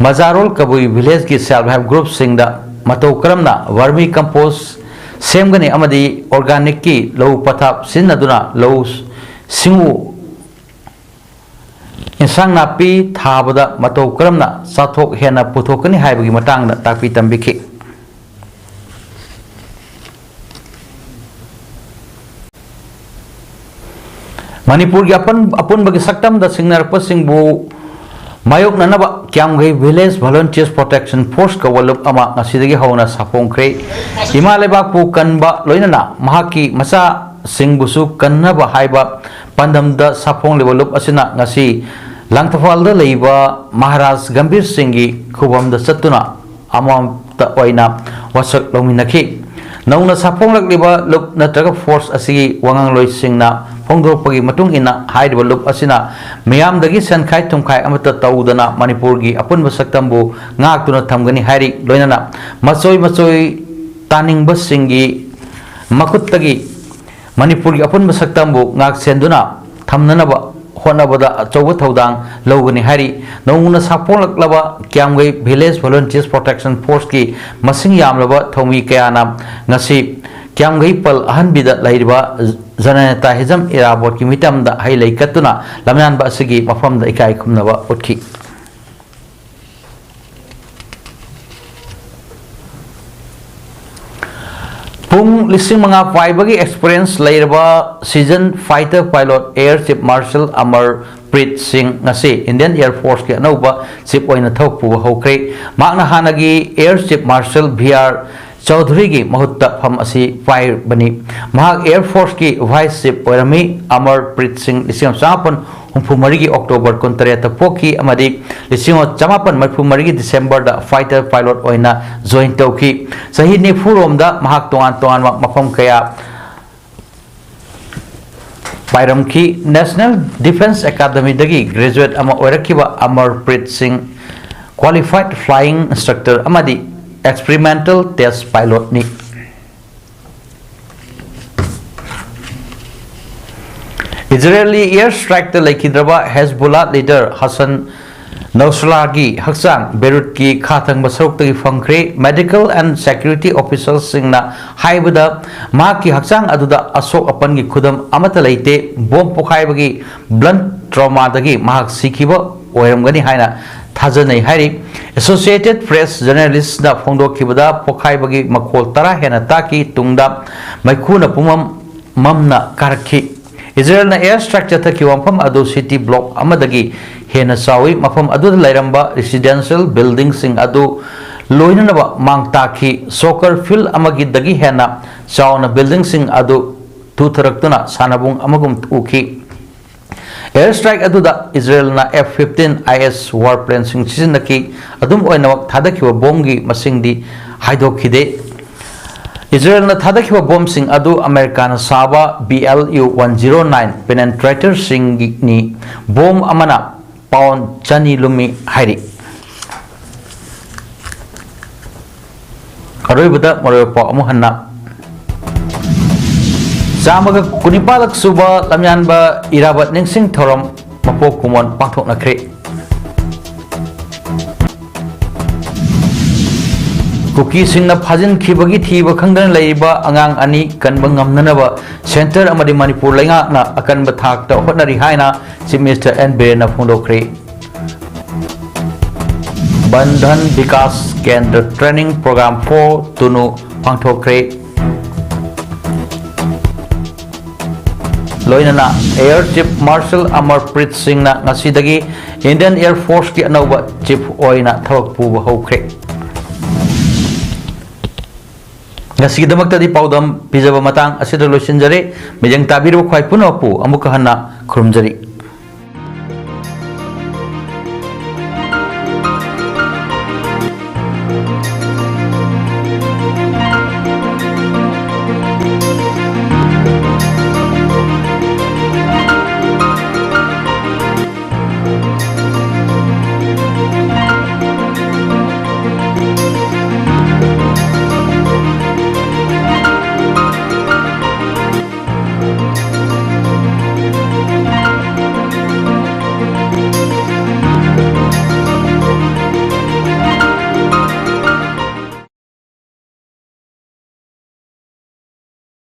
ꯃꯖꯥꯔꯣꯜ ꯀꯕꯨꯏ ꯚꯤꯂꯦꯖꯀꯤ Self Help Groupꯁꯤꯡꯗ ꯃꯇꯧ ꯀꯔꯝꯅ Vermi Compost ꯁꯦꯝꯒꯅꯤ ꯑꯃꯗꯤ Organicꯀꯤ ꯂꯧ ꯄꯊꯥꯞ ꯁꯤꯖꯤꯟꯅꯗꯨꯅ ꯂꯧ ꯁꯤꯡꯎ, ꯏꯟꯁꯥꯡ ꯅꯥꯄꯤ ꯊꯥꯕꯗ ꯃꯇꯧ ꯀꯔꯝꯅ ꯆꯥꯊꯣꯛ ꯍꯦꯟꯅ ꯄꯨꯊꯣꯛꯀꯅꯤ ꯍꯥꯏꯕꯒꯤ ꯃꯇꯥꯡꯗ ꯇꯥꯛꯄꯤ ꯇꯝꯕꯤꯈꯤ꯫ ꯃꯅꯤꯄꯨꯔꯒꯤ ꯑꯄꯟ-, ꯑꯄꯨꯟꯕꯒꯤ ꯁꯛꯇꯝꯗ ꯁꯤꯡꯅꯔꯛꯄꯁꯤꯡꯕꯨ ꯃꯥꯌꯣꯛꯅꯅꯕ ꯀ꯭ꯌꯥꯝꯒꯩ Village Volunteers Protection Force ꯀꯧꯕ ꯂꯨꯞ ꯑꯃ ꯉꯁꯤꯗꯒꯤ ꯍꯧꯅ ꯁꯥꯐꯣꯡꯈ꯭ꯔꯦ꯫ ꯏꯃꯥ ꯂꯩꯕꯥꯛꯄꯨ ꯀꯟꯕ ꯂꯣꯏꯅꯅ ꯃꯍꯥꯛꯀꯤ ꯃꯆꯥꯁꯤꯡꯕꯨꯁꯨ ꯀꯟꯅꯕ ꯍꯥꯏꯕ ꯄꯥꯟꯗꯝꯗ ꯁꯥꯐꯣꯡꯂꯤꯕ ꯂꯨꯞ ꯑꯁꯤꯅ ꯉꯁꯤ ꯂꯥꯡꯊꯧꯐꯥꯜꯗ ꯂꯩꯕ ꯃꯍꯥꯔꯥꯖ ꯒꯝꯚꯤꯔ ꯁꯤꯡꯒꯤ ꯈꯨꯕꯝꯗ ꯆꯠꯇꯨꯅ ꯑꯃꯃꯝꯇ ꯑꯣꯏꯅ ꯋꯥꯁꯛ ꯂꯧꯃꯤꯟꯅꯈꯤ꯫ ꯅꯧꯅ ꯁꯥꯐꯣꯡꯂꯛꯂꯤꯕ ꯂꯨꯞ ꯅꯠꯇ꯭ꯔꯒ ꯐꯣꯔꯁ ꯑꯁꯤꯒꯤ ꯋꯥꯉꯥꯡꯂꯣꯏꯁꯤꯡꯅ ꯐꯣꯡꯗꯣꯔꯛꯄꯒꯤ ꯃꯇꯨꯡ ꯏꯟꯅ, ꯍꯥꯏꯔꯤꯕ ꯂꯨꯞ ꯑꯁꯤꯅ ꯃꯤꯌꯥꯝꯗꯒꯤ ꯁꯦꯟꯈꯥꯏ ꯊꯨꯝꯈꯥꯏ ꯑꯃꯠꯇ ꯇꯧꯗꯅ ꯃꯅꯤꯄꯨꯔꯒꯤ ꯑꯄꯨꯟꯕ ꯁꯛꯇꯝꯕꯨ ꯉꯥꯛꯇꯨꯅ ꯊꯝꯒꯅꯤ ꯍꯥꯏꯔꯤ꯫ ꯂꯣꯏꯅꯅ ꯃꯆꯣꯏ ꯃꯆꯣꯏ ꯇꯥꯅꯤꯡꯕꯁꯤꯡꯒꯤ ꯃꯈꯨꯠꯇꯒꯤ ꯃꯅꯤꯄꯨꯔꯒꯤ ꯑꯄꯨꯟꯕ ꯁꯛꯇꯝꯕꯨ ꯉꯥꯛ ꯁꯦꯟꯗꯨꯅ ꯊꯝꯅꯅꯕ ꯍꯣꯠꯅꯕꯗ ꯑꯆꯧꯕ ꯊꯧꯗꯥꯡ ꯂꯧꯒꯅꯤ ꯍꯥꯏꯔꯤ꯫ ꯅꯧꯅ ꯁꯥꯐꯣꯡꯂꯛꯂꯕ ꯀ꯭ꯌꯥꯝꯒꯩ Village Volunteers Protection Forceꯀꯤ ꯃꯁꯤꯡ ꯌꯥꯝꯂꯕ ꯊꯧꯃꯤ ꯀꯌꯥꯅ ꯉꯁꯤ ꯀ꯭ꯌꯥꯝꯒꯩ ꯄꯜ ꯑꯍꯟꯕꯤꯗ ꯂꯩꯔꯤꯕ ꯖꯅꯅꯦꯇꯥ ꯍꯤꯖꯝ ꯏꯔꯥꯕꯣꯠꯀꯤ ꯃꯤꯇꯝꯗ ꯍꯩ ꯂꯩ ꯀꯠꯇꯨꯅ ꯂꯝꯌꯥꯟꯕ ꯑꯁꯤꯒꯤ ꯃꯐꯝꯗ ꯏꯀꯥꯏ ꯈꯨꯝꯅꯕ ꯎꯠꯈꯤ꯫ ꯄꯨꯡ ꯂꯤꯁꯤꯡ ꯃꯉꯥ ꯄꯥꯏꯕꯒꯤ ꯑꯦꯛꯁꯄꯤꯔꯤꯌꯦꯟꯁ ꯂꯩꯔꯕ season fighter pilot air chief marshal Amar Preet Singh ꯉꯁꯤ ꯏꯟꯗꯤꯌꯟ ꯑꯦꯌꯔ ꯐꯣꯔꯁꯀꯤ ꯑꯅꯧꯕ ꯆꯤꯐ ꯑꯣꯏꯅ ꯊꯕꯛ ꯄꯨꯕ ꯍꯧꯈ꯭ꯔꯦ꯫ ꯃꯍꯥꯛꯅ ꯍꯥꯟꯅꯒꯤ air chief marshal V R ꯆꯧꯙꯨꯔꯤꯒꯤ ꯃꯍꯨꯠꯇ ꯐꯝ ꯑꯁꯤ ꯄꯥꯏꯕꯅꯤ꯫ ꯃꯍꯥꯛ ꯑꯦꯌꯔ ꯐꯣꯔꯁꯀꯤ ꯚꯥꯏꯁ ꯆꯤꯐ ꯑꯣꯏꯔꯝꯃꯤ꯫ ꯑꯃꯔ ꯄ꯭ꯔꯤꯠ ꯁꯤꯡ ꯂꯤꯁꯤꯡ ꯑꯃ ꯆꯃꯥꯄꯟ ꯍꯨꯝꯐꯨ ꯃꯔꯤꯒꯤ ꯑꯣꯛꯇꯣꯕꯔ ꯀꯨꯟꯇꯔꯦꯠꯇ ꯄꯣꯛꯈꯤ ꯑꯃꯗꯤ ꯂꯤꯁꯤꯡ ꯑꯃ ꯆꯃꯥꯄꯟ ꯃꯔꯤꯐꯨ ꯃꯔꯤꯒꯤ ꯗꯤꯁꯦꯝꯕꯔꯗ ꯐꯥꯏꯇꯔ ꯄꯥꯏꯂꯣꯠ ꯑꯣꯏꯅ ꯖꯣꯏꯟ ꯇꯧꯈꯤ꯫ ꯆꯍꯤ ꯅꯤꯐꯨ ꯔꯣꯝꯗ ꯃꯍꯥꯛ ꯇꯣꯉꯥꯟ ꯇꯣꯉꯥꯟꯕ ꯃꯐꯝ ꯀꯌꯥ ꯄꯥꯏꯔꯝꯈꯤ꯫ ꯅꯦꯁꯅꯦꯜ ꯗꯤꯐꯦꯟꯁ ꯑꯦꯀꯥꯗꯃꯤꯗꯒꯤ ꯒ꯭ꯔꯦꯖꯨꯋꯦꯠ ꯑꯃ ꯑꯣꯏꯔꯛꯈꯤꯕ ꯑꯃꯔ ꯄ꯭ꯔꯤꯠ ꯁꯤꯡ ꯀ꯭ꯋꯥꯂꯤꯐꯥꯏꯗ ꯐ꯭ꯂꯥꯏꯌꯤꯡ ꯏꯟꯁꯇ꯭ꯔꯛꯇꯔ ꯑꯃꯗꯤ ꯑꯦꯛꯁꯄꯤꯔꯤꯃꯦꯟꯇꯦꯜ ꯇꯦꯁ ꯄꯥꯏꯂꯣꯠꯅꯤ꯫ ꯏꯖꯔꯦꯜꯂꯤ ꯑꯦꯌꯔ ꯁ꯭ꯇ꯭ꯔꯥꯏꯛꯇ ꯂꯩꯈꯤꯗ꯭ꯔꯕ ꯍꯦꯖꯕꯨꯂꯥ ꯂꯤꯗꯔ ꯍꯁꯟ ꯅꯁꯔꯥꯒꯤ ꯍꯛꯆꯥꯡ ꯕꯦꯔꯨꯠꯀꯤ ꯈꯥ ꯊꯪꯕ ꯁꯔꯨꯛꯇꯒꯤ ꯐꯪꯈ꯭ꯔꯦ꯫ ꯃꯦꯗꯤꯀꯦꯜ ꯑꯦꯟ ꯁꯦꯀ꯭ꯌꯨꯔꯤꯇꯤ ꯑꯣꯐꯤꯁꯤꯌꯦꯜꯁꯤꯡꯅ ꯍꯥꯏꯕꯗ, ꯃꯍꯥꯛꯀꯤ ꯍꯛꯆꯥꯡ ꯑꯗꯨꯗ ꯑꯁꯣꯛ ꯑꯄꯟꯒꯤ ꯈꯨꯗꯝ ꯑꯃꯠꯇ ꯂꯩꯇꯦ꯫ ꯕꯣꯝ ꯄꯣꯈꯥꯏꯕꯒꯤ ꯕ꯭ꯂꯟ ꯇ꯭ꯔꯣꯃꯥꯗꯒꯤ ꯃꯍꯥꯛ ꯁꯤꯈꯤꯕ ꯑꯣꯏꯔꯝꯒꯅꯤ ꯍꯥꯏꯅ ꯊꯥꯖꯅꯩ ꯍꯥꯏꯔꯤ꯫ ꯑꯦꯁꯣꯁꯤꯌꯦꯇꯦꯗ ꯄ꯭ꯔꯦꯁ ꯖꯔꯅꯦꯂꯤꯁꯅ ꯐꯣꯡꯗꯣꯛꯈꯤꯕꯗ, ꯄꯣꯈꯥꯏꯕꯒꯤ ꯃꯈꯣꯜ ꯇꯔꯥ ꯍꯦꯟꯅ ꯇꯥꯈꯤ꯫ ꯇꯨꯡꯗ ꯃꯩꯈꯨꯅ ꯄꯨꯝꯃꯝ ꯃꯝꯅ ꯀꯥꯔꯛꯈꯤ꯫ ꯏꯖꯔꯦꯜꯅ ꯑꯦꯌꯔ ꯁ꯭ꯇ꯭ꯔꯥꯏꯛ ꯆꯠꯊꯈꯤꯕ ꯃꯐꯝ ꯑꯗꯨ ꯁꯤꯇꯤ ꯕ꯭ꯂꯣꯛ ꯑꯃꯗꯒꯤ ꯍꯦꯟꯅ ꯆꯥꯎꯏ꯫ ꯃꯐꯝ ꯑꯗꯨꯗ ꯂꯩꯔꯝꯕ ꯔꯦꯁꯤꯗꯦꯟꯁꯤꯌꯦꯜ ꯕꯤꯜꯗꯤꯡꯁꯤꯡ ꯑꯗꯨ ꯂꯣꯏꯅꯅꯕ ꯃꯥꯡ ꯇꯥꯛꯈꯤ꯫ ꯁꯣꯀꯔ ꯐꯤꯜꯗ ꯑꯃꯒꯤꯗꯒꯤ ꯍꯦꯟꯅ ꯆꯥꯎꯅ ꯕꯤꯜꯗꯤꯡꯁꯤꯡ ꯑꯗꯨ ꯇꯨꯊꯔꯛꯇꯨꯅ ꯁꯥꯟꯅꯕꯨꯡ ꯑꯃꯒꯨꯝ ꯎꯈꯤ꯫ ꯑꯦꯌꯔ ꯁ꯭ꯇ꯭ꯔꯥꯏꯛ ꯑꯗꯨꯗ ꯏꯖꯔꯦꯜꯅ ꯑꯦꯐ ꯐꯤꯐꯇꯤꯟ ꯑꯥꯏ ꯑꯦꯁ ꯋꯥꯔ ꯄ꯭ꯂꯦꯟꯁꯤꯡ ꯁꯤꯖꯤꯟꯅꯈꯤ꯫ ꯑꯗꯨꯝ ꯑꯣꯏꯅꯃꯛ, ꯊꯥꯗꯈꯤꯕ ꯕꯣꯝꯒꯤ ꯃꯁꯤꯡꯗꯤ ꯍꯥꯏꯗꯣꯛꯈꯤꯗꯦ꯫ ꯏꯖꯔꯦꯜꯅ ꯊꯥꯗꯈꯤꯕ ꯕꯣꯝꯁꯤꯡ ꯑꯗꯨ ꯑꯃꯦꯔꯤꯀꯥꯅ ꯁꯥꯕ B L U one zero nine ꯄꯦꯅꯦꯇ꯭ꯔꯦꯇꯔꯁꯤꯡꯒꯤꯅꯤ꯫ ꯕꯣꯝ ꯑꯃꯅ ꯄꯥꯎꯟ ꯆꯅꯤ ꯂꯨꯝꯃꯤ ꯍꯥꯏꯔꯤ꯫ ꯑꯔꯣꯏꯕꯗ ꯃꯔꯨꯑꯣꯏꯕ ꯄꯥꯎ ꯑꯃꯨꯛ ꯍꯟꯅ: ꯆꯥꯝꯃꯒ ꯀꯨꯟꯅꯤꯄꯥꯜꯂꯛ ꯁꯨꯕ ꯂꯝꯌꯥꯟꯕ ꯏꯔꯥꯕꯠ ꯅꯤꯡꯁꯤꯡ ꯊꯧꯔꯝ ꯃꯄꯣꯛ ꯀꯨꯝꯑꯣꯟ ꯄꯥꯡꯊꯣꯛꯅꯈ꯭ꯔꯦ꯫ ꯀꯨꯀꯤꯁꯤꯡꯅ ꯐꯥꯖꯤꯟꯈꯤꯕꯒꯤ ꯊꯤꯕ ꯈꯪꯗꯅ ꯂꯩꯔꯤꯕ ꯑꯉꯥꯡ ꯑꯅꯤ ꯀꯟꯕ ꯉꯝꯅꯅꯕ ꯁꯦꯟꯇꯔ ꯑꯃꯗꯤ ꯃꯅꯤꯄꯨꯔ ꯂꯩꯉꯥꯛꯅ ꯑꯀꯟꯕ ꯊꯥꯛꯇ ꯍꯣꯠꯅꯔꯤ ꯍꯥꯏꯅ ꯆꯤꯐ ꯃꯤꯅꯤꯁꯇꯔ ꯑꯦꯟ ꯕꯤꯔꯦꯟꯅ ꯐꯣꯡꯗꯣꯛꯈ꯭ꯔꯦ꯫ Bandhan Bikash Kendra training programme for ꯇꯨꯅꯨ ꯄꯥꯡꯊꯣꯛꯈ꯭ꯔꯦ꯫ ꯂꯣꯏꯅꯅ Air Chief Marshal Amarpreet Singhꯅ ꯉꯁꯤꯗꯒꯤ Indian Air Forceꯀꯤ ꯑꯅꯧꯕ chief ꯑꯣꯏꯅ ꯊꯕꯛ ꯄꯨꯕ ꯍꯧꯈ꯭ꯔꯦ꯫ ꯉꯁꯤꯒꯤꯗꯃꯛꯇꯗꯤ ꯄꯥꯎꯗꯝ ꯄꯤꯖꯕ ꯃꯇꯥꯡ ꯑꯁꯤꯗ ꯂꯣꯏꯁꯤꯟꯖꯔꯦ꯫ ꯃꯤꯠꯌꯦꯡ ꯇꯥꯕꯤꯔꯤꯕ ꯈ꯭ꯋꯥꯏ ꯄꯨꯝꯅꯃꯛꯄꯨ ꯑꯃꯨꯛꯀ ꯍꯟꯅ ꯈꯨꯔꯨꯝꯖꯔꯤ꯫